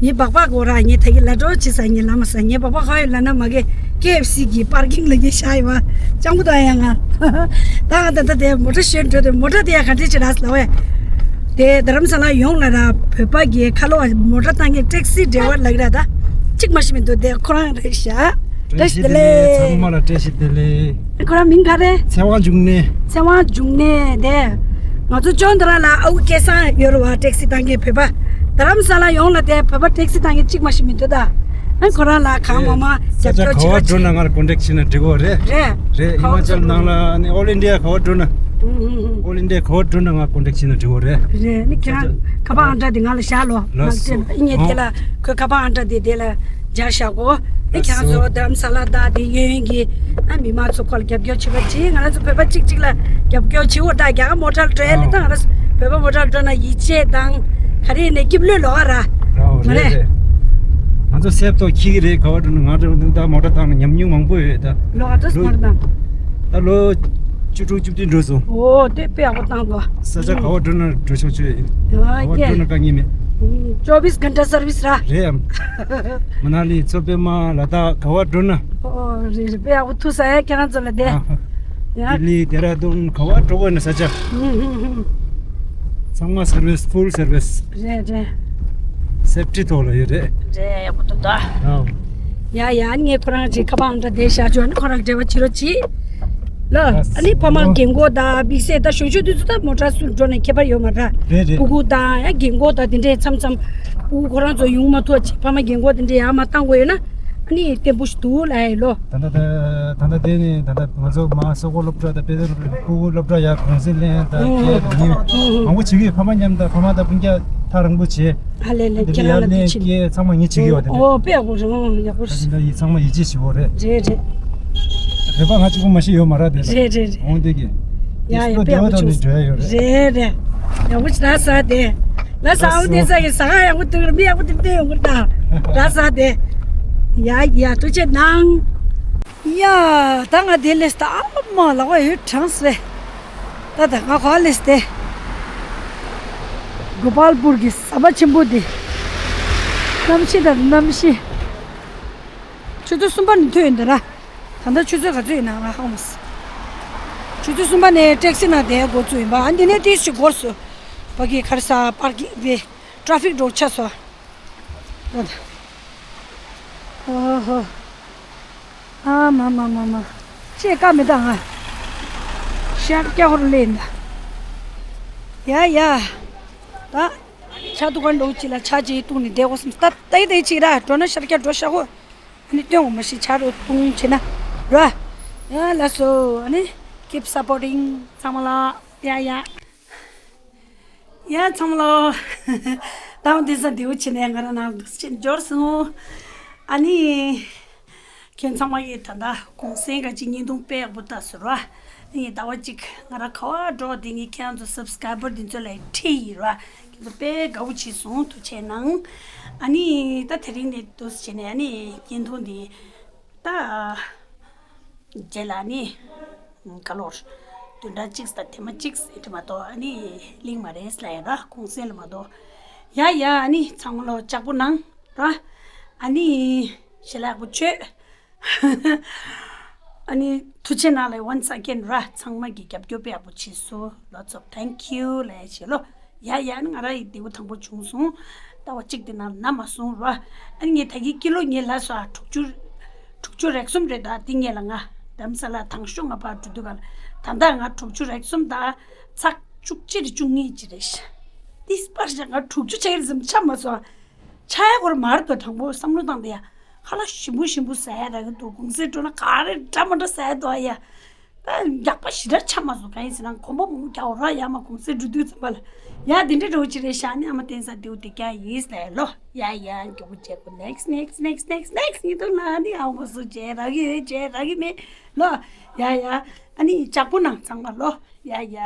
ངའི་སྦག་སྦག་གོ་ར་ངའི་ད་གི་ལ་འགྲོ་ཅི་ས་ངའི་ལ་མ་ས་ངའི་སྦག་སྦག་ཧོ་ཡོད་ལ་ན་མ་གི་ཀེ་ཨེཕ་སི་གི་པར་ཀིང་ལ་གི་ཤ་ཡི་བ། ཅང་པོ་ད་ཡ་ང་། ད་ང་ད་ད་དེ་མོ་ཊ་ཤོད་འགྲོ་དེ་མོ་ཊ་དེ་ཡ་ག་འདྲ་ཅི་ར་ས་ལ་བས། དེ་རྡ་རམ་ས་ལ་ཡོངས་ལ་ར་བོད་པ་གི་ཁ་ལོ་བ་མོ་ཊ་བཏང་མཁན་ཊེག་སི་ཌ་རའི་ཝར་ལབ་ཀྱི་ར། ད་གཅིག་མ་ཤི་མི་འདུག་དེ་ཁོ་རང་རེད་ཤག་བཀྲ་ཤིས་བདེ་ལེགས། ཚང་མ་ལ་བཀྲ་ཤིས་བདེ་ལེགས། ཁོ་རང་མིང་ག་རེ། ཚེ་དབང་འབྱུང་གནས། ཚེ་དབང་འབྱུང་གནས་དེ། ང་ཚོ་ཅོན་ཏ་ར་ལ་ཨ་ཁུ་སྐལ་བཟང་ཡོད་རེད་བ། ཊེག་སི་བཏང་མཁན་བོད་པ། རྡ་རམ་ས་ལ་ཡོངས་ལ་དེ་བོད་པ་ཊེག་སི་བཏང་མཁན་གཅིག་མ་ཤི་མི་འདུག་ད། ཨ་ཁོ་རང་ལ་གང་མང་མང་ས་རྒྱབ་ཆ་ག་སྐྱོར་བྱེད་པ་བ་འགྲོ་ན་ང་ལ་ཀོན་ཊེག་བྱས་ན་འགྲིག་གོ་རེད། རེད། རེད། ཧི་མ་ཅལ་ནང་ལ་ནི་ཨོལ་ཨིན་ཌི་ཡ་ག་བ་འགྲོ་ན། ཨོལ་ཨིན་ཌི་ཡ་ག་བ་འགྲོ་ན་ང་ཀོན་ཊེག་བྱས་ན་འགྲིག་གོ་རེད། རེད། ནི་ཁྱེད་རང་ཁ་པར་ཨང་གྲངས་དེ་ང་ལ་བཞག་ལོ། ལགས་སོ། ངས་དེ་ལ་ཁོའི་ཁ་པར་ཨང་གྲངས་དེ་དེ་ལ་སྦྱར་བཞག་གོ། ཨེ་ཁྱེད་རང་ཚོ་རྡ་རམ་ས་ལ་དང་དེ་གཡས་གཡོན་གྱི་ཨ་མི་མང་ཚོ་ཁོ་ལ་རྒྱབ་སྐྱོར་བྱེད་པ་གྱིས། ང་རང་ཚོ་བོད་པ་གཅིག་གཅིག་ལ་རྒྱབ་སྐྱོར་བྱེད་འོ། ད་རྒྱ་གར་མོ་ཊར་འགྲོ་ཡ་ལས་ད་ང་རང་ཚོ་བོད་པ་མོ་ཊར་འགྲོ་ན་ཡིད་ཆེས་དང་ག་རེ་ཡིན་ནའི་སྐྱིད་པོ་ལོས་ལོག་ག་ར། རེད་རེད། ང་ཚོ་སེབ་ཏོག་ཁྱི་གི་རེད། ག་བ་འགྲོ་ན་ང་འགྲོ་འདུག་ད་མོ་ཊ་བཏང་ན་ཉམས་མྱོང་མང་པོ་ཡོད་ད། ལོ་ག་ཚོད་མོ་ཊ་བཏང་། ད་ལོ་བཅུ་དྲུག་བཅུ་བདུན་འགྲོ་སོང་། འོ་དེ་དཔེ་ཡག་པོ་བཏང་འདུག་ས་ཆ་ག་བ་འགྲོ་ན་འགྲོ་ཆོག་ཆོག་ཡིན། ག་བ་འགྲོ་ན་དཀའ་ངལ་མེད། ཅོ་བིས་གྷན་ཊ་སར་བིས་ར། རེད་ཡམ། མ་ན་ལི་མཚོ་པདྨ་ལ་དྭགས་ག་བ་འགྲོ་ན། ཨོ་རེད་རེད། དཔེ་ཡག་པོ་ཐུག་ས་ཡ་ཁྱེད་རང་ཚོ་ལ་དེ། ཡ། ལྡི་ལི་ལྡེ་ར་ལྡུན་ག་བ་འགྲོ་དགོས་ན་ས་ཆ། ཚང་མ་སར་བིས། ཕུལ་སར་བིས། རེད་རེད། སེབ་ཊི་ཐོག་ལ་ཡོད་རེད། རེད། ཡག་པོ་འདུག་ད། ཡ་ཡ། ངས་ཁོ་རང་ཅིག་ཁ་པར་ཨང་གྲངས་དེ་བཞག་ཆོག་ཨ་ནི་ཁོ་རང་འབྲེལ་བ་བྱེད་རོགས་གྱིས། ལ་ཨ་ནི་ཕ་མ་རྒན་གོག་དང་དམིགས་བསལ་ད་གཞོན་གཞོན་དུས་ཚོད་ད་མོ་ཊ་སུ་འགྲོ་ནས་ཁྱད་པར་ཡོད་མ་རེད། རེད་རེད། སྤུ་གུ་དང་ཡ་རྒན་གོག་དང་དེ་འདྲས་མཚམས་མཚམས་སྤུ་གུ་ཁོ་རང་ཚོ་ཡོང་མ་ཐུབ་ཅིག་ཕ་མ་རྒན་གོག་དེ་འདྲས་ཡར་མར་བཏང་དགོས་ཡོད་ན། ཨ་ནི་བརྟན་པོ་ཞིག་འདུག་ལབ་ཡ་ཡིན་ལོ། ད་ལྟ་ད་ད་ལྟ་དེ་ནི་ད་ལྟ་ང་ཚོ་མ་སོག་པོ་སློབ་གྲྭ་དང་དཔེ་སྟོན་སློབ་གྲྭ་ཁུ་ཁུ་སློབ་གྲྭ་ཡར་གུང་སེང་ལེན་དང་སྐད་ཉིན་མང་པོ་བྱེད་ཀྱི་ཡོད། ཕ་མ་མཉམ་དང་ཕ་མ་དང་སྤུན་ཀྱག་ཐག་རིང་པོ་བྱེད། ཨ་ལེ་ལེ། དེ་ཁྱེད་རང་ལ་ཡར་ལེན་དུ་ཕྱིན། སྐད་ཚང་མ་ངས་བྱེད་ཀྱི་ཡོད་དེ་ནས། ཨོ་དཔེ་ཡག་པོ་རེད། ཡག་པོ་ད་རེད། དེ་འདྲ་ཡིན་ཚང་མ་ཡིད་ཆེས་བྱེད་དགོས་རེད། རེད་རེད། རེད་པ། ང་གཅིག་པུ་མ་ཤི་ཡོད་མ་རེད་དེ། རེད་རེད་རེད། འོང་དེ་གི། ཡ་ཡ། དཔེ་ཡག་པོ་བྱུང་སོང་། རེད་རེད། ཡག་པོ་ཞིག་རག་ས་དེ། ལ་ས་ཨོ་དེ་ས་གི་ས་ག་ཡག་པོ་འདུག་མི་ཡག་པོ་དེ་འདྲ་ཡོང་གི་ད། རག་ས་དེ། ཡ་ཡ། ཐུགས་རྗེ་གནང་། ཡ། ད་ང་དེ་ལས་ད་ཨ་མ་ལག་པ་ཡོད་གྲང་སེ། ད་ད་ང་ག་ལས་དེ། གོ་པལ་པུར་གྱི་ཟམ་པ་ཆེན་པོ་དེ། གནམ་གཤིས་དང་གནམ་གཤིས། ཆུ་ཚོད་གསུམ་པ་ནས་ཐོན་ཡོད་འདི་ར། ད་ལྟ་ཆུ་ཚོད་ག་ཚོད་ཡིན་ན་ང་ཧ་གོ་མ་སོང་། ཆུ་ཚོད་གསུམ་པ་ནས་ཊེག་སི་ནང་བསྡད་འགོ་བཙུགས་ཡིན་པ། ཨ་འདི་ནས་ཏིས་ཅིག་འགོར་སོང་། ཕ་གི་ག་རེ་ཟ་པར་ཀིང་དེ་ཊ་ཧྥིག་འགྲོ་ཆགས་སོང་། ད་ད། ཨོ་ཧོ། ཨ་མ་མ་མ་མ། ཅེས་ཀ་མི་ད་ང་། ཤར་སྐྱ་ཧོར་ལེན་ད། ཡ་ཡ། ད། ཆ་འདུག་ག་འགྲོ་ཅི་ལ་ཆ་ཅིག་བཏུང་ནས་བསྡད་དགོས་སམ། ད་ལྟ་ཡི་ད་ཡི་ཅིག་ར་འགྲོ་ན་ཤར་སྐྱ་འགྲོ་ཤག་གོ། ཨ་ནི་སྟོན་དགོས་མ་ཤེས་ཆ་རོ་བཏུང་བྱེད་ན་ར། ཡ་ལགས་སོ། ཨ་ནི་keep supporting ཚང་མ་ལ། ཡ་ཡ། ཡ་ཚང་མ་ལོ། ད་འོ་དེ་ས་དེའུ་ཆེ་ནས་ང་རང་ནང་དུ་ཕྱིན་འབྱོར་སོང་། ཨ་ནི། ཁྱེད་ཚང་མ་ཡིས་ད་ལྟ་གུང་སེང་ག་ཅིག་བརྙན་ཐུང་དཔེ་ཡག་པོ་ལྟ་སོང་ར། ཨ་ནི་ཟླ་བ་གཅིག་ང་རང་ག་བ་འགྲོ་དེ་ངས་ཁྱེད་རང་ཚོ་སབ་སི་ཀ་རའི་བར་དེ་ཚོ་ལ་ཁྲིད་ཡིན་ར། ཁྱེད་ཚོ་དཔེ་དགའ་བོ་བྱས་སོང་། ཐུགས་རྗེ་གནང་། ཨ་ནི་ད་དེ་རིང་ནས་འདུག་སེ་བྱས་ནས་ཨ་ནི་བརྙན་ཐུང་འདི་ད། རྗེས་ལ་ནི། ག་ལོར། བདུན་ཕྲག་གཅིག་དང་ཐེངས་མ་གཅིག་ཟེར་དུས་མ་གཏོགས་ཨ་ནི་གླེང་མ་རེད་ལབ་ཡ་ར། གུང་སེང་ལ་མ་གཏོགས། ཡ་ཡ། ཨ་ནི་ཚང་མ་ལོ་ལྕགས་པོ་གནང་ར། ཨ་ནི་ཞལ་ལག་པོ་མཆོད། ཨ་ནི་ཐུགས་རྗེ་གནང་ལབ་ཡ་once again ར། ཚང་མ་གི་རྒྱབ་སྐྱོར་དཔེ་ཡག་པོ་བྱས་སོང་། Lots of thank you ལབ་ཡ་བྱས་ལོ། ཡ་ཡ། ཨ་ནི་ང་ར་ཡི་འདི་བོ་དང་པོ་བྱུང་སོང་། ཟླ་བ་གཅིག་དེ་ནང་ན་མ་སོང་ར། ཨ་ནི་ངས་ད་གིན་ཀི་ལོ་ངས་ལབ་སོང་ཨ། དྲུག་ཅུ། དྲུག་ཅུ་རེ་གསུམ་རེད་ད། འདི་ངས་ལ་ང་རྡ་རམ་ས་ལ་དང་ཤོག་ང་ཕར་འགྲོ་དུས་ག་ལ་ད་ལྟ་ང་དྲུག་ཅུ་རེ་གསུམ་དང་ཚེག་བཅུ་གཅིག་རེ་བཅུ་གཉིས་ཅིག་རེད་ཤག་འདི་པར་ཤག་ང་དྲུག་ཅུ་ཆགས་ཀྱི་རེད་ཟེར་ཆགས་མ་སོང་། ཆགས་ཡ་ཁོ་ར་མ་རེད་དོ། དང་པོ་བསམ་བློ་བཏང་སྟེ་ཡ། ཁ་ལག་ཞིམ་པོ་ཞིམ་པོ་ཟ་ཡ་རག་གི་འདུག་གུང་སེང་འགྲོ་ན་ག་རེ་འདྲ་མ་འདྲ་ཟ་ཡ་འདུག་ཨ་ཡ། ད་རྒྱགས་པ་ཞེ་དྲག་ཆགས་མ་སོང་། གང་ཡིན་ཟེར་ན་གོམ་པ་མང་པོ་རྒྱག་འོ་ར་ཡ་མ་གུང་སེང་འགྲོ་དུས་ཙམ་པ་ལ། ཡ་དེ་འདྲ་འདྲ་བོ་ཅིག་རེད་ཤག་ཨ་ནི་ཨ་མ་བསྟན་ས་དེའུ་དེ་རྒྱག་ཡིན་ཟེར་ལོ། ཡ་ཡ། མགྱོགས་པོ་བྱེད་དགོས། next next next next next བརྙན་ཐུང་ལ་ཨ་ནི་ཨ་མ་སུ་བྱེད་རག་གི་ཡོད་བྱེད་རག་གི་མེད་ལོ། ཡ་ཡ། ཨ་ནི་ལྕགས་པོ་གནང་ཚང་མ་ལོ། ཡ་ཡ།